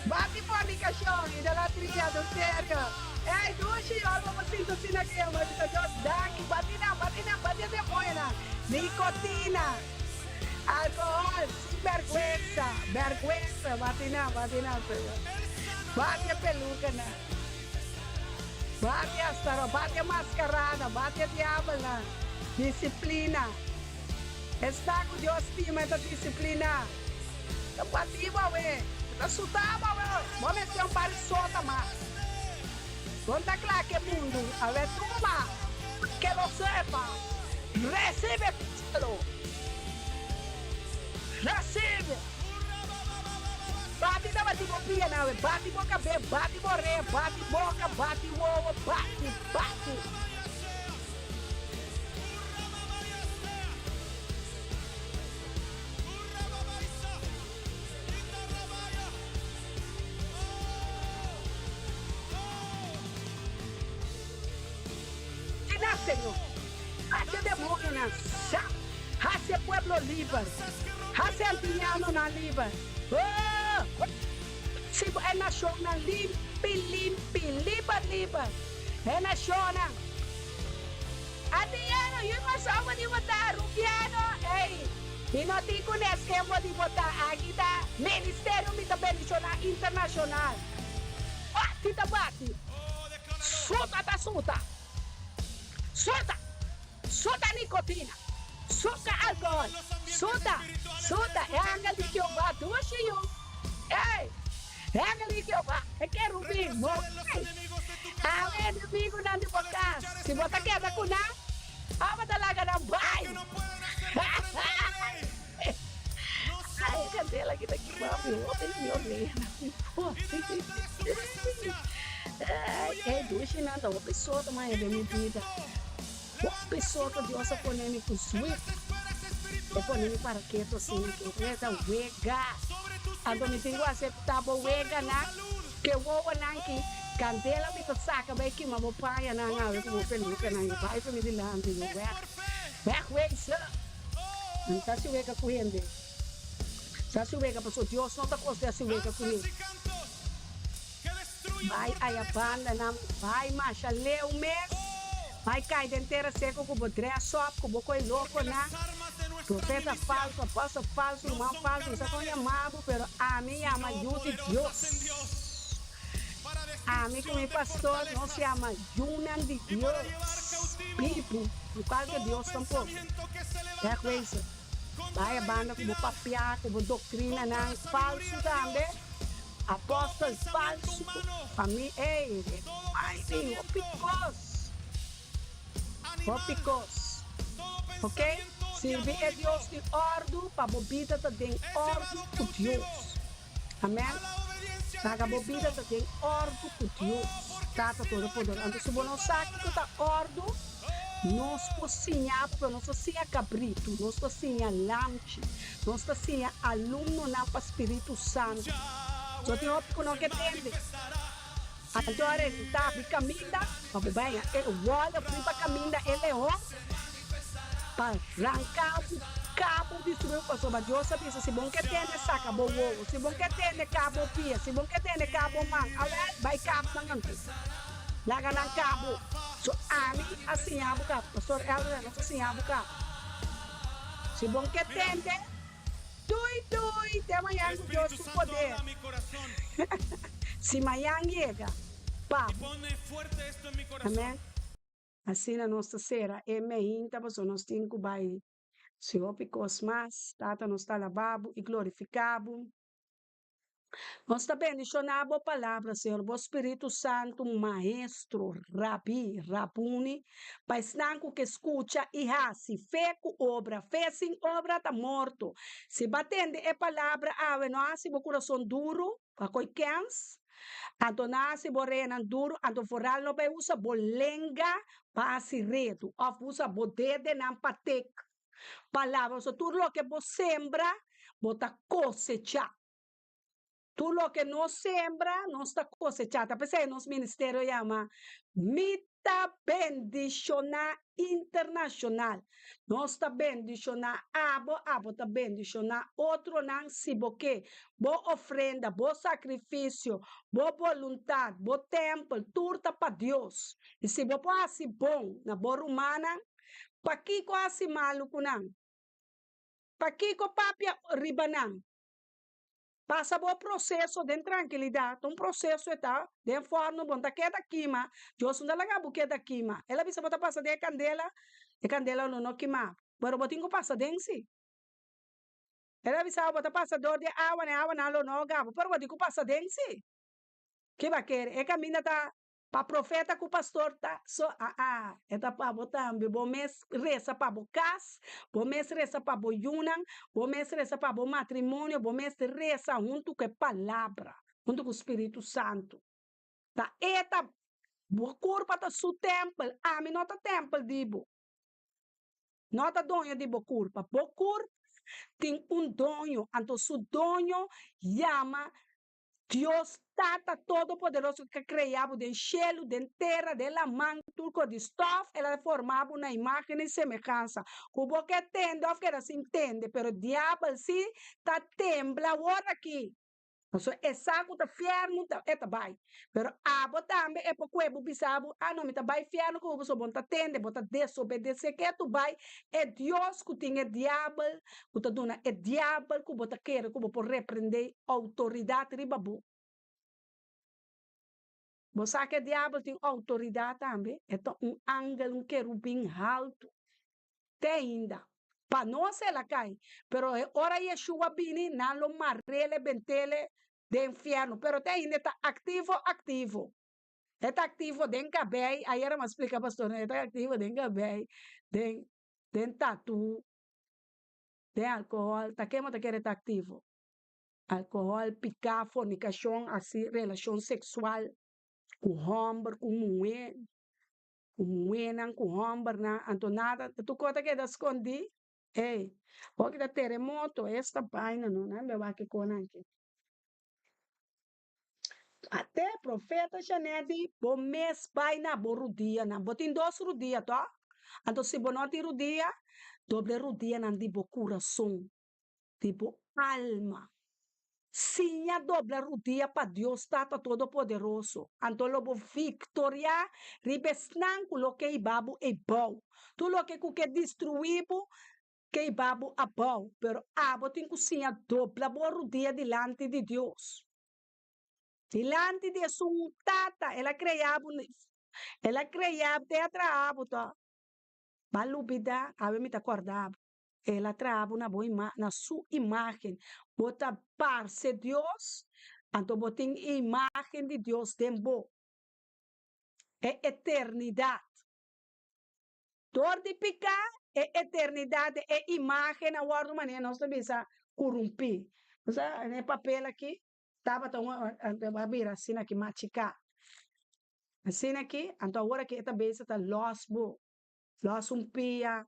bati fornicacion, idolatria, adulterio. Ey, dushi, ora bo por sinti asina ke bo bisa Dios danki, bati nan, bati nan, bati e demonionan, nicotina, alcohol, sin berguensa, berguensa, bati nan, bati nan, Señor, bati e pelucanan. Bati Astarot, bati e mascarada, bati e diabelnan. Disiplina. Esnan cu Dios stima e ta disiplina. Ta bati bo awe, e ta suta bo awe. Bo mester un par di sota mas. Bon ta cla cu e mundu awe tuma que lo sepa. Recibe palo. Recibe. Bati tabatin bo pia nan awe, bati bo kabes, bati bo orea, bati boka, bati wowo, bati, bati. Tina, Señor, haci e demonionan sa, haci e pueblo liber, haci e antilianonan liber. Oh! Si bo e nacionnan limpi, limpi, liber, liber, e nacionnan. Antiliano, yu Kòrsou bo di bo ta, Rubiano, ey, mi no tin ku nes ken bo di bo ta, aki ta Ministerio Mi Ta Bendishoná Internashonal. Bati ta bati. Suta ta suta. Suta! Suta nikotina! Suta alkohòl! Suta! Suta! E angel di Jehová dushi yu! Ey! E angel di Jehová, e kerubin, mo ey! Awe enemigunan di bo kas, si bo ta keda ku nan, abo ta laga nan bai! Ai, e candela aki ta kima mi hopi na mi oreha mi hopi. Ai, e dushinan ta hopi soto man den mi bida. Hopi soto Dios a pone mi ku zwip. E pone mi para ketu asina ku e ta wega. Anto mi tin ku aseptá bo weganan, ke wowonan ki kandela mi ta saka bai kima bo pañanan awe ku bo pelukanan yo bai pa mi dilanti yo wèg wègwezen. Mi ta hasi wega ku hende. Mi ta hasi wega pasobra Dios no ta kos di hasi wega ku hende. Bai aya bandanan, bai masha leu mes, bai kai den tera seco cu bo dress up, cu bo coi loconan, profeta falso, apostel falso, ruman falso, mi sa con yama bo, pero ami yama yu di Dios. Ami cu mi pastor nos yama yunan di Dios, bibu, no cualke Dios tampoco. Wegwezen. Bai a banda cu bo papia, cu bo doctrinanan falso tambe. Apostel falsu pa mi ey ay mi hopi kos hopi kos ok sirbi e Dios di ordu pa bo bida ta den ordu ku Dios amen laga bo bida ta den ordu ku Dios Tata Todopoderoso anto si bo no sa kiko ta ordu nos por siña bo pero nos ta siña kabritu nos ta siña lamchi. Nos ta siña alumnonan pa Spiritu Santu. So tin hopi ku no ke tende. Anto a resultá di kaminda pa bo bai e wòl riba kaminda e leon pa ranka bo kabo di sube pasobra Dios a bisa si bon ke tende saka bo wowo, si bon ke tende ka bo pia, si bon ke tende ka bo man, awèl bai kap nan anto. Laga nan kabo. So ami a siña bo kap, Pastor Elder nos a siña bo kap. Si bon ke tende, Dui dui, te mañan ku Dios su poder. Si mañan yega, pa bo. Amen. Asina nos ta sera e meinta pasobra nos tin ku bai si hopi kos mas. Tata nos ta alabá bo i glorifiká bo. Nos ta bendishoná bo palabra, Señor, bo Spiritu Santu, Maestro, Rabí, Rabuni, pa esnan ku ke skucha i hasi. Fe ku obra. Fe sin obra ta morto. Si bo a tende e palabra awe, no hasi bo kurason duru, pa koi kèns, anto no hasi bo oreanan duru, anto foral no bai usa bo lenga pa hasi redu, òf usa bo dedenan pa tek Palabra, so tur loke bo sembra, bo ta kosechá. Tur loke nos sembra, nos ta kosechá. Ta p'esei nos ministerio yama Mi ta Bendishoná Internashonal. Nos ta bendishoná abo, abo ta bendishoná otronan si bo ke. Bo ofrenda, bo sakrifisio, bo boluntat, bo tèmpel, tur ta pa Dios. I si bo por hasi bon na bo rumannan, Pakiko hasi malu ku nan? Pakiko papia riba nan? Pasa bo proseso den trankilidat. Un proseso e ta den fòrnu, bo no ta keda kima. Dios no ta laga bo keda kima. El a bisa bo ta pasa den e kandela, e kandela lo no kima bo. Pero bo tin ku pasa den si. El a bisa bo bo ta pasa dor di e awa, e awanan lo no hoga bo, pero bo tin ku pasa den si. Ke bo a kere? E kaminda ta Pa profeta ku pastor ta so aa e ta pa bo tambe bo mes resa pa bo kas bo mes resa pa bo yunan bo mes resa pa bo matrimonio bo mes resa huntu ku e palabra huntu ku spiritu santu ta e ta bo kurpa ta su tempel ami no ta tempel di bo no ta doño di bo kurpa bo kurpa tin un doño anto su doño yama Dios Tata Todopoderoso ku a krea bo den shelu, den tera, den laman, tur kos di stòf, el a forma bo na imágen i semehansa. Ku bo ke tende òf keda sin tende, pero diabel sí ta tembla awor aki. Pasobra e sa ku ta fièrnu ta e ta bai. Pero abo tambe e por kue bo bisa bo, Ah no, mi ta bai fièrnu ku bo pasobra bo no ta tende, bo ta desobedesé. Ke tu bai e Dios ku tin e diabel ku ta duna e diabel ku bo ta kere ku bo por reprendé outoridat riba bo. Bo sa ku e diabel tin outoridat tambe? E ta un angel, un kerubin haltu. Te ainda. Pa nos el a kai, pero e ora Yeshua bini, nan lo mar'el e bent'el den fièrnu. Pero te ainda e ta aktivo, aktivo. E ta aktivo den kabei, ayera mi a splika pastor, e ta aktivo den kabei, den den tatu. Den alkohòl, ta kema ta kere ta aktivo? Alkohòl, piká, fornikashon, hasi relashon seksual ku hòmber, ku muhé, ku muhénan, ku hòmbernan, anto nada, tur kos ta keda skondí. Ey, hopi ta teremoto, esta baina no, nan be wak e konan aki. Ate profeta Janet di, bo mes bai na bo rudianan. Bo tin dos rudia, to? Anto si bo no tin rudia, doble rudianan di bo kurason, di bo alma. Siña dobla rudia pa Dios Tata Todopoderoso, anto lo bo viktoriá riba esnan ku lo ke hiba bo eibou. Tur loke ku ke destruí bo, ke hiba bo abou, pero abo tin ku siña dobla bo rudia dilanti di Dios. Dilanti di esun Tata, El a krea bo, El a krea bo, te a traha bo to. Ba lubida, awe mi ta kòrda bo. El a traha bo na bo ima na su imágen. Bo ta parse Dios, anto bo tin e imágen di Dios den bo. E eternidat. Dor di piká, e eternidat di e imágen a wòrdu manera nos ta bisa kurumpí. Bo sa e papel aki tabata un a bira asina aki machiká. Asina aki, anto awor aki e ta bisa ta lòs bo. Lòs un pia,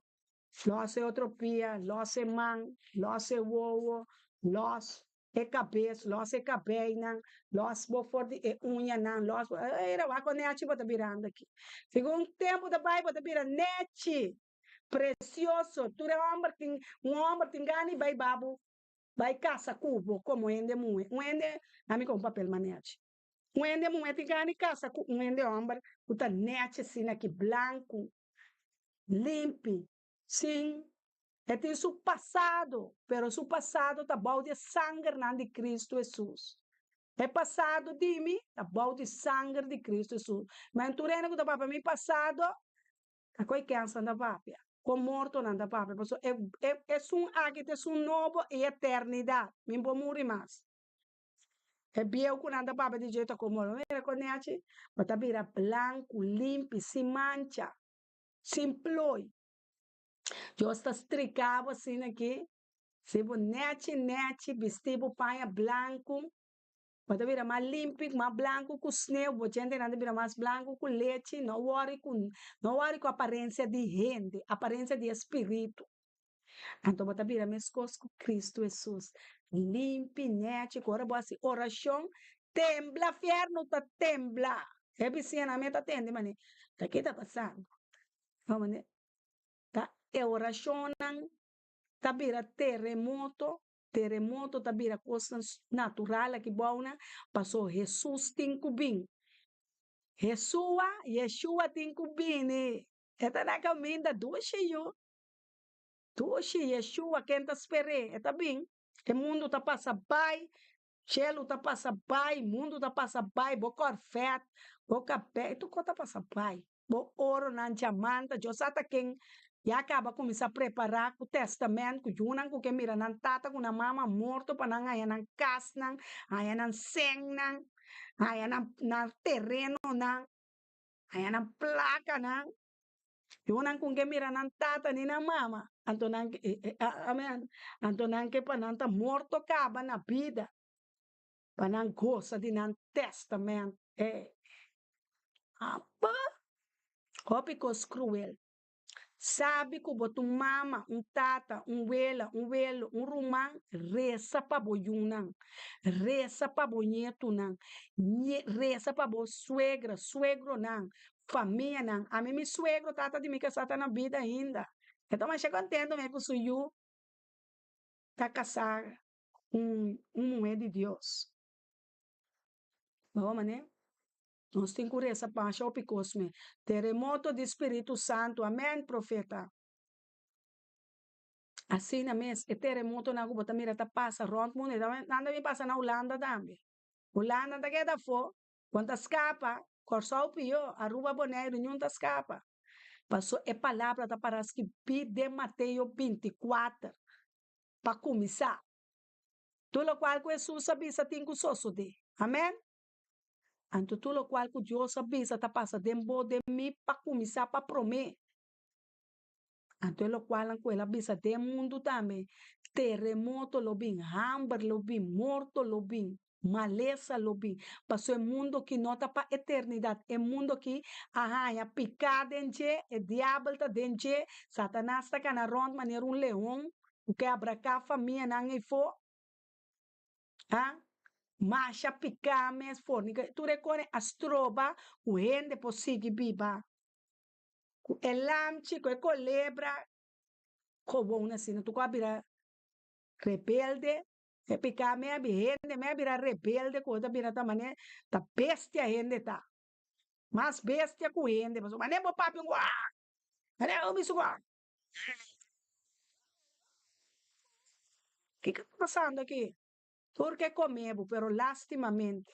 lòs e otro pia, lòs e man, lòs e wowo, lòs e kabes, lòs e kabeinan, lòs bo for di e uñanan, lòs bo, era wak kon nechi bo ta birando aki. Segun tempu ta bai bo ta bira nechi, presioso, tur e hòmber tin, un hòmber tin gana di bai ba bo, bai kasa ku bo komo hende muhé, un hende, ami kon papel mas nechi. Un hende muhé tin gana di kasa ku un hende hòmber ku ta nèchi asina ki blanku, limpi, sin e tin su pasado, pero su pasado ta bou di e sangernan di Kristu Hesus. E pasado di mi ta bou di sanger di Kristu Hesus. Ma tur hende ku ta papia mi pasado, ta koe kènsnan ta papia, kon mortonan ta papia, pasobra e esun aki ta esun nobo i eternidat, mi no por muri mas. E bieu ku nan ta papia di dje ta komo lo mira kon nechi, bo ta bira blanku, limpi, sin mancha, sin ploi. Dios ta strika bo asina aki, si bo nechi nechi bisti bo paña blanku, bo ta bira mas limpi, mas blanku ku sneu, bo djentenan ta bira mas blanku ku lechi, no wòri ku no wòri ku aparensia di hende, aparensia di e spiritu. Anto bo ta bira meskos ku Kristu Hesus, limpi, nèchi, ku ora bo hasi orashon, tembla, fièrnu ta tembla. E bisiñanan mi a ta tende manera, ta ke ta pasando? Bo manera, ta e orashonnan ta bira teremoto, teremoto ta bira kosnan natural aki bounan, paso Hesus tin ku bin. Hesua, Yeshua tin ku bini. E ta na kaminda dushi yu. Dushi, Yeshua, ken ta sper'é? E ta bin. E mundu ta pasa bai, shelu ta pasa bai, mundu ta pasa bai, bo kòrfèt, bo kabei, tur kos ta pasa bai. Bo oronan, djamanta, Dios sa ta ken ya kaba kuminsá prepará ku tèstamènt, ku yunan ku ke mira nan tata ku nan mama morto pa nan haña nan kasnan, haña nan sènnan, haña nan nan terenonan, haña nan plakanan. Yunan ku ke mira nan tata ni nan mama, anto nan ke amen, anto nan ke pa nan ta morto kaba na bida, pa nan gosa di nan tèstamènt. E apa! Hopi kos kruel. Sabi ku bo ta un mama, un tata, un wela, un welo, un ruman, resa pa bo yunan, resa pa bo ñetunan, resa pa bo suegra, suegronan, famianan. Ami mi suegro tata di mi kasá ta na bida ainda. E ta masha kontento mi ku su yu ta kasá ku un muhé di Dios. Bo manera? Nos tin ku resa pa masha hopi kos me. Teremoto di Spiritu Santu. Amen, profeta. Asina mes, e teremotonan ku bo ta mira ta pasa rònt mundu, nan ta bin pasa na Hulanda tambe. Hulanda ta keda afó, Bo ta skapa, Kòrsou pió, Aruba, Boneiru, niun ta skapa. Paso e palabra ta para skibí den Mateo 24 pa kuminsá. Tur lokual ku Hesus a bisa tin ku sosodé. Amèn? Anto tur lokual ku Dios a bisa ta pasa den bo, den mi, pa kuminsá pa promé. Anto e lokualnan ku el a bisa den mundu tambe, teremoto lo bin, hamber lo bin, morto lo bin. Malesa lo bin. Paso e mundo ki no ta pa eternidat. E mundo ki a haña piká den dje, e diabel ta den dje, Satanas ta kana rònt manera un leon ku ke abraká famianan eifó. Ha? Masha piká mes, fornika, tur e kos a stroba ku hende por sigui biba. Ku e lamchi, ku e kolebra, kobon asina, tur ku a bira rebelde. E piká mi a bi hende mi a bira rebelde ku ta bira ta manera ta bestia hende ta. Mas bestia ku hende pasobra manera bo papia un wak manera bo bisa un wak. Kiko ta pasando aki? Tur ke kome bo pero lastimamente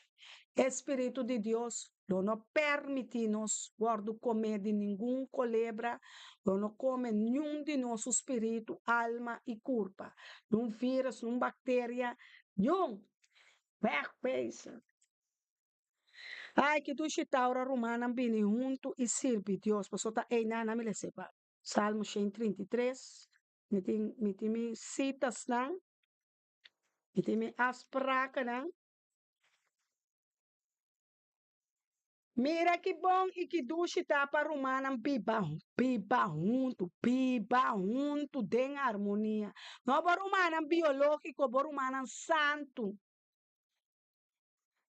e spiritu di Dios lo no permití nos wòrdu komé di ningun kolebra, lo no kome niun di nos su spiritu, alma i kurpa, niun vírus, niun bakteria, niun! Wegwezen! Ai, ki dushi ta ora rumannan bini huntu i sirbi Dios, pasobra ta einan nan mi lesa e pa Salmo 133, mi tin mi tin mi sitasnan, mi tin mi afsprakennan. Mira ki bon i ki dushi ta pa rumannan biba biba huntu, biba huntu den armonia. No bo rumannan biológiko, bo rumannan santu.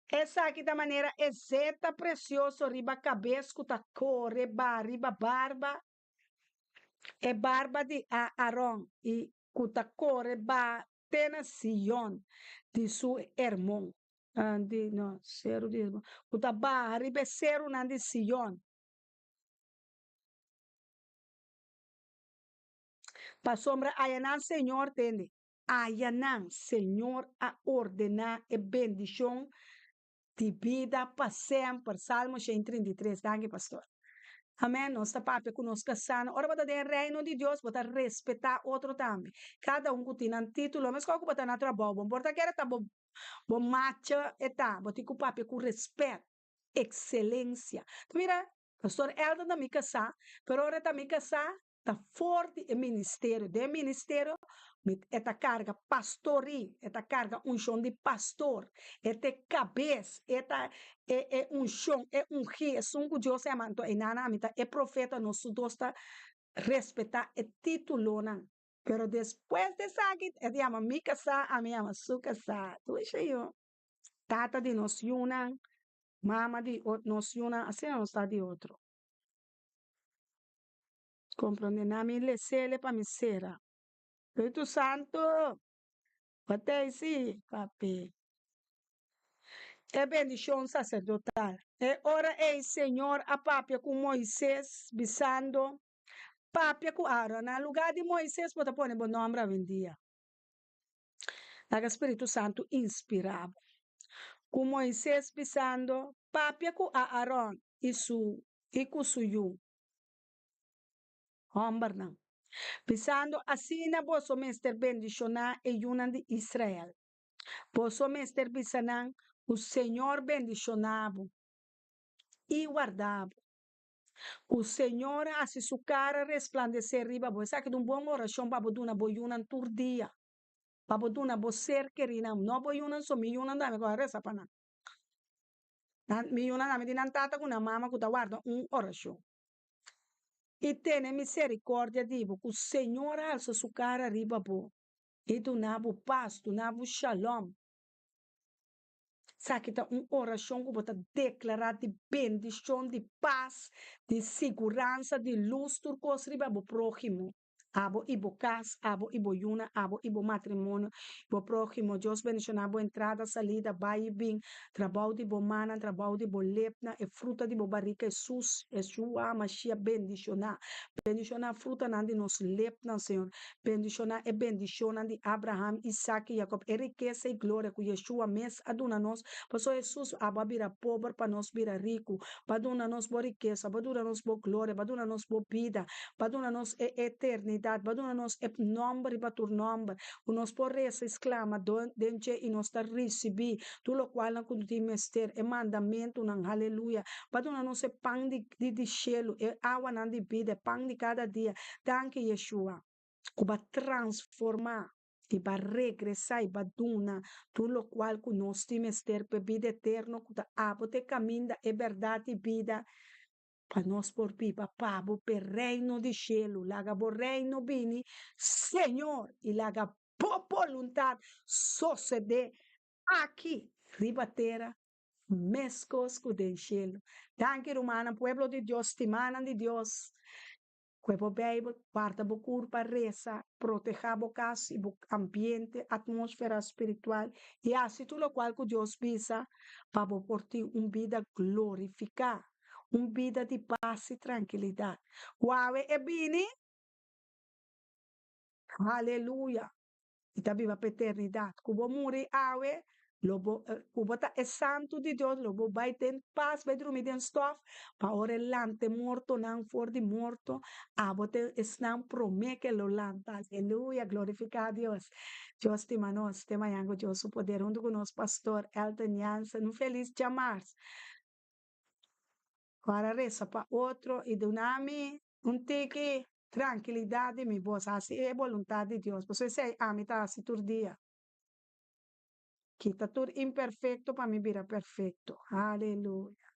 Esaki ta manera e zeta presioso riba kabes ku ta kore ba riba barba, e barba di Aaron, i ku ta kore ba te na Sion di su Hermon, di, no, seru di Hermon, ku ta baha riba e serunan di Sion. Pasobra ayanan Señor, tende, ayanan Señor a ordená e bendishon di bida pa semper. Salmo 133. Danki, pastor. Amen. Nos ta papia ku nos kasá. Ora bo ta den e Reino di Dios, bo ta respetá otro tambe. Kada un ku tin nan título, meskos ku bo ta na trabou, bo por ta kere ta bo bo macha e ta, bo tin ku papia ku respèt, ekselensia. Ta mira, Pastor Elton ta mi kasá, pero ora e ta mi kasá, ta for di e ministerio. Den e ministerio mi e ta karga pastori, e ta karga unshon di pastor, e ta e kabes, e ta e e unshon, e ungí, esun ku Dios a yama. Anto einan ami ta e profeta, nos tur dos ta respetá e títulonan. Pero despues di esaki e ta yama mi kasá, ami yama su kasá. Dushi yu. Tata di nos yunan, mama di nos yunan, asina nos ta di otro. Comprende na mi lesele pa mi sera. Spiritu Santo, bo ta ei si, papi. E bendicion sacerdotal. E ora ei Señor a papia cu Moises, bisando, Papia cu Aaron. Na lugar di Moises bo ta pone bo nomber awendia. Laga Spiritu Santo inspira bo. Cu Moises, bisando, Papia cu Aaron i su i cu su yu. Hòmbernan, bisando, Asina boso mester bendishoná e yunan di Israel. Boso mester bisa nan ku Señor bendishoná bo i warda bo. Ku Señor hasi su kara resplandesé riba bo. Esaki ta un bon orashon pa bo duna bo yunan tur dia, pa bo duna bo ser kerinan. No bo yunan so, mi yunan tambe ku a resa pa nan. Nan, mi yunan tambe tin nan tata ku nan mama ku ta warda un orashon. I tene misericordia di bo, ku Señor alsa su kara riba bo i duna bo pas, duna bo shalom. Esaki ta un orashon ku bo ta deklará di bendishon, di pas, di siguransa, di lus, tur kos riba bo próhimo. Abo i bo kas, abo i bo yuna, abo i bo matrimonio, bo próhimo. Dios bendishoná bo entrada, salida, bai i bin, trabou di bo mannan, trabou di bo lepnan, e fruta di bo barika, Hesus, Yeshua Mashiach, bendishoná. Bendishoná frutanan di nos lepnan, Señor. Bendishoná e bendishonnan di Abraham, Isaac i Jacob, e rikesa i gloria ku Yeshua mes a duna nos. Pasobra Hesus, abo a bira pober pa nos bira riku. Bo a duna nos bo rikesa, bo a duna nos bo gloria, bo a duna nos bo bida. Bo a duna nos e eternidat, bo a duna nos e nòmber riba tur nòmber, ku nos por resa i sklama den dje i nos ta risibí tur lokualnan ku tin mester, e mandamentunan, haleluya. Bo a duna nos e pan di di shelu, e awanan di bida, e pan di kada dia. Danki, Yeshua, ku bo a transformá. I bo a regresá i bo a duna tur lokual ku nos tin mester pa e bida eterno ku ta abo ta e kaminda, e bèrdat i bida, pa nos por biba pa bo p'e Reino di shelu. Laga bo Reino bini, Señor, i laga bo boluntat sosodé aki riba tera meskos ku den shelu. Danki rumannan, pueblo di Dios, stimanan di Dios. Kue bo Beibel, warda bo kurpa, resa, protehá bo kas i bo ambiente, atmósfera spiritual, i hasi tur lokual ku Dios bisa pa bo por tin un bida glorifiká, un bida di pas i trankilidat. Ku awe e bini? Haleluya! I ta biba pa eternidat. Ku bo muri awe, lo bo, ku bo ta e santu di Dios, lo bo bai den pas, bai drumi den stòf, pa ora e lanta e mortonan for di morto, abo ta esnan promé ke lo lanta. Aleluya! Glorifiká Dios! Dios stima nos. Te mañan ku Dios su poder huntu ku nos Pastor Elton Jansen. Un felis djamars. Ora resa pa otro i duna mi un tiki trankilidat di mi bos hasi e boluntat di Dios, pasobra esei ami ta hasi tur dia. Kita tur imperfekto pa mi bira perfekto. Aleluya.